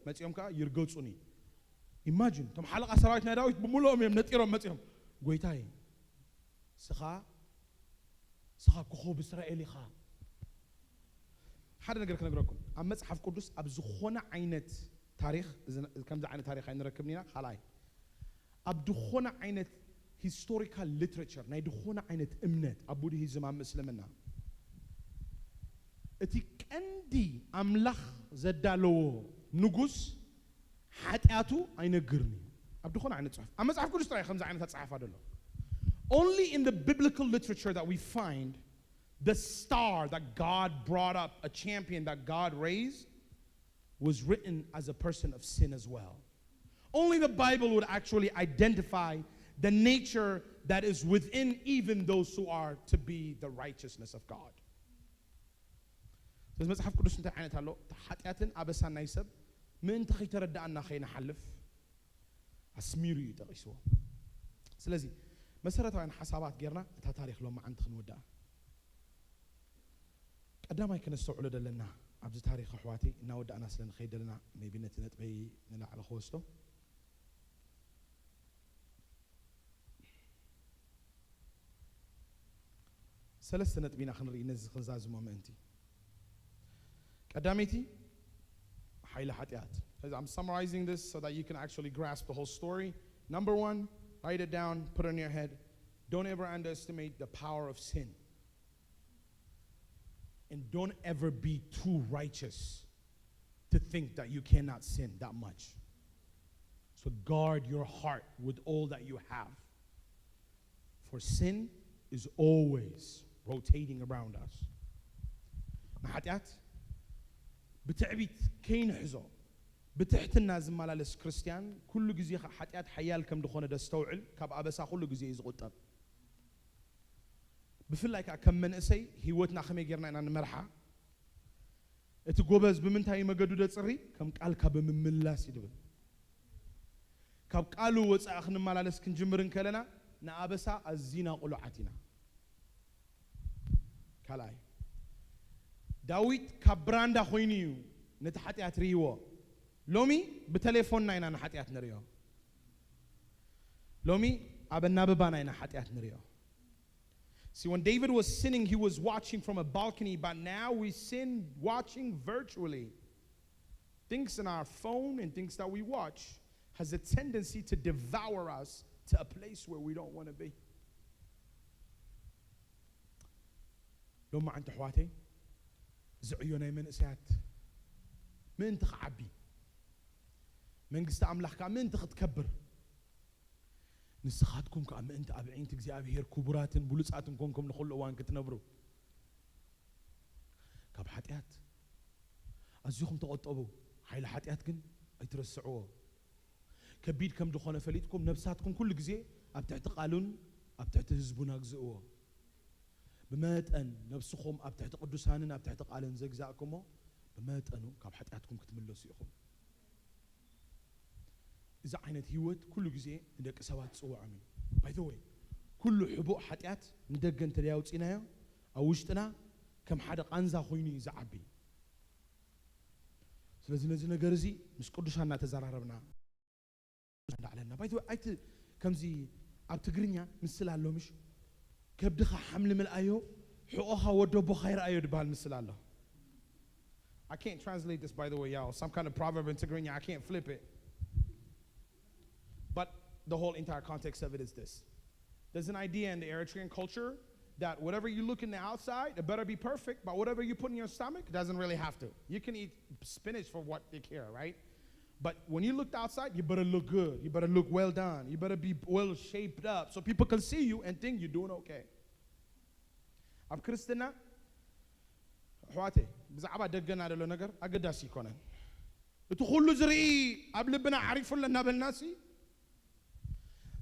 መፂኦም ከዓ ይርገፁኒ ኢማጂን እቶም ሓለቓ ሰራዊት ናይ ዳዊት ብምልኦም እዮም ነጢሮም መፂኦም ጎይታይ ስኻ ስኻ ኮኾብ እስራኤል ኢኻ ሓደ ነገር ክነግረኩም ኣብ መፅሓፍ ቅዱስ ኣብ ዝኾነ ዓይነት ታሪክ ከምዚ ዓይነት ታሪክ ኣይንረክብን ኢና ካልኣይ ኣብ ዝኾነ ዓይነት historical literature ናይ ዝኾነ ዓይነት እምነት ኣብ ቡድሂዝም ኣብ ምስልምና እቲ ቀንዲ ኣምላኽ ዘዳለዎ ንጉስ ሓጢኣቱ ኣይነግርን እዩ ኣብ ዝኾነ ዓይነት ፅሑፍ ኣብ መፅሓፍ ቅዱስ ጥራይ ከምዚ ዓይነት ኣፀሓፋ ደሎ Only in the biblical literature that we find the star that God brought up, a champion that God raised, was written as a person of sin as well. Only the Bible would actually identify the nature that is within even those who are to be the righteousness of God. ስለዚ መፅሓፍ ቅዱስ እንታይ ዓይነት ኣሎ እቲ ሓጢኣትን ኣበሳን ናይ ሰብ ምእንቲ ከይተረዳእና ከይንሓልፍ ኣስሚሩ እዩ ጠቂስዎ ስለዚ መሰረታውያን ሓሳባት ጌርና እታ ታሪክ ሎማዓንቲ ክንወድኣ ቀዳማይ ከነስተውዕሎ ዘለና ኣብዚ ታሪክ ኣሕዋተይ እናወዳእና ስለ ንኸይድ ዘለና ቢ ነቲ ነጥበይ ንላዕሊ ክወስዶ ሰለስተ ነጥቢ ኢና ክንርኢ ነዚ ክንዛዝሞ ምእንቲ ቀዳመይቲ ሓይሊ ሓጢኣት I'm summarizing this so that you can actually grasp the whole story. Number one, write it down, put it in your head. Don't ever underestimate the power of sin. And don't ever be too righteous to think that you cannot sin that much. So guard your heart with all that you have. For sin is always rotating around us. ንሓጢኣት ብትዕቢት ከይንሕዞ ብትሕትና ዝመላለስ ክርስትያን ኩሉ ግዜ ሓጢኣት ሓያል ከም ዝኾነ ደስተውዕል ካብ ኣበሳ ኩሉ ግዜ እዩ ዝቁጠብ ብፍላይ ከዓ ከም መንእሰይ ህይወትና ከመይ ጌርና ኢና ንመርሓ እቲ ጎበዝ ብምንታይ መገዱ ደፅሪ ከም ቃልካ ብምምላስ ይድብል ካብ ቃሉ ወፃኢ ክንመላለስ ክንጅምር እንከለና ንኣበሳ ኣዚና ቁሉዓት ኢና ካልኣይ ዳዊት ካብ ብራንዳ ኮይኑ እዩ ነቲ ሓጢኣት ርእይዎ ሎሚ ብቴሌፎንና ኢና ንሓጢኣት ንርእዮ ሎሚ ኣብ ኣናብባና ኢና ሓጢኣት ንርእዮ See, when David was sinning, he was watching from a balcony, but now we sin watching virtually. Things in our phone and things that we watch has a tendency to devour us to a place where we don't want to be. ሎማዓንቲ ኣሕዋተይ እዚ ዕዮ ናይ መንእሰያት ምእንቲ ክዓቢ መንግስቲ ኣምላኽ ከዓ ምእንቲ ክትከብር ንስኻትኩም ከዓ ምእንቲ ኣብ ዕይንቲ እግዚኣብሔር ክቡራትን ብሉፃትን ኮንኩም ንኹሉ እዋን ክትነብሩ ካብ ሓጢኣት ኣዚኹም ተቆጠቡ ሓይሊ ሓጢኣት ግን ኣይትረስዕዎ። ከቢድ ከም ዝኾነ ፈሊጥኩም ነብሳትኩም ኩሉ ግዜ ኣብ ትሕቲ ቃሉን ኣብ ትሕቲ ህዝቡን ኣግዝእዎ። ብመጠን ነብስኹም ኣብ ትሕቲ ቅዱሳንን ኣብ ትሕቲ ቃልን ዘግዛእኩሞ፣ ብመጠኑ ካብ ሓጢኣትኩም ክትምለሱ ኢኹም። እዚ ዓይነት ህይወት ኩሉ ግዜ ንደቂ ሰባት ዝጽውዖም እዩ። By the way, ኩሉ ሕቡእ ሓጢኣት ንደገ እንተ ኣውጺናዮ፣ ኣብ ውሽጥና ከም ሓደ ቃንዛ ኮይኑ እዩ ዝዓቢ። ስለዚ ነዚ ነገር እዚ ምስ ቅዱሳን እናተዘራረብና እንዳዕለልና። By the way, ኣይት-፣ ከምዚ ኣብ ትግርኛ ምስል ኣሎ ምሽ? ከብድኻ ሓምሊ ምልኣዮ፣ ሕቖኻ ወደቦኻ ይርኣዮ ድበሃል ምስል ኣሎ። I can't translate this, by the way, y'all. Some kind of proverb in Tigrinya, I can't flip it. But the whole entire context of it is this. There's an idea in the Eritrean culture that whatever you look in the outside, it better be perfect, but whatever you put in your stomach doesn't really have to. You can eat spinach for what they care, right? But when you looked outside, you better look good. You better look well done. You better be well shaped up so people can see you and think you're doing okay. ኣብ ክርስትና ኣሕዋተይ፣ ብዛዕባ ደገና ዘሎ ነገር ኣገዳሲ ኣይኮነን። እቲ ኩሉ ዝርኢ ኣብ ልብና ዓሪፉ ኣሎ እናበልና ሲ።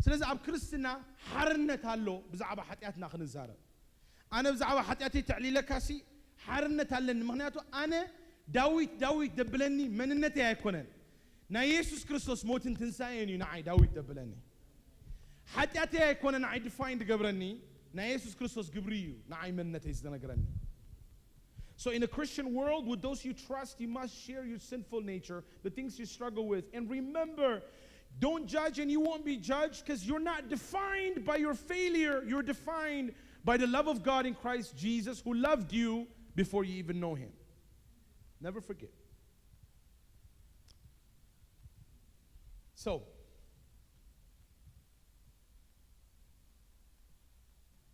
ስለዚ ኣብ ክርስትና ሓርነት ኣሎ ብዛዕባ ሓጢኣትና ክንዛረብ። ኣነ ብዛዕባ ሓጢኣተይ ተዕሊለካ ሲ ሓርነት ኣለኒ። ምኽንያቱ ኣነ ዳዊት ዳዊት ደብለኒ መንነተይ ኣይኮነን። ናይ የሱስ ክርስቶስ ሞትን ትንሳኤን እዩ ንዓይ ዳዊት ደብለኒ። ሓጢኣተይ ኣይኮነ ንዓይ ዲፋይን ዝገብረኒ፣ ናይ የሱስ ክርስቶስ ግብሪ እዩ ንዓይ መንነተይ ዝነግረኒ። So in a Christian world, with those you trust, you must share your sinful nature, the things you struggle with. And remember, don't judge and you won't be judged, because you're not defined by your failure. You're defined by the love of God in Christ Jesus, who loved you before you even know him. Never forget. So,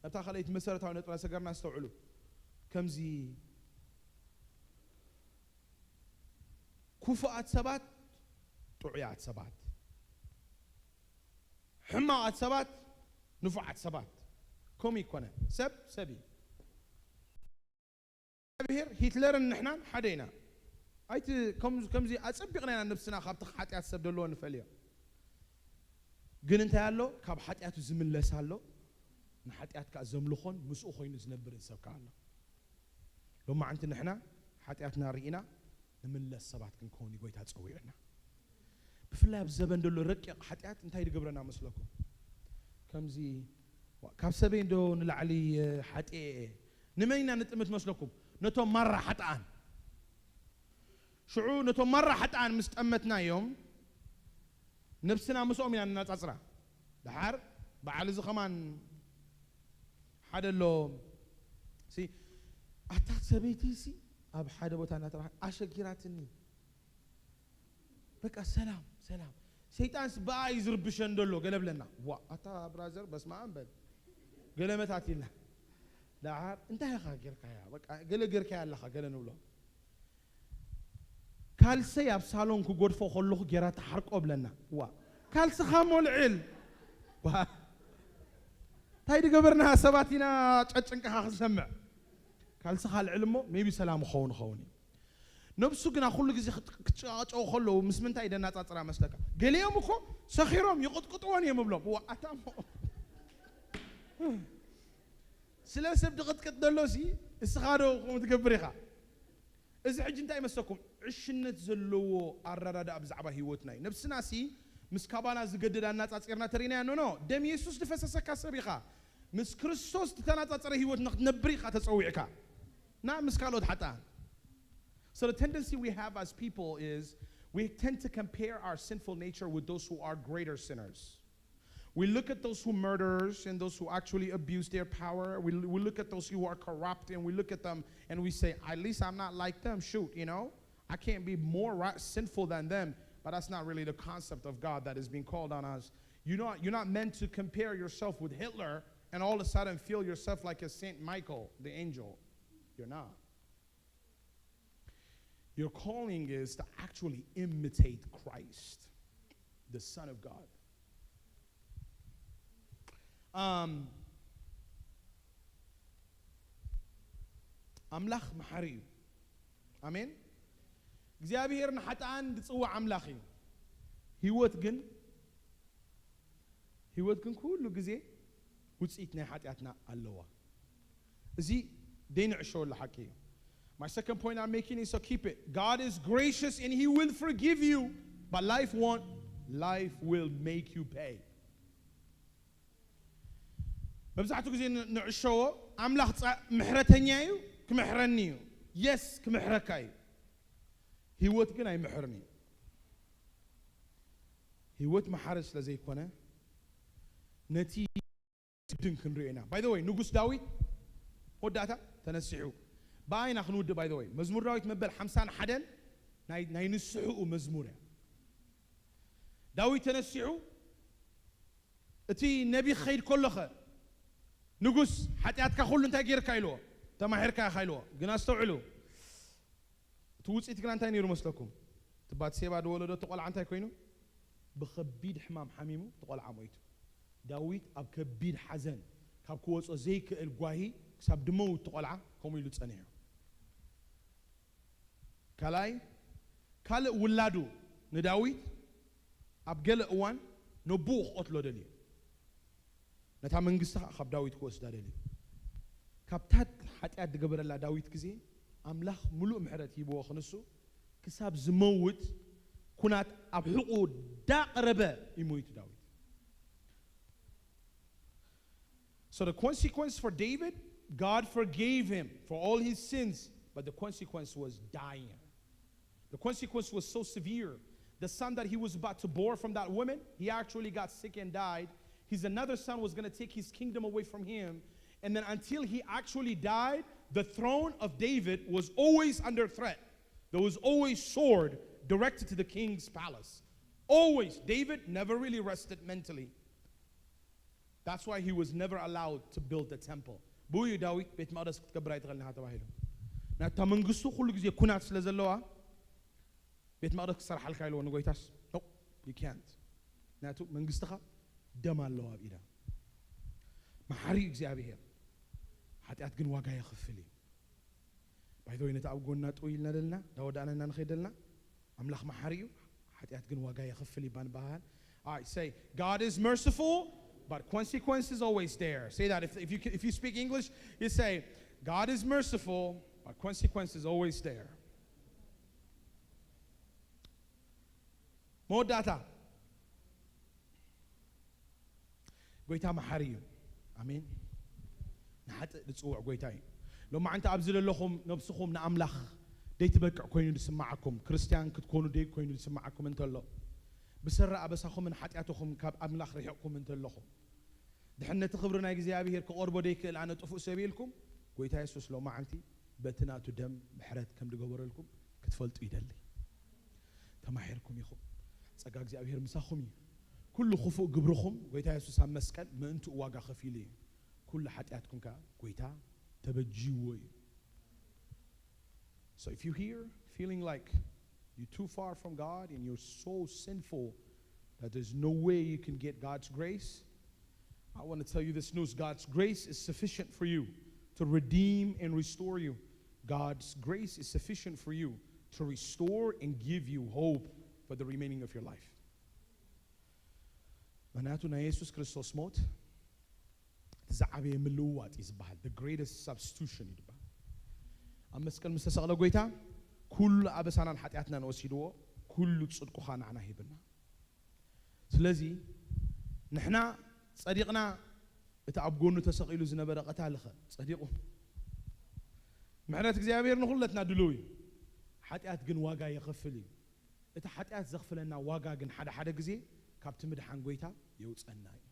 ኣብታ ካልኣይቲ መሰረታዊ ነጥብና ሰገርና ኣስተውዕሉ። ከምዚ ክፉኣት ሰባት፣ ጥዑያት ሰባት፣ ሕማቓት ሰባት፣ ንፉዓት ሰባት፣ ከምኡ ይኮነ። ሰብ ሰብ እዩ። እግዚኣብሔር፣ ሂትለርን ንሕናን ሓደ ኢና። ኣይቲ ከም-፣ ከምዚ ኣጸቢቕና ኢና ነብስና ካብቲ ሓጢኣት ሰብ ደለዎ ንፈልዮ። ግን እንታይ ኣሎ? ካብ ሓጢኣቱ ዝምለስ ኣሎ፣ ንሓጢኣት ከኣ ዘምልኾን ምስኡ ኮይኑ ዝነብርን ሰብ ከኣ ኣሎ። ሎማዓንቲ ንሕና ሓጢኣትና ርኢና ንምለስ ሰባት ክንከውን እዩ ጎይታ ጸዊዑና። ብፍላይ ኣብ ዘበን ዘሎ ረቂቕ ሓጢኣት እንታይ ዝገብረና መስለኩም? ከምዚ፣ "ዋ፣ ካብ ሰበይ እንዶ ንላዕሊ፣ እ፣ ሓጢኤ እየ?" ንመን ኢና ንጥምት መስለኩም? ነቶም ማራ ሓጥኣን። ሽዑ ነቶም ማራ ሓጥኣን ምስ ጠመትናዮም፣ ነብስና ምስኦም ኢና ነናጻጽራ። ደሓር በዓል እዚ ከማን ሓደ ኣሎ። ሲ፣ "ኣታ ሰበይተይ ሲ ኣብ ሓደ ቦታ እናተባህለ ኣሸጊራትኒ። በቃ ሰላም፣ ሰላም። ሰይጣንስ ብኣ እዩ ዝርብሸን ዘሎ" ገለ ብለና። "ዋ፣ ኣታ ብራዘር፣ በስመ ኣብ በል። ገለ መታት" ኢልና። ደሓር "እንታይ ኢኻ ጌርካያ? በቃ ገለ ጌርካያ ኣለኻ" ገለ ንብሎ። "ካልሰይ ኣብ ሳሎን ክጎድፎ ከለኹ ጌራ ትሓርቆ" ብለና። "ዋ፣ ካልስኻ እሞ ልዕል!" ዋ፣ እንታይ ዝገበርና ሰባት ኢና ጨጭንቅኻ ክንሰምዕ? ካልስኻ ልዕል እሞ ሜቢ ሰላም ክኸውን ይኸውን እዩ። ነብሱ ግና ኩሉ ግዜ ክት-፣ ክትጨቃጨቁ ከለዉ ምስ ምንታይ ደናጻጽራ መስለካ? ገሊኦም እኮ ሰኺሮም ይቕጥቅጥወን እዮም እብሎም። ዋ፣ ኣታ እሞ ስለ ሰብ ድቕጥቅጥ ደሎ ሲ፣ እስኻ ዶ ከምኡ ትገብር ኢኻ? እዚ ሕጂ እንታይ ይመስለኩም? ዕሽነት ዘለዎ ኣረዳድኣ ብዛዕባ ህይወትና እዩ። ነብስና ሲ ምስ ካባና ዝገድድ ኣናጻጺርና ተሪናያ። ኖ፣ ኖ፣ ደም የሱስ ዝፈሰሰካ ሰብ ኢኻ። ምስ ክርስቶስ ዝተናጻጸረ ህይወት ንክትነብር ኢኻ ተጸዊዕካ። ና ምስ ካልኦት ሓጥኣን። So the tendency we have as people is we tend to compare our sinful nature with those who are greater sinners. We look at those who murders and those who actually abuse their power. We, we look at those who are corrupt and we look at them and we say, "At least I'm not like them. Shoot, you know, I can't be more ri-, sinful than them." But that's not really the concept of God that is being called on us. You're not, you're not meant to compare yourself with Hitler and all of a sudden feel yourself like a Saint Michael, the angel. You're not. Your calling is to actually imitate Christ, the Son of God. Um, ኣምላኽ መሓሪ እዩ። ኣሜን። እግዚኣብሔር ንሓጥኣን ዝጽዋዕ ኣምላኽ እዩ። ህይወት ግን ህይወት ግን ኩሉ ግዜ ውፅኢት ናይ ሓጢኣትና ኣለዋ። እዚ ደይንዕሸወሉ ሓቂ እዩ። My second point I'm making is, so keep it. God is gracious and he will forgive you, but life won't. Life will make you pay. መብዛሕትኡ ግዜ ን- ንዕሸዎ ኣምላኽ ፃ- ምሕረተኛ እዩ፣ ክምሕረኒ እዩ። የስ ክምሕረካ እዩ። ህይወት ግን ኣይምሕርን እዩ። ህይወት መሓሪ ስለ ዘይኮነ ነቲ ግድን ክንሪኦ ኢና። By the way ንጉስ ዳዊት መወዳእታ ተነሲሑ ብኣይና ክንውድእ። By the way መዝሙር ዳዊት መበል ሓምሳን ሓደን ናይ ናይ ንስሕኡ መዝሙር እያ። ዳዊት ተነሲሑ እቲ ነቢ ክኸይድ ከሎኸ ንጉስ ሓጢኣትካ ኩሉ እንታይ ጌርካ ኢልዎ? ተማሒርካ ኢኻ ኢልዎ። ግን ኣስተውዕሉ እቲ ውፅኢት ግና እንታይ ነይሩ መስለኩም? እቲ ባትሴባ ዝወለዶ እቲ ቆልዓ እንታይ ኮይኑ? ብኸቢድ ሕማም ሓሚሙ እቲ ቆልዓ ሞይቱ። ዳዊት ኣብ ከቢድ ሓዘን ካብ ክወፆ ዘይክእል ጓሂ ክሳብ ድመውት እቲ ቆልዓ ከምኡ ኢሉ ፀኒሑ። ካልኣይ ካልእ ውላዱ ንዳዊት ኣብ ገለ እዋን ነቦኡ ክቐትሎ ደልዩ። ነታ መንግስቲ ከዓ ካብ ዳዊት ክወስዳ ደልዩ። ካብታት ሓጢኣት ዝገበረላ ዳዊት ግዜ ኣምላኽ ምሉእ ምሕረት ሂብዎ ክንሱ ክሳብ ዝመውት ኩናት ኣብ ሕቑ ዳቐረበ ይሞይቱ ዳዊት። So the consequence for David, God forgave him for all his sins, but the consequence was dying. The consequence was so severe. The son that he was about to bore from that woman, he actually got sick and died. His another son was going to take his kingdom away from him. And then until he actually died, the throne of David was always under threat. There was always sword directed to the king's palace. Always. David never really rested mentally. That's why he was never allowed to build the temple. ብኡ እዩ ዳዊት ቤት መቕደስ ክትገብር ኣይትኽእልን ኢኻ ተባሂሉ። ናታ መንግስቱ ኩሉ ግዜ ኩናት ስለ ዘለዋ ቤት መቕደስ ክሰርሓልካ ኢልዎ ንጎይታስ፣ no, you can't. ምክንያቱ መንግስትኻ ደም ኣለዋ ኣብ ኢዳ። መሓሪ እዩ እግዚኣብሄር፣ ሓጢኣት ግን ዋጋ የኽፍል እዩ። By the way ነቲ ኣብ ጎና ጥው ኢልና ደልና እንዳወዳእና ኢና ንኸይድ ደልና ኣምላኽ መሓሪ እዩ። ሓጢኣት ግን ዋጋ የኽፍል ይባን በሃል። I say God is merciful, but consequence is always there. Say that if, if you can, if you speak English, you say God is merciful, but consequence is always there. መወዳእታ ጎይታ መሓሪ እዩ። ኣሜን። ንሓጥእ ዝፅውዕ ጎይታ እዩ። ሎማዓንቲ ኣብዚ ዘለኹም ነብስኹም ንኣምላኽ ደይትበቅዕ ኮይኑ ዝስማዓኩም፣ ክርስትያን ክትኮኑ ደይ ኮይኑ ዝስማዓኩም እንተሎ፣ ብሰሪ ኣበሳኹምን ሓጢኣትኹም ካብ ኣምላኽ ርሒቕኩም እንተለኹም፣ ድሕነቲ ክብሪ ናይ እግዚኣብሔር ክቐርቦ ደይክእል ኣነ ጥፉእ ሰብ ኢልኩም፣ ጎይታ የሱስ ሎማዓንቲ በቲ ናቱ ደም ምሕረት ከም ዝገበረልኩም ክትፈልጡ ይደሊ። ተማሒርኩም ኢኹም። ጸጋ እግዚኣብሔር ምሳኹም እዩ። ኩሉ ክፉእ ግብርኹም ጎይታ የሱስ ኣብ መስቀል ምእንትኡ ዋጋ ከፊሉ እዩ። ኩሉ ሓጢኣትኩም ከኣ ጎይታ ተበጅይዎ እዩ። So if you here feeling like you're too far from God and you're so sinful that there's no way you can get God's grace, I want to tell you this news. God's grace is sufficient for you to redeem and restore you. God's grace is sufficient for you to restore and give you hope for the remaining of your life. ምክንያቱ ናይ የሱስ ክርስቶስ ሞት እቲ ዝዓበየ ምልውዋጥ እዩ ዝበሃል። The greatest substitution እዩ ዝበሃል። ኣብ መስቀል ምስ ተሰቕለ ጎይታ ኩሉ ኣበሳናን ሓጢኣትናን ወሲድዎ፣ ኩሉ ጽድቁኻ ንዓና ሂብና። ስለዚ ንሕና ጸዲቕና፣ እቲ ኣብ ጎኑ ተሰቒሉ ዝነበረ ቀታሊ ኸ ጸዲቑ? ምሕረት እግዚኣብሔር ንኹለትና ድሉው እዩ። ሓጢኣት ግን ዋጋ የኸፍል እዩ። እቲ ሓጢኣት ዘኽፍለና ዋጋ ግን ሓደ ሓደ ግዜ ካብቲ ምድሓን ጎይታ የውጸና እዩ።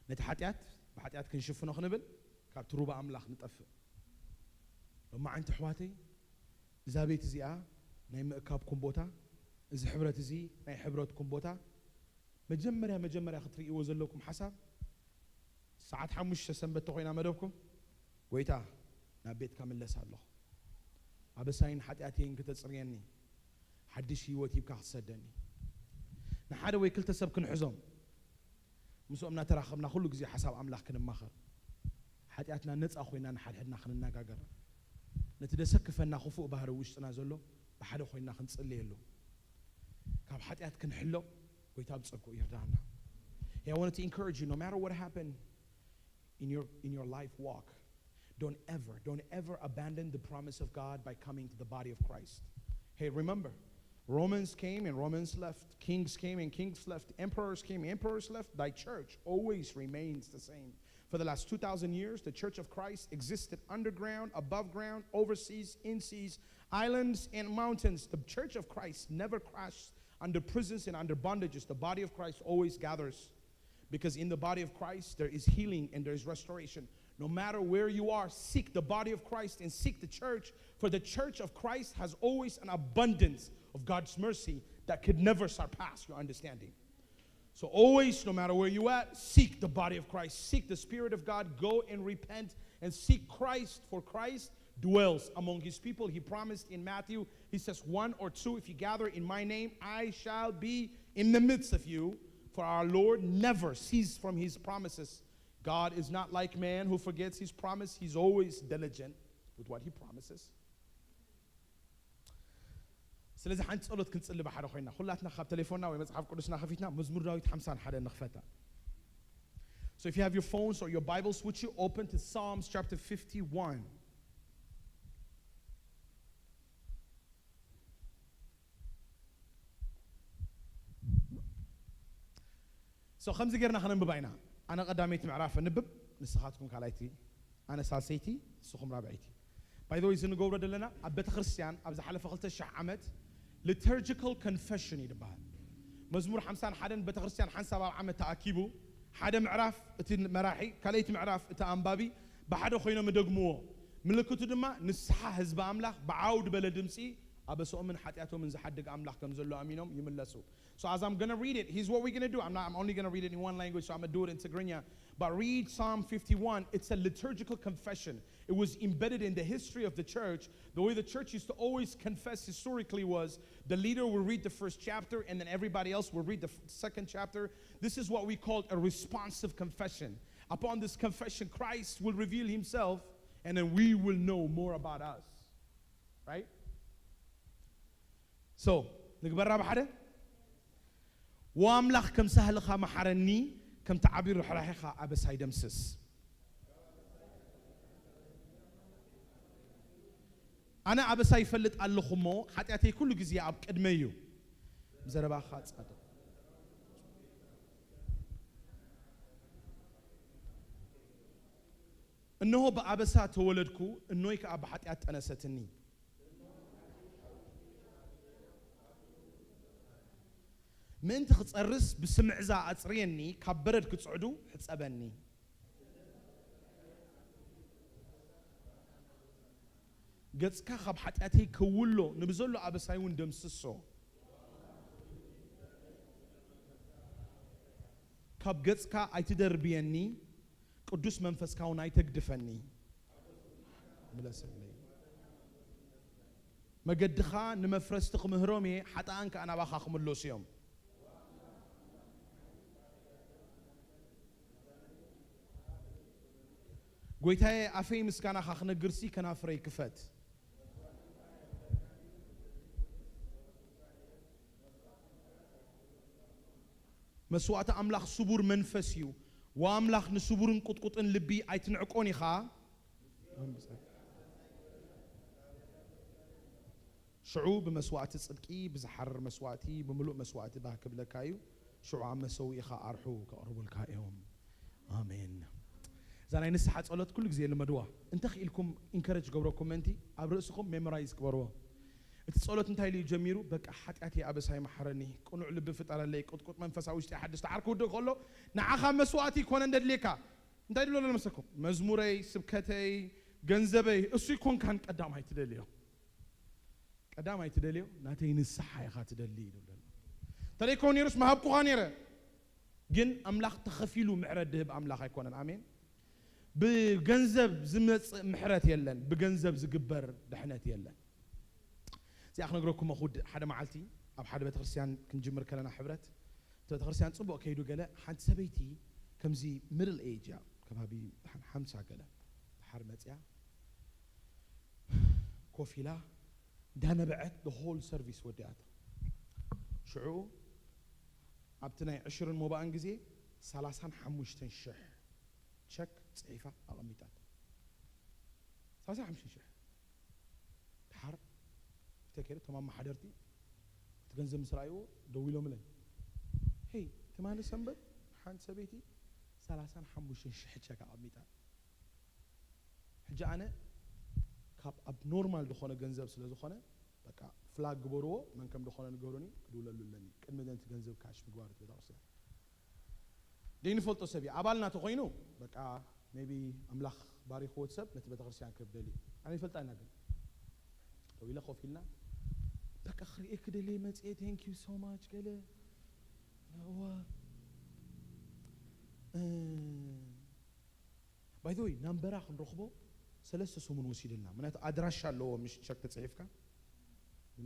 ነቲ ሓጢኣት ብሓጢኣት ክንሽፍኖ ክንብል ካብቲ ሩባ ኣምላኽ ንጠፍእ። ሎማዓንቲ ኣሕዋተይ፣ እዛ ቤት እዚኣ ናይ ምእካብኩም ቦታ፣ እዚ ሕብረት እዚ ናይ ሕብረትኩም ቦታ፣ መጀመርያ መጀመርያ ክትርእይዎ ዘለኩም ሓሳብ፣ ሰዓት ሓሙሽተ ሰንበት ተኾይና መደብኩም፣ ጎይታ ናብ ቤትካ ምለስ ኣለኹ፣ ኣበሳይን ሓጢኣተይን ክተጽርየኒ፣ ሓድሽ ህይወት ሂብካ ክትሰደኒ። ንሓደ ወይ ክልተ ሰብ ክንሕዞም፣ ምስኦም እናተራኸብና ኩሉ ግዜ ሓሳብ ኣምላኽ ክንማኸር፣ ሓጢኣትና ነፃ ኮይና ንሓድሕድና ክንነጋገር፣ ነቲ ደሰክፈና ክፉእ ባህሪ ውሽጥና ዘሎ ብሓደ ኮይና ክንጽልየሉ፣ ካብ ኃጢአት ክንሕሎ ጎይታ ብጸግኡ ይርዳና። Hey, I wanted to encourage you, no matter what happened in your, in your life walk, don't ever, don't ever abandon the promise of God by coming to the body of Christ. Hey, remember, Romans came and Romans left. Kings came and kings left. Emperors came, emperors left. Thy church always remains the same. For the last two thousand years, the church of Christ existed underground, above ground, overseas, in seas, islands, and mountains. The church of Christ never crashed under prisons and under bondages. The body of Christ always gathers. Because in the body of Christ, there is healing and there is restoration. No matter where you are, seek the body of Christ and seek the church, for the church of Christ has always an abundance of God's mercy that could never surpass your understanding. So always, no matter where you at, seek the body of Christ, seek the Spirit of God, go and repent and seek Christ, for Christ dwells among his people. He promised in Matthew, he says, "One or two, if you gather in my name, I shall be in the midst of you." For our Lord never ceased from his promises. God is not like man who forgets his promise. He's always diligent with what he promises. ስለዚ ሓንቲ ጸሎት ክንጽሊ ብሓደ ኮይና፣ ኩላትና ካብ ቴሌፎንና ወይ መጽሓፍ ቅዱስና ከፊትና መዝሙር ዳዊት ሓምሳን ሓደን ንኽፈታ። So if you have your phones or your Bibles with you, open to Psalms chapter fifty-one. So ከምዚ ጌርና ከነንብባ ኢና። ኣነ ቀዳመይቲ ምዕራፍ ኣንብብ፣ ንስኻትኩም ካልኣይቲ፣ ኣነ ሳልሰይቲ፣ ንስኹም ራብዐይቲ። By the way፣ እዚ ንገብሮ ዘለና ኣብ ቤተክርስትያን ኣብ ዝሓለፈ ክልተ ሽሕ ዓመት liturgical confession እዩ ዝበሃል። መዝሙር ሓምሳን ሓደን ቤተክርስትያን ሓንሳብ ኣብ ዓመት ተኣኪቡ ሓደ ምዕራፍ፣ እቲ መራሒ፣ ካልኣይቲ ምዕራፍ እቲ ኣንባቢ ብሓደ ኮይኖም ይደግምዎ። ምልክቱ ድማ ንስሓ ህዝቢ ኣምላኽ ብዓው ዝበለ ድምፂ ኣበሰኦምን ሓጢኣቶምን ዝሓድግ ኣምላኽ ከም ዘሎ ኣሚኖም ይምለሱ። So as I'm going to read it, here's what we're going to do. I'm not, I'm only going to read it in one language, so I'm going to do it in Tigrinya. But read Psalm fifty-one. It's a liturgical confession. It was embedded in the history of the church. The way the church used to always confess historically was the leader will read the first chapter and then everybody else will read the f- second chapter. This is what we called a responsive confession. Upon this confession, Christ will reveal himself and then we will know more about us. Right? So ንግበራ ብሓደ። ወኣምላኽ ከም ሳህልኻ መሓረኒ፣ ከምቲ ዓቢ ርሕራሄኻ ኣበሳይ ደምስስ። ኣነ ኣበሳይ ይፈልጥ ኣለኹ እሞ፣ ሓጢኣተይ ኩሉ ግዜ ኣብ ቅድመይ እዩ። ብዘረባኻ ጻድቕ። እንሆ ብኣበሳ ተወለድኩ፣ እኖይ ከኣ ብሓጢኣት ጠነሰትኒ። ምእንቲ ክጸርስ ብስምዕዛ ኣጽርየኒ፣ ካብ በረድ ክጽዕዱ ሕጸበኒ። ገጽካ ካብ ሓጢኣተይ ከውሎ፣ ንብዘሎ ኣበሳይ እውን ደምስሶ። ካብ ገጽካ ኣይትደርብየኒ፣ ቅዱስ መንፈስካ እውን ኣይተግድፈኒ። ምለሰለይ። መገድኻ ንመፍረስቲ ክምህሮም እየ፣ ሓጥኣን ከኣ ናባኻ ክምለሱ እዮም። ጎይታየ፣ ኣፈይ ምስጋናኻ ክነግርሲ ከናፍረይ ክፈት። መስዋእቲ ኣምላኽ ስቡር መንፈስ እዩ። ወኣምላኽ ንስቡርን ቁጥቁጥን ልቢ ኣይትንዕቆን ኢኻ። ሽዑ ብመስዋእቲ ጽድቂ፣ ብዝሓርር መስዋእቲ፣ ብምሉእ መስዋእቲ ባህ ክብለካ እዩ። ሽዑ ኣብ መሰውኢኻ ኣርሑ ከቕርቡልካ እዮም። ኣሜን። እዛ ናይ ንስሓ ጸሎት ኩሉ ግዜ ልመድዋ። እንተ ክኢልኩም ኢንከረጅ ገብረኩም ምእንቲ ኣብ ርእስኹም ሜሞራይዝ ግበርዎ። እቲ ጸሎት እንታይ ኢሉ እዩ ጀሚሩ? በቃ ሓጢኣተይ ኣበሳይ መሓረኒ፣ ቅኑዕ ልቢ ፍጠረለይ፣ ቁጥቁጥ መንፈሳዊ ውሽጢ ሓድሽ ተዓር ክውድእ ከሎ ንዓኻ መስዋእቲ ይኮነ እንደድልየካ። እንታይ ድብሎ ዘሎ መሰኩም? መዝሙረይ፣ ስብከተይ፣ ገንዘበይ፣ እሱ ይኮንካን ቀዳማይ ትደልዮ። ቀዳማይ ትደልዮ ናተይ ንስሓ ኢኻ ትደሊ ይብል ዘሎ። እንተደይኮን ነይሩስ ምሃብኩኻ ነይረ። ግን ኣምላኽ ተኸፊሉ ምሕረት ድህብ ኣምላኽ ኣይኮነን። ኣሜን። ብገንዘብ ዝመጽእ ምሕረት የለን፣ ብገንዘብ ዝግበር ድሕነት የለን። እዚኣ ክነግረኩም እኹ፣ ሓደ መዓልቲ ኣብ ሓደ ቤተክርስትያን ክንጅምር ከለና ሕብረት፣ እቲ ቤተክርስትያን ጽቡቕ ከይዱ ገለ፣ ሓንቲ ሰበይቲ ከምዚ ሚድል ኤጅ እያ፣ ከባቢ ሓምሳ ገለ ድሓር መጽያ ኮፍ ኢላ እንዳነበዐት the whole service ወዲኣታ። ሽዑ ኣብቲ ናይ ዕሽርን ሞባእን ግዜ ሰላሳን ሓሙሽተን ሽሕ ቸክ ጽሒፋ ኣቐሚጣት። ሰላሳን ሓሙሽተን ሽሕ። ድሓር ብተከለ እቶም ኣመሓደርቲ እቲ ገንዘብ ምስ ረኣይዎ ደው ኢሎምለይ። ሄይ፣ ትማሊ ሰንበት ሓንቲ ሰበይቲ ሰላሳን ሓሙሽተን ሽሕ ቸክ ኣቐሚጣ። ሕጂ ኣነ ካብ ኣብ ኖርማል ዝኾነ ገንዘብ ስለ ዝኾነ በቃ ፍላግ ግበርዎ፣ መን ከም ዝኾነ ንገሩኒ፣ ክድውለሉ ኣለኒ። ቅድሚ ነቲ ገንዘብ ካሽ ምግባር እቲ ቤተክርስትያን ደይንፈልጦ ሰብ እዩ። ኣባልና ተኾይኑ በቃ ሜቢ ኣምላኽ ባሪኽዎ እቲ ሰብ ነቲ ቤተክርስትያን ክህብ ደልዩ። ኣነ ይፈልጣ ኢና ግን ደው ኢለ ኮፍ ኢልና በቃ ክርእየኪ ደልየ መጽየ፣ thank you so much ገለ። እዋ። እ፣ by the way፣ ናምበራ ክንረኽቦ ሰለስተ ሰሙን ወሲድልና። ምክንያቱ ኣድራሻ ኣለዎ፣ ምስ ቸክ ተጽሒፍካ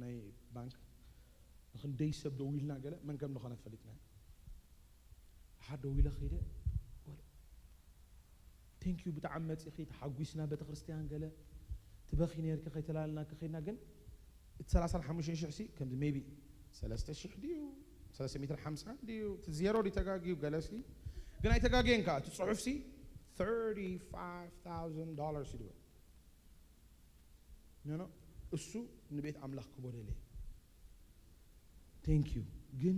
ናይ ባንክ። ንኽንደይ ሰብ ደው ኢልና ገለ መን ከም ዝኾነ ፈሊጥና። ድሓር ደው ኢለ ኸይደ፣ well፣ thank you፣ ብጣዕሚ መጺኺ፣ ተሓጒስና፣ ቤተክርስትያን ገለ፣ ትበኺ ነርኪ፣ ከይተላለና ከኸይድና። ግን እቲ ሰላሳን ሓሙሽተን ሽሕ ሲ ከምዚ ሜቢ ሰለስተ ሽሕ ድዩ፣ ሰለስተ ሚእትን ሓምሳን ድዩ፣ እቲ ዜሮ ድዩ ተጋግዩ፣ ገለ ሲ ግን ኣይተጋግየን ከኣ። እቲ ጽሑፍ ሲ thirty-five thousand dollars እዩ ድብል። ኖ፣ ኖ፣ እሱ ንቤት ኣምላኽ ክቦ ደልየ። Thank you። ግን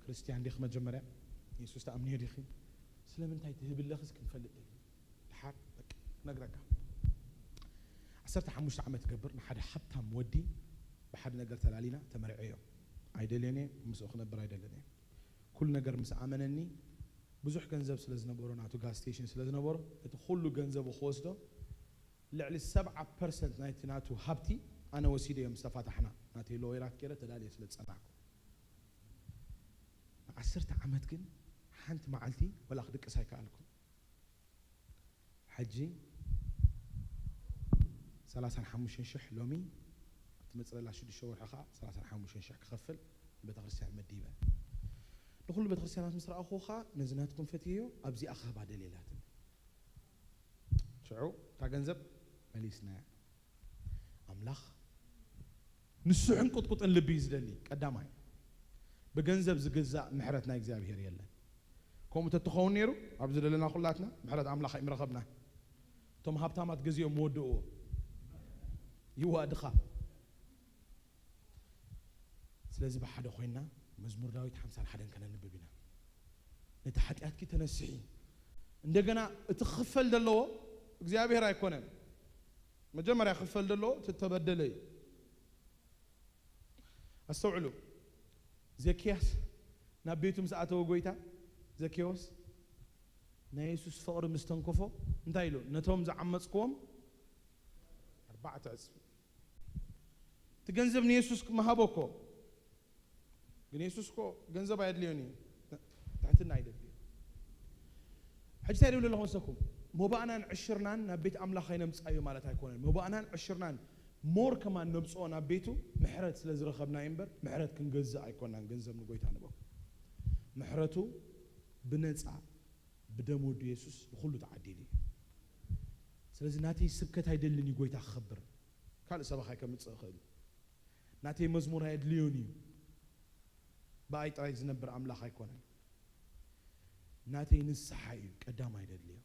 ክርስትያን ዲኺ መጀመርያ? የሱስ ተኣምንዮ ዲኺ? ስለምንታይ ትህቢ ኣለኺስ ክንፈልጥ ደሊ። ድሓር በቃ ክነግረካ። ዓሰርተ ሓሙሽተ ዓመት ገብር ንሓደ ሃብታም ወዲ ብሓደ ነገር ተላሊና ተመርዐዮ። ኣይደልዮን እየ፣ ምስኡ ክነብር ኣይደልን እየ። ኩሉ ነገር ምስ ኣመነኒ፣ ብዙሕ ገንዘብ ስለ ዝነበሮ፣ ናቱ ጋዝ ስቴሽን ስለ ዝነበሮ፣ እቲ ኩሉ ገንዘቡ ክወስዶ፣ ልዕሊ ሰብዓ ፐርሰንት ናይቲ ናቱ ሃብቲ ኣነ ወሲደ እዮም ዝተፋታሕና። ናተይ ሎየራት ገይረ ተዳልየ ስለ ዝጸናሕኩ። ንዓሰርተ ዓመት ግን ሓንቲ መዓልቲ ወላ ክድቅስ ኣይከኣልኩን። ሕጂ ሰላሳን ሓሙሽተን ሽሕ ሎሚ፣ እቲ መጽለላ ሽዱሽተ ወርሒ ኸኣ ሰላሳን ሓሙሽተን ሽሕ ክኸፍል ንቤተክርስትያን መዲበ። ንኹሉ ቤተክርስትያናት ምስ ረኣኹ ኸኣ ነዚ ናትኩም ፈትየዮ፣ ኣብዚኣ ክህባ ደልየ ኢላትኒ። ሽዑ እታ ገንዘብ መሊስናያ። ኣምላኽ ንሱ ሕንቁጥቁጥን ልቢ እዩ ዝደሊ። ቀዳማይ፣ ብገንዘብ ዝግዛእ ምሕረት ናይ እግዚኣብሔር የለን። ከምኡ ተትኸውን ነይሩ፣ ኣብዚ ዘለና ኩላትና ምሕረት ኣምላኽ ኣይምረኸብና። እቶም ሃብታማት ገዚኦም መወድእዎ ይዋእ ድኻ። ስለዚ ብሓደ ኮይና መዝሙር ዳዊት ሓምሳን ሓደን ከነንብብ ኢና። ነቲ ሓጢኣትኪ ተነስሒ። እንደገና እቲ ክኽፈል ዘለዎ እግዚኣብሔር ኣይኮነን። መጀመርያ ክኽፈል ዘለዎ እቲ ተበደለ እዩ። ኣስተውዕሉ። ዘኪያስ ናብ ቤቱ ምስ ኣተወ፣ ጎይታ ዘኪዎስ ናይ የሱስ ፍቕሪ ምስ ተንከፎ እንታይ ኢሉ? ነቶም ዝዓመጽክዎም ኣርባዕተ ዕጽፊ። እቲ ገንዘብ ንየሱስ ክመሃቦ እኮ። ግን የሱስ እኮ ገንዘብ ኣየድልዮን እዩ። ትሕትና ኣይደልዮ። ሕጂ እንታይ ደብለ ኣለኹ መሰኩም? ሞባእናን ዕሽርናን ናብ ቤት ኣምላኽ ኣይነምጻእዮ ማለት ኣይኮነን። ሞባእናን ዕሽርናን ሞር ከማን ነምጽኦ ናብ ቤቱ ምሕረት ስለ ዝረኸብና እዩ እምበር፣ ምሕረት ክንገዝእ ኣይኮናን ገንዘብ ንጎይታ ንቦ። ምሕረቱ ብነጻ ብደም ወዱ የሱስ ንኹሉ ተዓዲሉ እዩ። ስለዚ ናተይ ስብከት ኣይደልን እዩ ጎይታ ክኸብር። ካልእ ሰባኻይ ከምጽእ እኽእል እዩ። ናተይ መዝሙር ኣየድልዮን እዩ። ብኣይ ጥራይ ዝነብር ኣምላኽ ኣይኮነን። ናተይ ንስሓ እዩ ቀዳማይ ደድልዮ።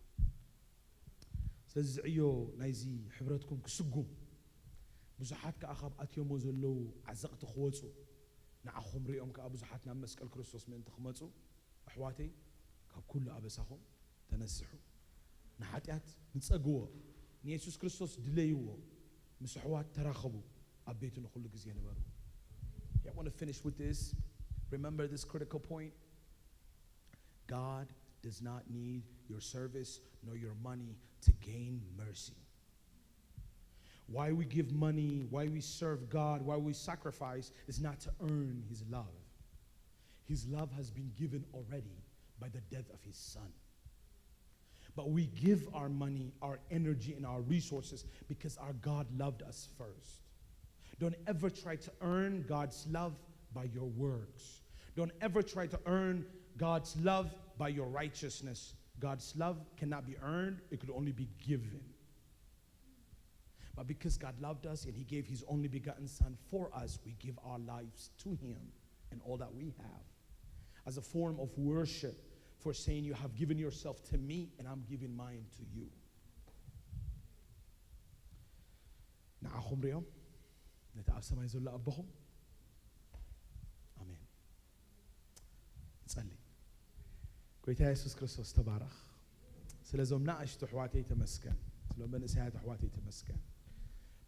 ስለዚ ዝዕዮ ናይዚ ሕብረትኩም ክስጉም፣ ብዙሓት ከኣ ካብ ኣትዮሞ ዘለዉ ዓዘቕቲ ክወጹ፣ ንዓኹም ሪኦም ከኣ ብዙሓት ናብ መስቀል ክርስቶስ ምእንቲ ክመጹ፣ ኣሕዋተይ፣ ካብ ኩሉ ኣበሳኹም ተነስሑ። ንሓጢኣት ንጸግዎ፣ ንየሱስ ክርስቶስ ድለይዎ፣ ምስ ኣሕዋት ተራኸቡ፣ ኣብ ቤቱ ንኹሉ ግዜ ንበሩ። I want to finish with this. Remember this critical point. God does not need your service nor your money to gain mercy. Why we give money, why we serve God, why we sacrifice is not to earn his love. His love has been given already by the death of his son. But we give our money, our energy, and our resources because our God loved us first. Don't ever try to earn God's love by your works. Don't ever try to earn God's love by your righteousness. God's love cannot be earned, it could only be given. But because God loved us and he gave his only begotten son for us, we give our lives to him. and all that we have as a form of worship for saying, "You have given yourself to me and I'm giving mine to you." ንዓኹም ሪኦም ነቲ ኣብ ሰማይ ዘሎ ኣቦኹም። ኣሜን። ንጸሊ። ጎይታ የሱስ ክርስቶስ ተባረኽ። ስለዞም ንኣሽቱ ኣሕዋተይ ተመስገን። ስለ መንእሰያት ኣሕዋተይ ተመስገን።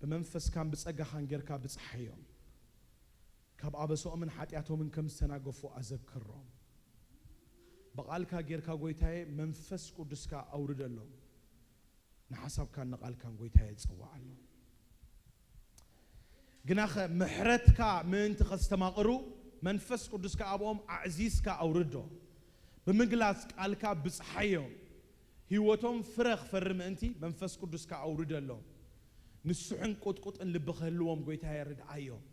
ብመንፈስካን ብጸጋኻን ጌርካ ብጽሓዮም። ካብ ኣበስኦምን ሓጢኣቶምን ከም ዝተናገፉ ኣዘክሮም። ብቓልካ ጌርካ ጎይታየ መንፈስ ቅዱስካ ኣውርደሎም። ንሓሳብካን ንቓልካን ጎይታየ ጸውዓሎም። ግናኸ ምሕረትካ ምእንቲ ኸስተማቕሩ መንፈስ ቅዱስካ ኣብኦም ኣዕዚዝካ ኣውርዶ። ብምግላጽ ቃልካ ብጽሓዮም። ህይወቶም ፍረ ክፈሪ ምእንቲ መንፈስ ቅዱስካ ኣውርደሎም። ንስሑን ቁጥቁጥን ልቢ ክህልዎም ጎይታየ ርድኣዮም።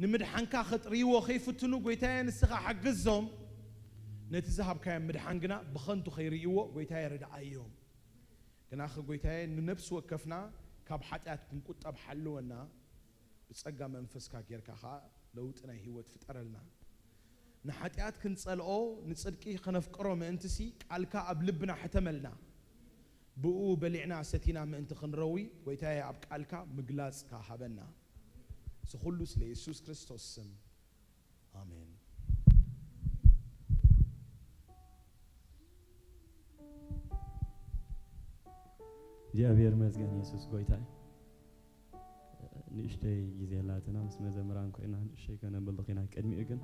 ንምድሓንካ ክጥርይዎ ከይፍትኑ ጎይታየ ንስኻ ሓግዞም። ነቲ ዝሃብካዮም ምድሓን ግና ብኸንቱ ከይርእይዎ ጎይታየ ርድኣዮም። ግናኸ ጎይታየ ንነፍሲ ወከፍና ካብ ሓጢኣት ክንቁጠብ ሓልወና። ብጸጋ መንፈስካ ጌርካ ኸኣ ለውጢ ናይ ህይወት ፍጠረልና። ንሓጢኣት ክንጸልኦ ንጽድቂ ከነፍቅሮ ምእንትሲ ቃልካ ኣብ ልብና ሕተመልና። ብኡ በሊዕና ሰቲና ምእንቲ ክንረዊ ጎይታየ ኣብ ቃልካ ምግላጽካ ሃበና። እዚ ኹሉ ስለ የሱስ ክርስቶስ ስም። ኣሜን። እግዚኣብሔር ይመስገን የሱስ ጎይታ እዩ። ንእሽተይ ግዜ ኣላትና ምስ መዘምራን ኮይና ንእሽተይ ከነምልኽ ኢና። ቅድሚኡ ግን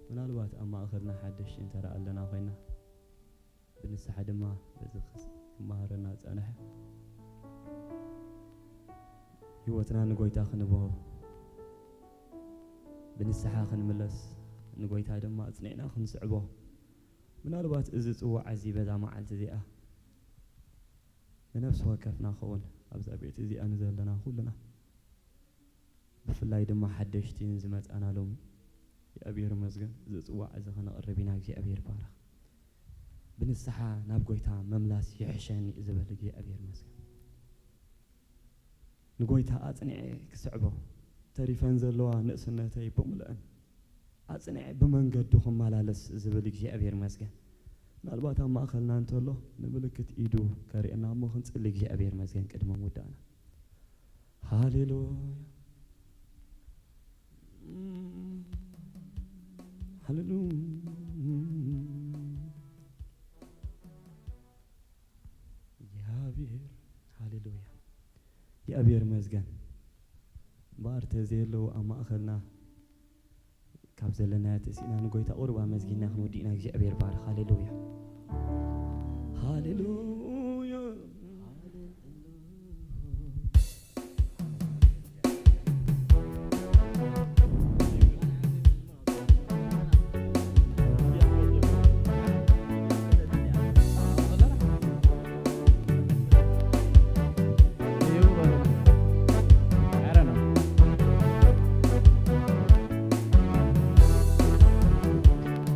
ምናልባት ኣብ ማእኸልና ሓደሽቲ እንተ ደኣ ኣለና ኮይና ብንስሓ ድማ በዚ ክስ-፣ ክመሃረና ዝጸንሐ ህይወትና ንጎይታ ክንብሆ ብንስሓ ክንምለስ ንጎይታ ድማ ኣጽኒዕና ክንስዕቦ ምናልባት እዚ ጽዋዕ እዚ በዛ መዓልቲ እዚኣ ንነፍሲ ወከፍና ኸውን ኣብዛ ቤት እዚኣ ንዘለና ኩልና ብፍላይ ድማ ሓደሽቲ ንዝመጻና ሎሚ እግዚኣብሔር ይመስገን። እዚ ጽዋዕ እዚ ከነቕርብ ኢና እግዚኣብሔር ይባረኽ። ብንስሓ ናብ ጎይታ ምምላስ ይሕሸኒ እዩ ዝበል እግዚኣብሔር ይመስገን። ንጎይታ ኣጽኒዐ ክስዕቦ ተሪፈን ዘለዋ ንእስነተይ ብምልአን ኣጽኒዐ ብመንገዱ ክመላለስ ዝብል እግዚኣብሔር ይመስገን። ምናልባት ኣብ ማእኸልና እንተሎ ንምልክት ኢዱ ከርእየና እሞ ክንጽሊ እግዚኣብሔር ይመስገን ቅድሚ ምውዳእና። ሃሌሉያ ሃሌሉያ እግዚኣብሔር ሃሌሉያ እግዚኣብሔር ይመስገን። እምበኣር ተዘየለዉ ኣብ ማእኸልና ካብ ዘለናዮ ተሲእና ንጎይታ ቁሩብ ኣመስጊንና ክንውድእ ኢና። እግዚኣብሔር ይባርኽ። ሃሌሉያ ሃሌሉያ።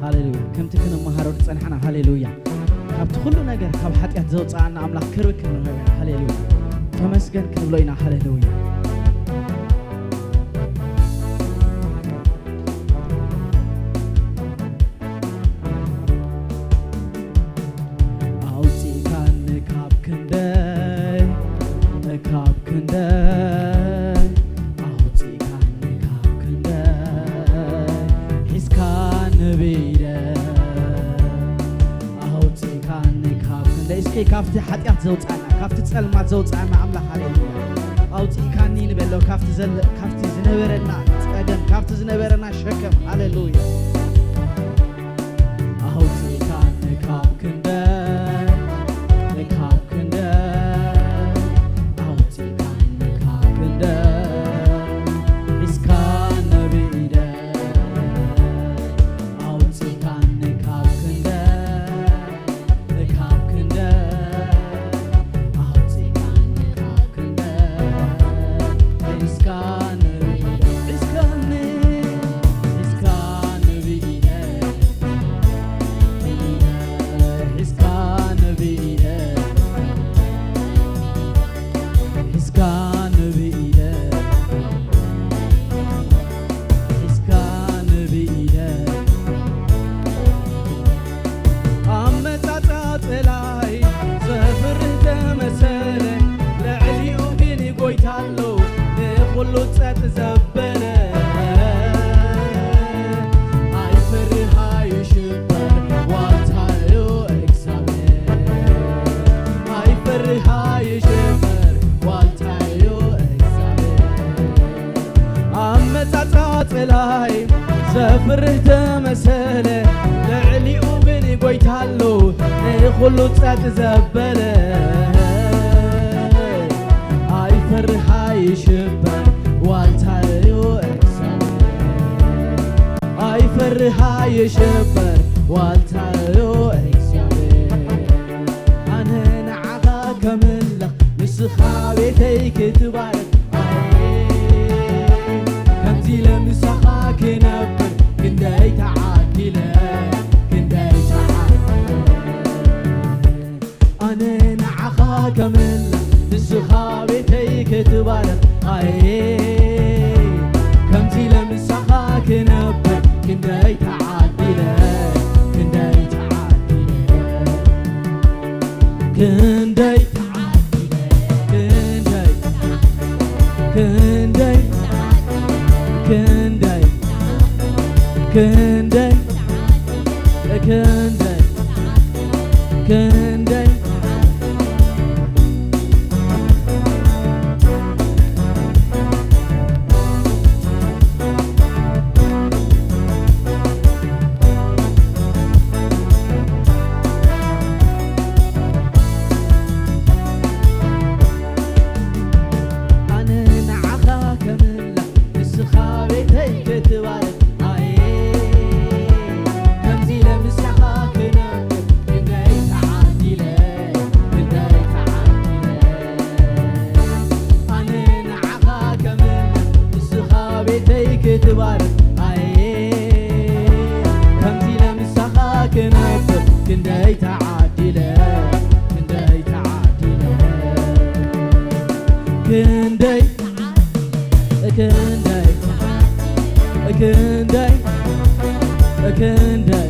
ሃሌሉያ። ከምቲ ክንመሃሮ ዝጸናሕና፣ ሃሌሉያ፣ ካብቲ ኩሉ ነገር ካብ ሓጢኣት ዘውጽኣና ኣምላኽ ክብሪ ክንህቦ ኢና። ሃሌሉያ። ተመስገን ክንብሎ ኢና። ሃሌሉያ። ኣውጺእካኒ ካብ ክንደይ፣ ካብ ክንደይ፣ ኣውጺእካኒ ካብ ክንደይ፣ ሒዝካኒ ብኢደይ፣ ኣውጺእካኒ ካብ ክንደይ። እስኪ ካብቲ ሓጢኣት ዘውጻና፣ ካብቲ ጸልማት ዘውጻና ኣምላኽ፣ ሃሌሉያ። ኣውጺእካኒ ንበሎ፣ ካብቲ ዘለ-፣ ካብቲ ዝነበረና ጸገም፣ ካብቲ ዝነበረና ሸከም፣ ሃሌሉያ። ኣውጺእካኒ ካብ ክንደይ፣ ካብ ክንደይ፣ ኣውጺእካኒ ካብ ክንደይ፣ ሒዝካኒ ብኢደይ፣ ኣውጺእካኒ ካብ ክንደይ፣ ካብ ክንደይ፣ ኣውጺእካኒ ካብ ክንደይ፣ ሒዝካኒ ብኢደይ፣ ሒዝካኒ፣ ሒዝካኒ ብኢደይ፣ ኩሉ ጸጥ ዘበለ ኣይፈርህ ኣይሽበር ዋልታዩ እግዚኣብሔር። ኣይፈርህ ኣይሽበር ዋልታዩ እግዚኣብሔር። ኣነ ንዓኻ ከምለኽ ንስኻ ቤተይ ክትባረኽ። ኣየ ከምዚ ለምሳኻ ክነብር ክንደይ ተዓዲለ ክንደይ ተዓዲለ። ኣነ ንዓኻ ከምለኽ ንስኻ ቤተይ ክትባረኽ። ኣየ ከምዚ ለምሳኻ ክነብር ክንደይ ተዓዲለ ክንደይ ተዓዲለ። ክንደይ ተዓዲለ ክንደይ ክንደይ ክንደይ ክንደይ ክንደይ ክንደይ ኣነ ንዓኻ ከምለኽ ንስኻ ቤተይ ክትባረኽ። ኣየ ከምዚ ለምሳኻ ክነብር ክንደይ ተዓዲለ ክንደይ ተዓዲለ። ኣነ ንዓኻ ከምለኽ ንስኻ ቤተይ ክትባረኽ። ኣየ ከምዚ ለምሳኻ ክነብር ክንደይ ተዓዲለ ክንደይ ተዓዲለ። ክንደይ ክንደይ ክንደይ ክንደይ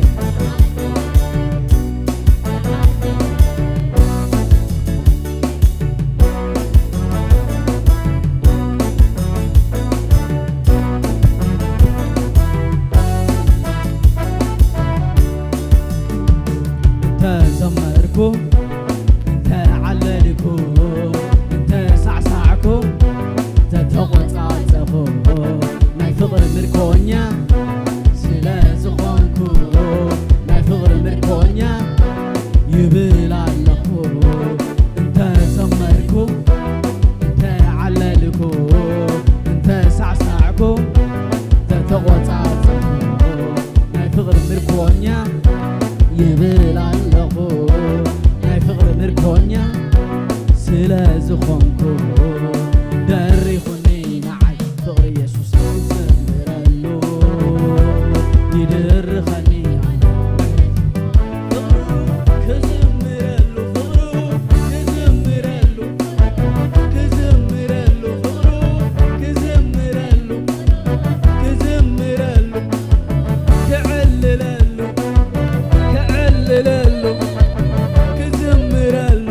እንተ ዘመርኩ እንተ ዓለልኩ እንተ ሳዕሳዕኩ እንተ ተቖጻጸኹ ናይ ፍቕሪ ምርኮኛ ስለ ዝኾንኩ ናይ ፍቕሪ ምርኮኛ ይብል ኣለኹ። እንተ ዘመርኩ እንተ ዓለልኩ እንተ ሳዕሳዕኩ እንተ ተቖጻጸኹ ናይ ፍቕሪ ምርኮኛ ይብል ኣለኹ። ናይ ፍቕሪ ምርኮኛ ስለ ዝኾንኩ ደሪኹኒ ንዓይ ፍቕሪ የሱስ ክዘምረሉ ይድርኸኒ። ክዝምረሉ ፍቕሩ ክዝምረሉ ክዝምረሉ ፍቕሩ ክዝምረሉ ክዝምረሉ ክዕልለሉ ክዕልለሉ ክዝምረሉ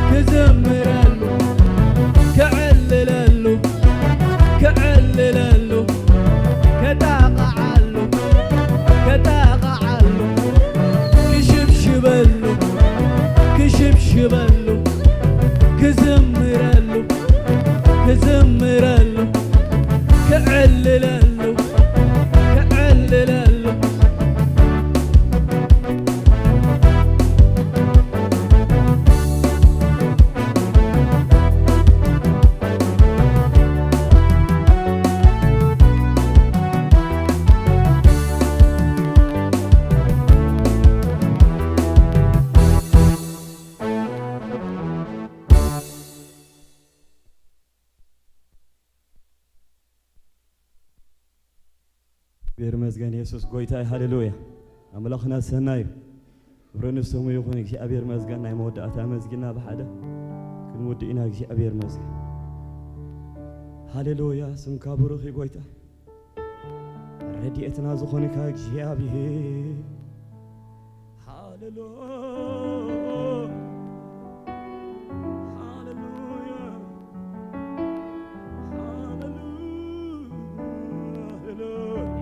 ክዝምረሉ ክዕልለሉ ክዕልለሉ ከጣቕዓሉ ከጣቕዓሉ ክሽብሽበሉ ክሽብሽበሉ ክዝምረሉ ክዝምረሉ ክዕልለሉ ክዕልለሉ እግዚኣብሔር ይመስገን። የሱስ ጎይታ እዩ። ሃሌሉያ። ኣምላኽና ሰናይ እዩ። ክብሪ ንስሙ ይኹን። እግዚኣብሔር ይመስገን። ናይ መወዳእታ መዝጊና ብሓደ ክንውድእ ኢና። እግዚኣብሔር ይመስገን። ሃሌሉያ። ስምካ ብሩኽ እዩ ጎይታ። ረድኤትና ዝኾንካ እግዚኣብሔር። ሃሌሉያ። ሃሌሉያ። ሃሌሉያ። ሃሌሉያ።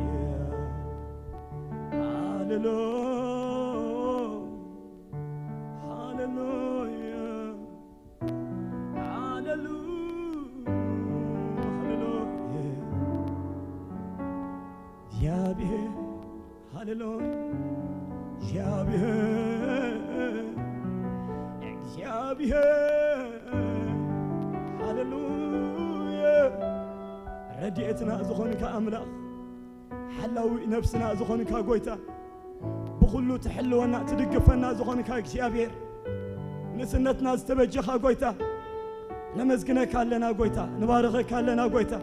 ሃሌሉያ። ሃሌሉያ። ሃሌሉያ። እግዚኣብሔር ሃሌሉያ። እግዚኣብሔር እግዚኣብሔር፣ ሃሌሉያ። ረድኤትና ዝኾንካ ኣምላኽ፣ ሓላዊ ነፍስና ዝኾንካ ጎይታ፣ ብኹሉ ትሕልወና ትድግፈና ዝኾንካ እግዚኣብሔር፣ ንእስነትና ዝተበጀኻ ጎይታ፣ ነመስግነካ ኣለና ጎይታ፣ ንባረኸካ ኣለና ጎይታ፣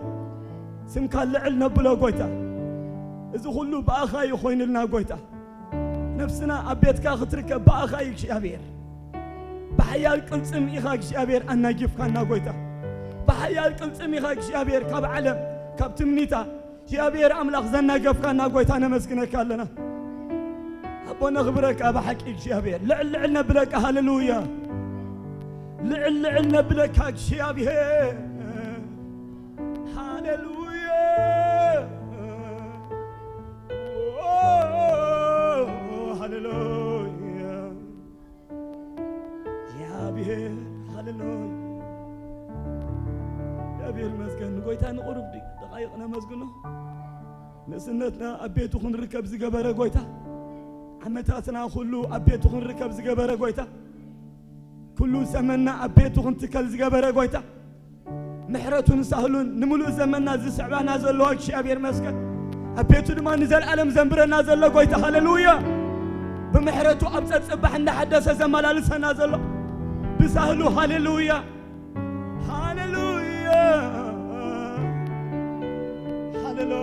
ስምካ ልዕል ነብሎ ጎይታ። እዚ ኩሉ ብኣኻ እዩ ኮይኑልና ጎይታ። ነፍስና ኣብ ቤትካ ክትርከብ ብኣኻ እዩ እግዚኣብሔር። ብሓያል ቅልጽም ኢኻ እግዚኣብሔር ኣናጊፍካና ጎይታ። ብሓያል ቅልጽም ኢኻ እግዚኣብሔር ካብ ዓለም፣ ካብ ትምኒታ እግዚኣብሔር ኣምላኽ ዘናገፍካና ጎይታ ነመስግነካ ኣለና። ኣቦ ነኽብረካ ብሓቂ እግዚኣብሔር። ልዕል ልዕል ነብለካ ሃሌሉያ። ልዕል ልዕል ነብለካ እግዚኣብሔር። ሃሌሉያ። ሃሌሉያ። እግዚኣብሔር፣ ሃሌሉያ። እግዚኣብሔር ይመስገን። ንጎይታ ንቁሩብ ድ-፣ ደቓይቕ ነመስግኖ። ንእስነትና ኣብ ቤቱ ክንርከብ ዝገበረ ጎይታ፣ ዓመታትና ኩሉ ኣብ ቤቱ ክንርከብ ዝገበረ ጎይታ፣ ኩሉ ዘመንና ኣብ ቤቱ ክንትከል ዝገበረ ጎይታ፣ ምሕረቱን ሳህሉን ንምሉእ ዘመንና ዝስዕባና ዘሎ እግዚኣብሔር መስገን። ኣብ ቤቱ ድማ ንዘለኣለም ዘንብረና ዘሎ ጎይታ፣ ሃሌሉያ። ብምሕረቱ ኣብ ጸጽባሕ እንዳሓደሰ ዘመላልሰና ዘሎ፣ ብሳህሉ፣ ሃሌሉያ፣ ሃሌሉያ፣ ሃሌሉያ።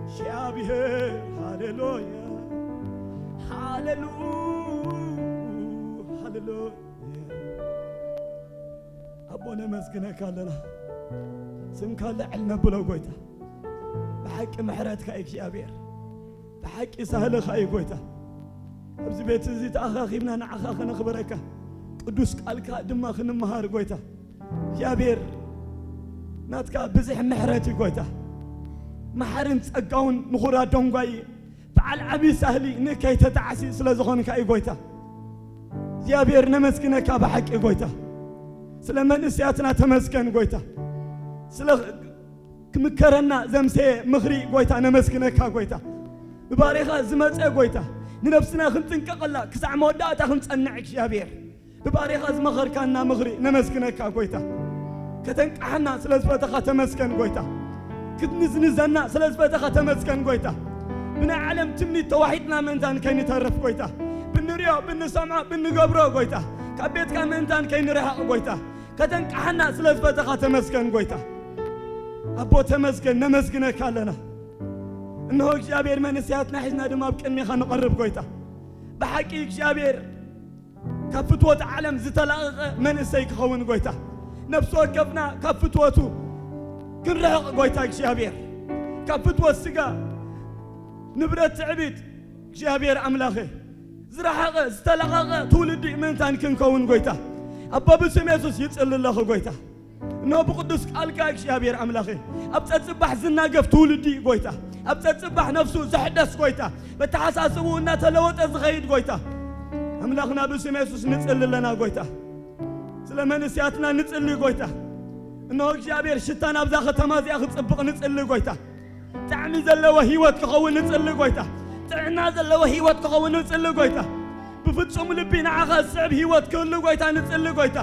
እግዚኣብሔር፣ ሃሌሉያ፣ ሃሌሉያ፣ ሃሌሉያ። ኣቦ ነመስግነካ ኣለና። ስምካ ልዕል ነብሎ ጎይታ። ብሓቂ ምሕረትካ እዩ እግዚኣብሔር። ብሓቂ ሳህልኻ እዩ ጎይታ። ኣብዚ ቤት እዚ ተኣኻኺብና ንዓኻ ክነኽብረካ፣ ቅዱስ ቃልካ ድማ ክንመሃር ጎይታ። እግዚኣብሔር ናትካ ብዝሕ ምሕረት እዩ ጎይታ። መሓርን ጸጋውን ንኹራ ደንጓይ በዓል ዓቢ ሳህሊ ንከይተጣዕሲ ስለ ዝኾንካ እዩ ጎይታ። እግዚኣብሔር ነመስግነካ ብሓቂ ጎይታ። ስለ መንእሰያትና ተመስገን ጎይታ። ስለ ክምከረና ዘምሰየ ምኽሪ ጎይታ ነመስግነካ ጎይታ። ብባሪኻ ዝመጸ ጎይታ ንነፍስና ክንጥንቀቐላ ክሳዕ መወዳእታ ክንጸንዕ እግዚኣብሔር። ብባሪኻ ዝመኸርካና ምኽሪ ነመስግነካ ጎይታ። ከተንቃሓና ስለ ዝፈተኻ ተመስገን ጎይታ። ክትንዝንዘና ስለ ዝፈተኻ ተመስገን ጎይታ። ብናይ ዓለም ትምኒት ተዋሒጥና ምእንታን ከይንተርፍ ጎይታ። ብንሪኦ፣ ብንሰምዖ፣ ብንገብሮ ጎይታ። ካብ ቤትካ ምእንታን ከይንርሕቕ ጎይታ። ከተንቃሓና ስለ ዝፈተኻ ተመስገን ጎይታ። ኣቦ ተመስገን፣ ነመስግነካ ኣለና። እንሆ እግዚኣብሔር መንእሰያትና ሒዝና ድማ ኣብ ቅድሜኻ ንቐርብ ጎይታ። ብሓቂ እግዚኣብሔር ካብ ፍትወት ዓለም ዝተላቐቐ መንእሰይ ክኸውን ጎይታ። ነፍሲ ወከፍና ካብ ፍትወቱ ክንርሕቕ ጎይታ እግዚኣብሔር። ካብ ፍትወት ስጋ፣ ንብረት፣ ትዕቢት እግዚኣብሔር ኣምላኸ ዝረሓቐ ዝተላቐቐ ትውልዲ ምእንታን ክንከውን ጎይታ። ኣቦ ብስም የሱስ ይጽሊ ኣለኹ ጎይታ። እነሆ ብቅዱስ ቃልካ እግዚኣብሔር ኣምላኸ ኣብ ጸጽባሕ ዝናገፍ ትውልዲ ጎይታ። ኣብ ጸጽባሕ ነፍሱ ዘሕደስ ጎይታ። በተሓሳስቡ እናተለወጠ ዝኸይድ ጎይታ። ኣምላኽና ብስም የሱስ ንጽሊ ኣለና ጎይታ። ስለ መንእሰያትና ንጽሊ ጎይታ። እነሆ እግዚኣብሔር ሽታ ናብዛ ከተማ እዚኣ ክጽብቕ ንጽሊ ጎይታ። ጣዕሚ ዘለዎ ህይወት ክኸውን ንጽሊ ጎይታ። ጥዕና ዘለዎ ህይወት ክኸውን ንጽሊ ጎይታ። ብፍጹም ልቢ ንዓኻ ዝስዕብ ህይወት ክህሉ ጎይታ ንጽሊ ጎይታ።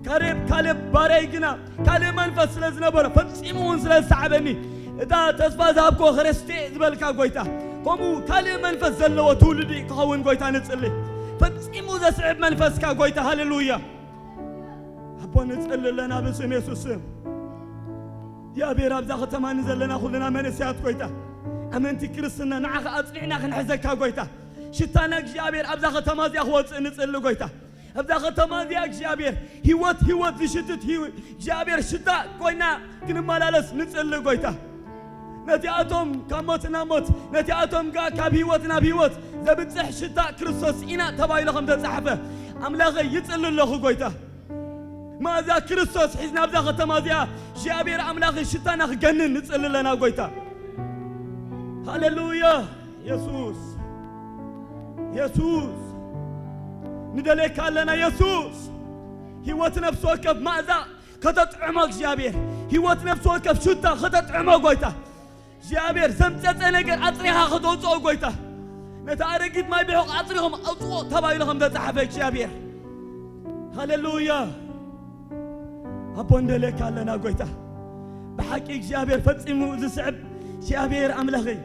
ካሌብ፣ ካሌብ ባርያይ ግና ካልእ መንፈስ ስለ ዝነበሮ ፈጺሙ እውን ስለ ዝሰዓበኒ፣ እታ ተስፋ ዝሃብክዎ ክርስቴ ዝበልካ ጎይታ፣ ከምኡ ካልእ መንፈስ ዘለዎ ትውልዲ ክኸውን ጎይታ ንጽሊ። ፈጺሙ ዘስዕብ መንፈስካ ጎይታ፣ ሃሌሉያ። ኣቦ ንጽሊ ኣለና ብስም የሱስ ስም። እግዚኣብሔር ኣብዛ ከተማ ንዘለና ኩልና መንእሰያት ጎይታ፣ ኣመንቲ ክርስትና ንዓኻ ኣጽኒዕና ክንሕዘካ ጎይታ። ሽታና እግዚኣብሔር ኣብዛ ከተማ እዚኣ ክወጽእ ንጽሊ ጎይታ። ኣብዛ ከተማ እዚኣ እግዚኣብሔር ህይወት፣ ህይወት ዝሽትት ህይወ-፣ እግዚኣብሔር ሽታ ኮይና ክንመላለስ ንጽሊ ጎይታ። ነቲኣቶም ካብ ሞት ናብ ሞት፣ ነቲኣቶም ከኣ ካብ ህይወት ናብ ህይወት ዘብጽሕ ሽታ ክርስቶስ ኢና ተባሂሉ ከም ተጻሕፈ ኣምላኸ ይጽሊ ኣለኹ ጎይታ። መኣዛ ክርስቶስ ሒዝና ኣብዛ ከተማ እዚኣ እግዚኣብሔር ኣምላኽ ሽታና ክገንን ንጽሊ ኣለና ጎይታ። ሃሌሉያ። የሱስ፣ የሱስ፣ ንደልየካ ኣለና የሱስ። ህይወት ነፍሲ ወከፍ መኣዛ ከተጥዕሞ እግዚኣብሔር፣ ህይወት ነፍሲ ወከፍ ሽታ ከተጥዕሞ ጎይታ። እግዚኣብሔር ዘምጸጸ ነገር ኣጽሪኻ ከተውጽኦ ጎይታ። ነቲ ኣረጊት ማይ ብሑቕ ኣጽሪኹም ኣውጽኦ ተባሂሉ ከም ተጻሓፈ እግዚኣብሔር። ሃሌሉያ። ኣቦ እንደልየካ ኣለና ጎይታ። ብሓቂ እግዚኣብሔር ፈጺሙ ዝስዕብ እግዚኣብሔር ኣምላኸይ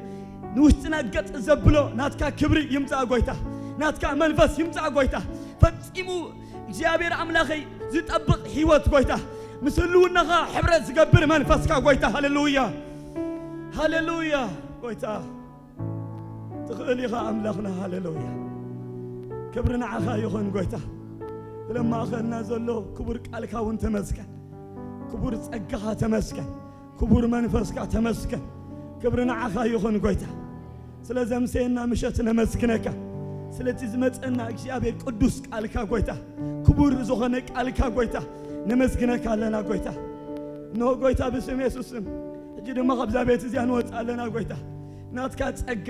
ንውሽጥና ገጽ ዘብሎ ናትካ ክብሪ ይምጻእ ጎይታ። ናትካ መንፈስ ይምጻእ ጎይታ። ፈጺሙ እግዚኣብሔር ኣምላኸይ ዝጠብቕ ህይወት ጎይታ። ምስ ህልውናኻ ሕብረት ዝገብር መንፈስካ ጎይታ። ሃሌሉያ። ሃሌሉያ። ጎይታ ትኽእል ኢኻ ኣምላኽና። ሃሌሉያ። ክብሪ ንዓኻ ይኹን ጎይታ። ስለማእኸልና ዘሎ ክቡር ቃልካ እውን ተመስገን። ክቡር ጸጋኻ ተመስገን። ክቡር መንፈስካ ተመስገን። ክብሪ ንዓኻ ይኹን ጎይታ። ስለ ዘምሰየና ምሸት ነመስግነካ። ስለቲ ዝመጸና እግዚኣብሔር ቅዱስ ቃልካ ጎይታ፣ ክቡር ዝኾነ ቃልካ ጎይታ፣ ነመስግነካ ኣለና ጎይታ። እንሆ ጎይታ ብስም የሱስ ስም ሕጂ ድማ ካብዛ ቤት እዚኣ ንወጽእ ኣለና ጎይታ። ናትካ ጸጋ፣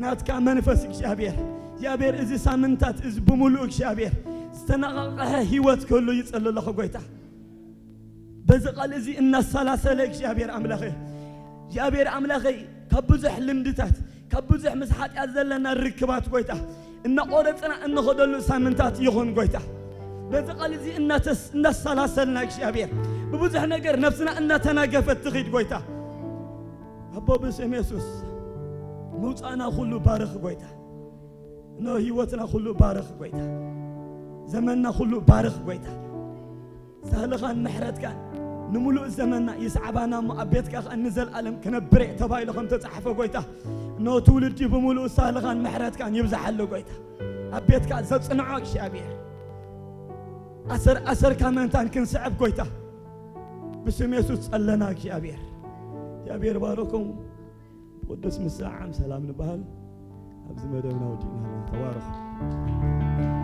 ናትካ መንፈስ እግዚኣብሔር፣ እግዚኣብሔር እዚ ሳምንታት እዚ ብምሉእ እግዚኣብሔር ዝተነቓቕሐ ህይወት ክህሉ ይጸሊ ኣለኹ ጎይታ። በዚ ቃል እዚ እናሰላሰለ እግዚኣብሔር ኣምላኸይ፣ እግዚኣብሔር ኣምላኸይ ካብ ብዙሕ ልምድታት፣ ካብ ብዙሕ ምስ ሓጢኣት ዘለና ርክባት ጎይታ እናቆረጽና እንኸደሉ ሳምንታት ይኹን ጎይታ። በዚ ቃል እዚ እናተስ-፣ እናሰላሰልና እግዚኣብሔር ብብዙሕ ነገር ነፍስና እናተናገፈት ትኺድ ጎይታ። ኣቦ ብስም የሱስ ምውፃእና ኩሉ ባርኽ ጎይታ። እነሆ ህይወትና ኩሉ ባርኽ ጎይታ። ዘመንና ኩሉ ባርኽ ጎይታ። ሳህልኻን ምሕረትካን ንምሉእ ዘመንና ይስዓባና እሞ ኣብ ቤትካ ኸኣ ንዘለኣለም ክነብር እየ ተባሂሉ ከም ተጻሕፈ ጎይታ። እነሆ ትውልዲ ብምሉእ ሳህልኻን ምሕረትካን ይብዝሓሉ ጎይታ። ኣብ ቤትካ ዘጽንዖ እግዚኣብሔር። ኣሰር ኣሰርካ መእንታን ክንስዕብ ጎይታ። ብስም የሱስ ጸለና እግዚኣብሔር። እግዚኣብሔር ባረኩም። ብቅዱስ ምሳዓም ሰላም ንበሃል። ኣብዚ መደብና ወዲእና ኣለና። ተባረኹ።